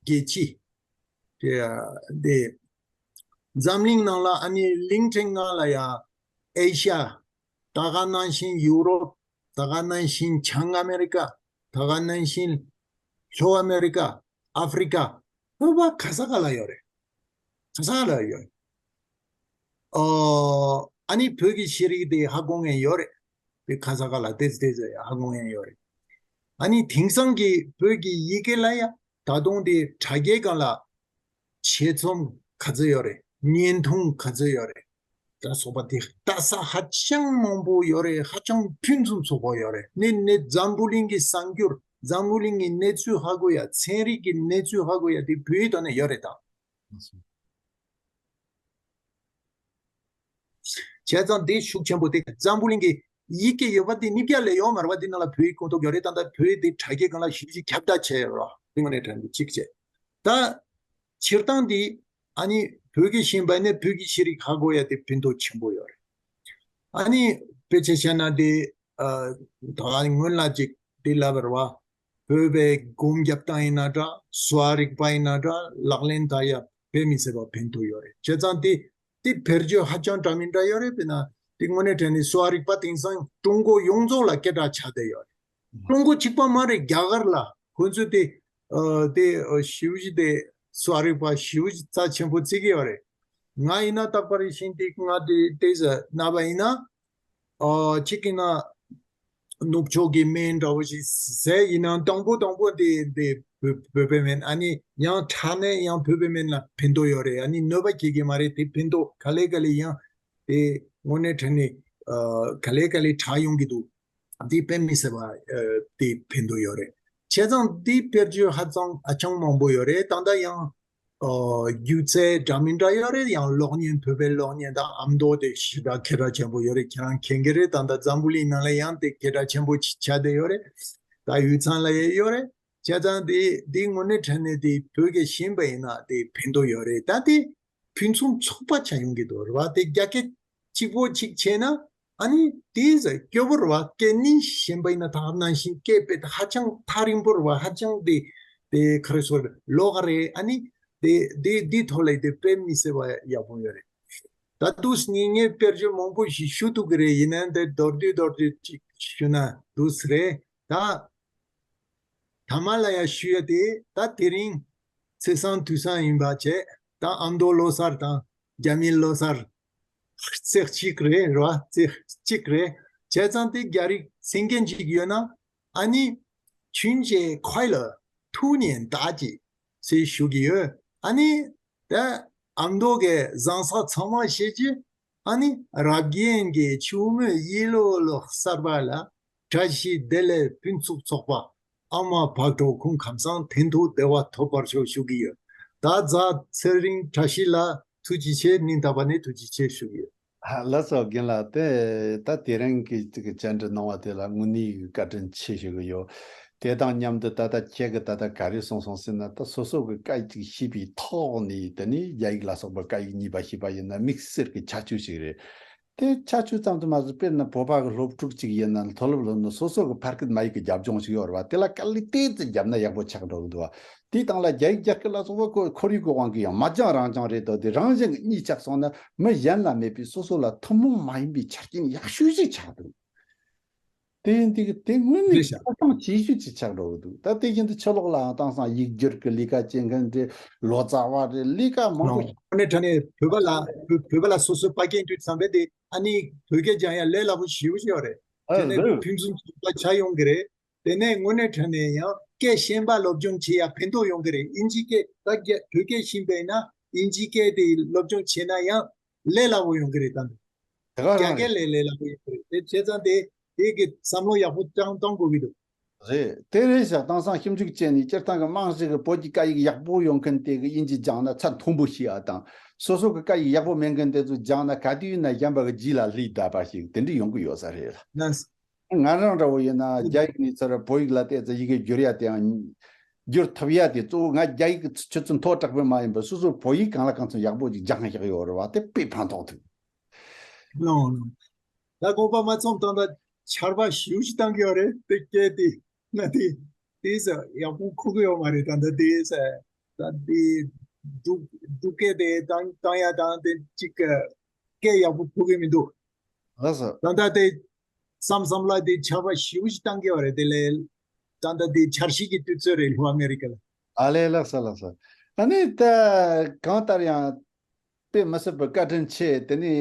རྒྱལ་སྤྱི། དེ་དེ་འཛམ་གླིང་ནང་ལ་ཨ་ནི་གླིང་ཕྲན་ལྔ་ལ་ཡ། ཨེ་ཤ་ཡ། ད་ག་ནང་བཞིན་ཡུ་རོབ། ད་ག་ནང་བཞིན་བྱང་ཨ་མེ་རི་ཀ། ད་ག་ནང་བཞིན་ལྷོ་ཨ་མེ་རི་ཀ། ཨ་ཧྥེ་རི་ཀ། བོད་པ་ག་ས་ག་ལ་ཡོད་རེད། ག་ས་ག་ལ་ཡོད། ཨོ། ཨ་ནི་བོད་ཀྱི་ཤེས་རིག་དེ་ཧ་གོ་མཁན་ཡོད་རེད། དེ་ག་ས་ག་ལ་ཏོག་ཙམ་ཏོག་ཙམ་ཧ་གོ་མཁན་ཡོད་རེད། ཨ་ནི་དེང་སང་གི་བོད་ཀྱི་ཡི་གེ་ལ་ཡ་ད་དུང་དེ་དྲ་རྒྱའི་སྒང་ལ་ཆེད་རྩོམ་ག་ཚོད་ཡོད་རེད། བརྙན་ཐུང་ག་ཚོད་ཡོད་རེད། ད་སོགས་པ་དེ་ལྟ་ས་ཧ་ཅང་མང་པོ་ཡོད་རེད། ཧ་ཅང་ཕུན་སུམ་ཚོགས་པོ་ཡོད་རེད། ནས་ནས་འཛམ་བུ་གླིང་གི་གསར་འགྱུར། འཛམ་བུ་གླིང་གི་གནས་ཚུལ་ཧ་གོ་ཡ། ཚན་རིག་གི་གནས་ཚུལ་ཧ་གོ་ཡ་དེ་བོད་ཡིག་ཐོག་ནས་ཡོད་རེད་ད། བྱས་ཙང་དེ་ཤུགས་ཆེན་པོ་དེ་འཛམ་བུ་གླིང་གི་ཡི་གེ་ཡོད་པ་དེ་ཉིས་བརྒྱ་ལས་ཡོད་མ་རེད་པ། དེ་ནང་ལ་བོད་ཡིག་ཁོངས་གཏོགས་ཡོད་རེད། ད་ལྟ་བོད་ཡིག་དེ་དྲ་རྒྱའི་སྒང་ལ་ཞིབ་ཞིབ་ཁྱབ་བསྒྲགས་བྱས་ཡོད་རེད་པ། དེ་ངོས་ནས་དྲན་གྱི་གཅིག་བྱས། ད་སྤྱིར་བཏང་དེ་ཨ་ནི་བོད་སྐད་ཤེས་པ་ནས་བོད་ཀྱི་ཤེས་རིག་ཧ་གོ་ཡ་དེ་ཕན་ཐོགས་ཆེན་པོ་ཡོད་རེད། ཨ་ནི་དཔེ་ཆ་བཞག་ན་དེ་ཨ་ད་སྔོན་ལ་ཅིག་དེ་ལབ་པ་རེད་པ། བོད་པའི་སྒོམ་རྒྱབ་སྟངས་ཡིན་ན་འདྲ། གསོ་བ་རིག་པ་ཡིན་ན་འདྲ། ལག་ལེན་བསྟར་ཡ་དཔེ་མི་སྲིད་པ་ཕན་ཐོགས་ཡོད་རེད། བྱས་ཙང་དེ་དེ་བེད་སྤྱོད་ཧ་ཅང་འདྲ་མི་འདྲ་ཡོད་རེད། དཔེར་ན་དེ་དངོས་གནས་དྲང་གནས་གསོ་བ་རིག་པ་དེང་སང་ཀྲུང་གོ་ཡོངས་རྫོགས་ལ་སྐད་གྲགས་ཆགས་བསྡད་ཡོད་རེད། ཀྲུང་གོ་གཅིག་པ་མ་རེད། རྒྱ་གར་ལ་ཁོ་ཚོས་དེ་ཨ་དེ་ཨ་ཞེ་པོ་ཅིག་དེ་གསོ་བ་རིག་པ་ཞེ་པོ་ཅིག་རྩ་ཆེན་པོ་བརྩི་གི་ཡོད་རེད། ང་ཡིན་ན་རྟག་པར་བཞིན་དེ་ང་དེ་དེ་ཟ་ན་བ་ཡིན་ན། ཨ་གཅིག་གིས་ན་ནུབ་ཕྱོགས་ཀྱི་སྨན་འདྲ་བོ་ཞིག་ཟས་ཡིན་ན་དང་པོ་དང་པོ་དེ་དེ་བོད་བོད་པའི་སྨན། ཨ་ནི་ཡང་ཁྲག་ནད་ཡང་བོད་པའི་སྨན་ལ་ཕན་ཐོགས་ཡོད་རེད། ཨ་ནི་གནོད་པ་སྐྱེལ་གི་མ་རེད། དེ་ཕན་ཐོགས་ག་ལེ་ག་ལེ་ཡང་དེ་དངོས་གནས་དྲང་གནས་ཨ་ག་ལེ་ག་ལེ་དྲག་ཡོང་གི་འདུག། འདི་དཔེ་མི་སྲིད་པ་ཨ་དེ་ཕན་ཐོགས་ཡོད་རེད། བྱས་ཙང་འདི་བེད་སྤྱོད་ཧ་ཅང་ཧ་ཅང་མང་པོ་ཡོད་རེད། ད་ལྟ་ཡང་ཨ་སྒྱུ་རྩལ་འདྲ་མི་འདྲ་ཡོད་རེད། ཡང་གློག་བརྙན་བོད་པའི་གློག་བརྙན་དང་ཨ་མདོ་དེ་ཞེ་དྲག་སྐད་གྲགས་ཆེན་པོ་ཡོད་རེད། ཁྱེད་རང་མཁྱེན་གྱི་རེད། ད་ལྟ་འཛམ་བུ་གླིང་ནང་ལ་ཡང་དེ་སྐད་གྲགས་ཆེན་པོ་ཆགས་བསྡད་ཡོད་རེད། ད་དབུས་གཙང་ལ་ཡང་ཡོད་རེད། བྱས་ཙང་དེ་དེ་དངོས་གནས་དྲང་གནས་དེ་བོད་སྐད་ཤེས་པ་ཡིན་ན་དེ་ཕན་ཐོགས་ཡོད་རེད། ད་དེ་ཕུན་སུམ་ཚོགས་པ་ཆགས་ཡོང་གི་འདུག་རེད་བ། དེ་རྒྱ་སྐད་གཅིག་པོ་གཅིག་བྱས་ན། ཨ་ནི་དེ་ཟ་སྐྱོ་པོ་རེད་བ། སྐད་ནི་ཤེས་པ་ཡིན་ན་ད་ནང་བཞིན་སྐད་དཔེ་ཧ་ཅང་ཐག་རིང་པོ་རེད་བ། ཧ་ཅང་དེ་དེ་ག་རེ་ཟེར་ལོགས་ཀ་རེད། ཨ་ནི་དེ་དེ་དེ་ཐོག་ལ་དེ་དཔེ་མི་སྲིད་པ་ཡག་པོ་ཡོད་རེད། ད་དུས་ངས་ངས་དཔེར་བརྗོད་མང་པོ་ཞིག་ཞུ་ཐུབ་ཀྱི་རེད། ཡིན་ན་འདི་མདོར་བསྡུས་མདོར་བསྡུས་ཅིག་ཞུ་ན་འདུག་སེ་རེད། ད་ཐ་མ་ལ་ཡང་ཞུ་ཡ་དེ། ད་དེ་རིང་ཚེས་བཟང་དུས་བཟང་ཡིན་པ་བྱས། ད་ཨ་མདོ་ལོ་གསར་དང་རྒྱ་མིའི་ལོ་གསར་ཚེས་གཅིག་རེད་རེད་བ། ཚེས་གཅིག་རེད། བྱས་ཙང་དེ་རྒྱ་རིགས་སེང་གེ་གཅིག་ཡོད་ན། ཨ་ནི་ཆུན་ཅེ་ཁོའི་ལ་ཐུག་ཉན་ད་ཅི་ཟེར་ཞུ་གི་ཡོད། ཨ་ནི་ད་ཨ་མདོ་གི་བཟང་ས་ཚང་མ་བཤད་ཀྱི། ཨ་ནི་རབ་རྒྱན་གྱི་ཆུ་མོའི་ཡིད་ལོ་ལོ་གསར་པ་ལ། བཀྲ་ཤིས་བདེ་ལེགས་ཕུན་ཚོགས་ཚོགས་པ། ཨ་མ་བག་གྲོ་ཁོང་ཁམས་བཟང་། དོན་དུ་བདེ་བ་ཐོབ་པར་ཤོག་ཞུ་གི་ཡོད། ད་རྫ་ཚེ་རིང་བཀྲ་ཤིས་ལ་ཐུགས་རྗེ་ཆེ། སྙིང་ཐག་པ་ནས་ཐུགས་རྗེ་ཆེ་ཞུ་གི་ཡོད། ཧ། ལགས་སོ། རྒན་ལགས། དེ་ད་དེ་རིང་གི་ཅིག་བཅར་འདྲི་གནང་བ་དེ་ལ་དངོས་གནས་བཀའ་དྲིན་ཆེ་ཞུ་གི་ཡོད། དེ་དང་མཉམ་དུ་ད་ལྟ་ཁྱེད་ཀྱིས་ད་ལྟ་ག་རེ་གསུངས་སོང་ཟེར་ན། ད་སོ་སོ་གི་སྐད་ཅིག་ཤེས་པའི་ཐོག་ནས་དེ་ནས་རྒྱ་ཡིག་ལ་སོགས་པ་སྐད་ཡིག་གཉིས་པ་ཤེས་པ་ཡིན་ན་དམིགས་བསལ་གྱི་ཁྱད་ཆོས་ཤིག་རེད། དེ་ཁྱད་ཆོས་ཙམ་དུ་མ་ཟད། དཔེར་ན་བོད་པ་གི་སློབ་ཕྲུག་ཅིག་ཡིན་ན། མཐོ་སློབ་སློབ་ན་སོ་སོ་གི་ཕ་སྐད་མ་ཡིག་གི་རྒྱབ་ལྗོངས་ཤིག་ཡོད་རེད་བ། དེ་ལ་དཀའ་ལས་ཏོག་ཙམ་བརྒྱབ་ན་ཡག་པོ་ཆགས་འགྲོ་གི་འདུག་བ། དེའི་སྟེང་ལ་རྒྱ་ཡིག་རྒྱ་སྐད་ལ་སོགས་པ་ཁོ་ཁོར་ཡུག་གི་དབང་གིས་ཡང་མ་སྦྱངས་རང་སྦྱངས་རེད་དོ། དེ་རང་བཞིན་གྱི་གཉིས་ཆགས་སོང་ན། མི་གཞན་ལ་མེད་པའི་སོ་སོ་ལ་ཐུན་མོང་མ་ཡིན་པའི་ཆ་རྐྱེན་ཡག་ཤོས་ཤིག་ཆགས་འདུག། དེ་ཡིན་དུས་དེ་དངོས་གནས་རེད་ཤག། གལ་འགངས་ཆེ་ཤོས་ཅིག་ཆགས་འགྲོ་གི་འདུག། ད་དེ་བཞིན་དུ་ཕྱི་ལོགས་ལའང་དེང་སང་ཡིག་སྒྱུར་གྱི་ལས་ཀ་བྱེད་མཁན་རེད། ལོ་ཙཱ་བ་རེད། ལས་ཀ་མང་པོ་ཞིག། དངོས་གནས་དྲང་གནས་བོད་པ་ལ་བོད་བོད་པ་ལ་སོ་སོའི་ཕ་སྐད་འདུག་བསམ་པས། དེ་ཨ་ནི་བོད་སྐད་སྦྱང་ཡ་ལས་སླ་པོ་ཞེ་པོ་ཅིག་ཡོད་རེད། ཨ་དེ་ནས་ལོས། ཕུན་སུམ་ཚོགས་པ་ཆགས་ཡོང་གི་རེད། དེ་ནས་དངོས་གནས་དྲང་གནས་ཡང་སྐད་གཞན་པ་སློབ་སྦྱོང་བྱེད་ཡ་ཕན་ཐོགས་ཡོང་གི་རེད། དབྱིན་ཇིའི་སྐད་ད་རྒྱ་བོད་སྐད་ཤེས་པས་ན་དབྱིན་ཇིའི་སྐད་དེ་སློབ་སྦྱོང་བྱས་ན་ཡང་ལས་སླ་པོ་ཡོང་གི་རེད། ད་འདི་དེ་ག་རང་རྒྱ་སྐད་རེད། ལས་ལས་སླ་པོ་ཡོང་གི་རེད། དེ་བྱས་ཙང་དེ་དེ་གི་བསམ་བློ་ཡག་པོ་ཀྱང་གཏོང་དགོས་ཀྱི་འདུག། རེད། དེ་རེད་ཤག། དེང་སང་ཞིབ་འཇུག་བྱས་ནས་སྤྱིར་བཏང་གི་རྨང་གཞི་གི་བོད་ཀྱི་སྐད་ཡིག་ཡག་པོ་ཡོང་མཁན་དེ་གི་དབྱིན་ཇི་སྦྱངས་ན་ཚད་མཐོན་པོ་ཤེས་ཡ་དང་། སོ་སོ་གི་སྐད་ཡིག་ཡག་པོ་མེད་མཁན་དེ་ཚོ་སྦྱངས་ན་ག་དུས་ཡིན་ན་གཞན་པ་གི་རྗེས་ལ་ལུས་བསྡད་པ་ཞིག་དེ་འདྲ་ཡོང་གི་ཡོད་ས་རེད་ལ། ལགས། ང་རང་འདྲ་བོ་ཡིན་ན་རྒྱ་ཡིག་ནས་ཚུར་བོད་ཡིག་ལ་བལྟས་ཚེ་ཡི་གེ་བསྒྱུར་ཡ་དེའང་བསྒྱུར་ཐུབ་ཡ་དེ། གཙོ་བོ་ང་རྒྱ་ཡིག་གི་ཆུ་ཚད་མཐོ་དྲགས་པས་མ་ཡིན་པར་སོ་སོ་བོད་ཡིག་གང་ལ་གང་འཚམ་ཡག་པོ་ཅིག་སྦྱངས་བཞག་ཡོད་རེད་བ། དེ་དཔེ་ཕན་ཐོགས་ཐུབ། ལགས་ལགས། ད་དགོངས་པ་མ་ཚོམས་དང་། ད་ཆར་པ་ཞེ་པོ་ཅིག་བཏང་གི་ཡོད་རེད། དེ་སྐད་དེ་ང་དེ་དེ་ས་ཡག་པོ་གོ་གི་ཡོད་མ་རེད། ད་ད་དེ་ས་ད་དེ་འབྲུག་འབྲུག་སྐད་དེ་བཏང་བཏང་ཡ་དང་དེ་གཅིག་སྐད་ཡག་པོ་གོ་གི་མི་འདུག། ལགས་སོ། ད་ལྟ་དེ་བསམ་བསམ་ལ་དེ་ཆར་པ་ཞེ་པོ་ཅིག་བཏང་གི་ཡོད་རེད། དེ་ལས་ད་ལྟ་དེ་ཆར་ཤིག་གི་དུས་ཚོད་རེད་ལྷོ་ཨ་མེ་རི་ཀ་ལ། ཨ་ལས། ལགས་སོ། ལགས་སོ། ཨ་ནི་ད་གང་ལྟར་ཡང་དཔེ་མི་སྲིད་པའི་བཀའ་དྲིན་ཆེ། དེ་ནི་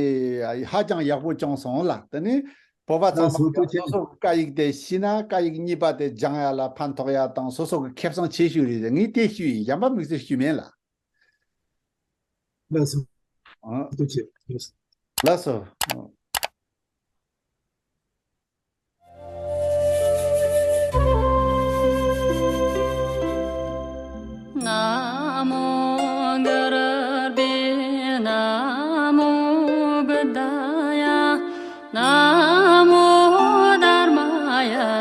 ཧ་ཅང་ཡག་པོ་བྱུང་སོང་ལ། དེ་ནི་བོད་པ་ཚང་མ་ལགས་སོ། ཐུགས་རྗེ་ཆེ། སོ་སོ་གི་སྐད་ཡིག་དེ་ཤེས་ན་སྐད་ཡིག་གཉིས་པ་དེ་སྦྱང་ཡ་ལ་ཕན་ཐོགས་ཡ་དང་སོ་སོ་གི་ཁེ་བཟང་ཆེ་ཤོས་རེད། ངས་དེ་ཞུས་ཡིན། གཞན་པ་དམིགས་བསལ་ཞུས་མེད་ལ། ལགས་སོ། ཨ། ཐུགས་རྗེ་ཆེ། ལགས་སོ། ན་མོ་གུ་རུ་བྷྱོ། ན་མོ་བུདྡྷཱ་ཡ། ན་མོ་དྷརྨཱ་ཡ།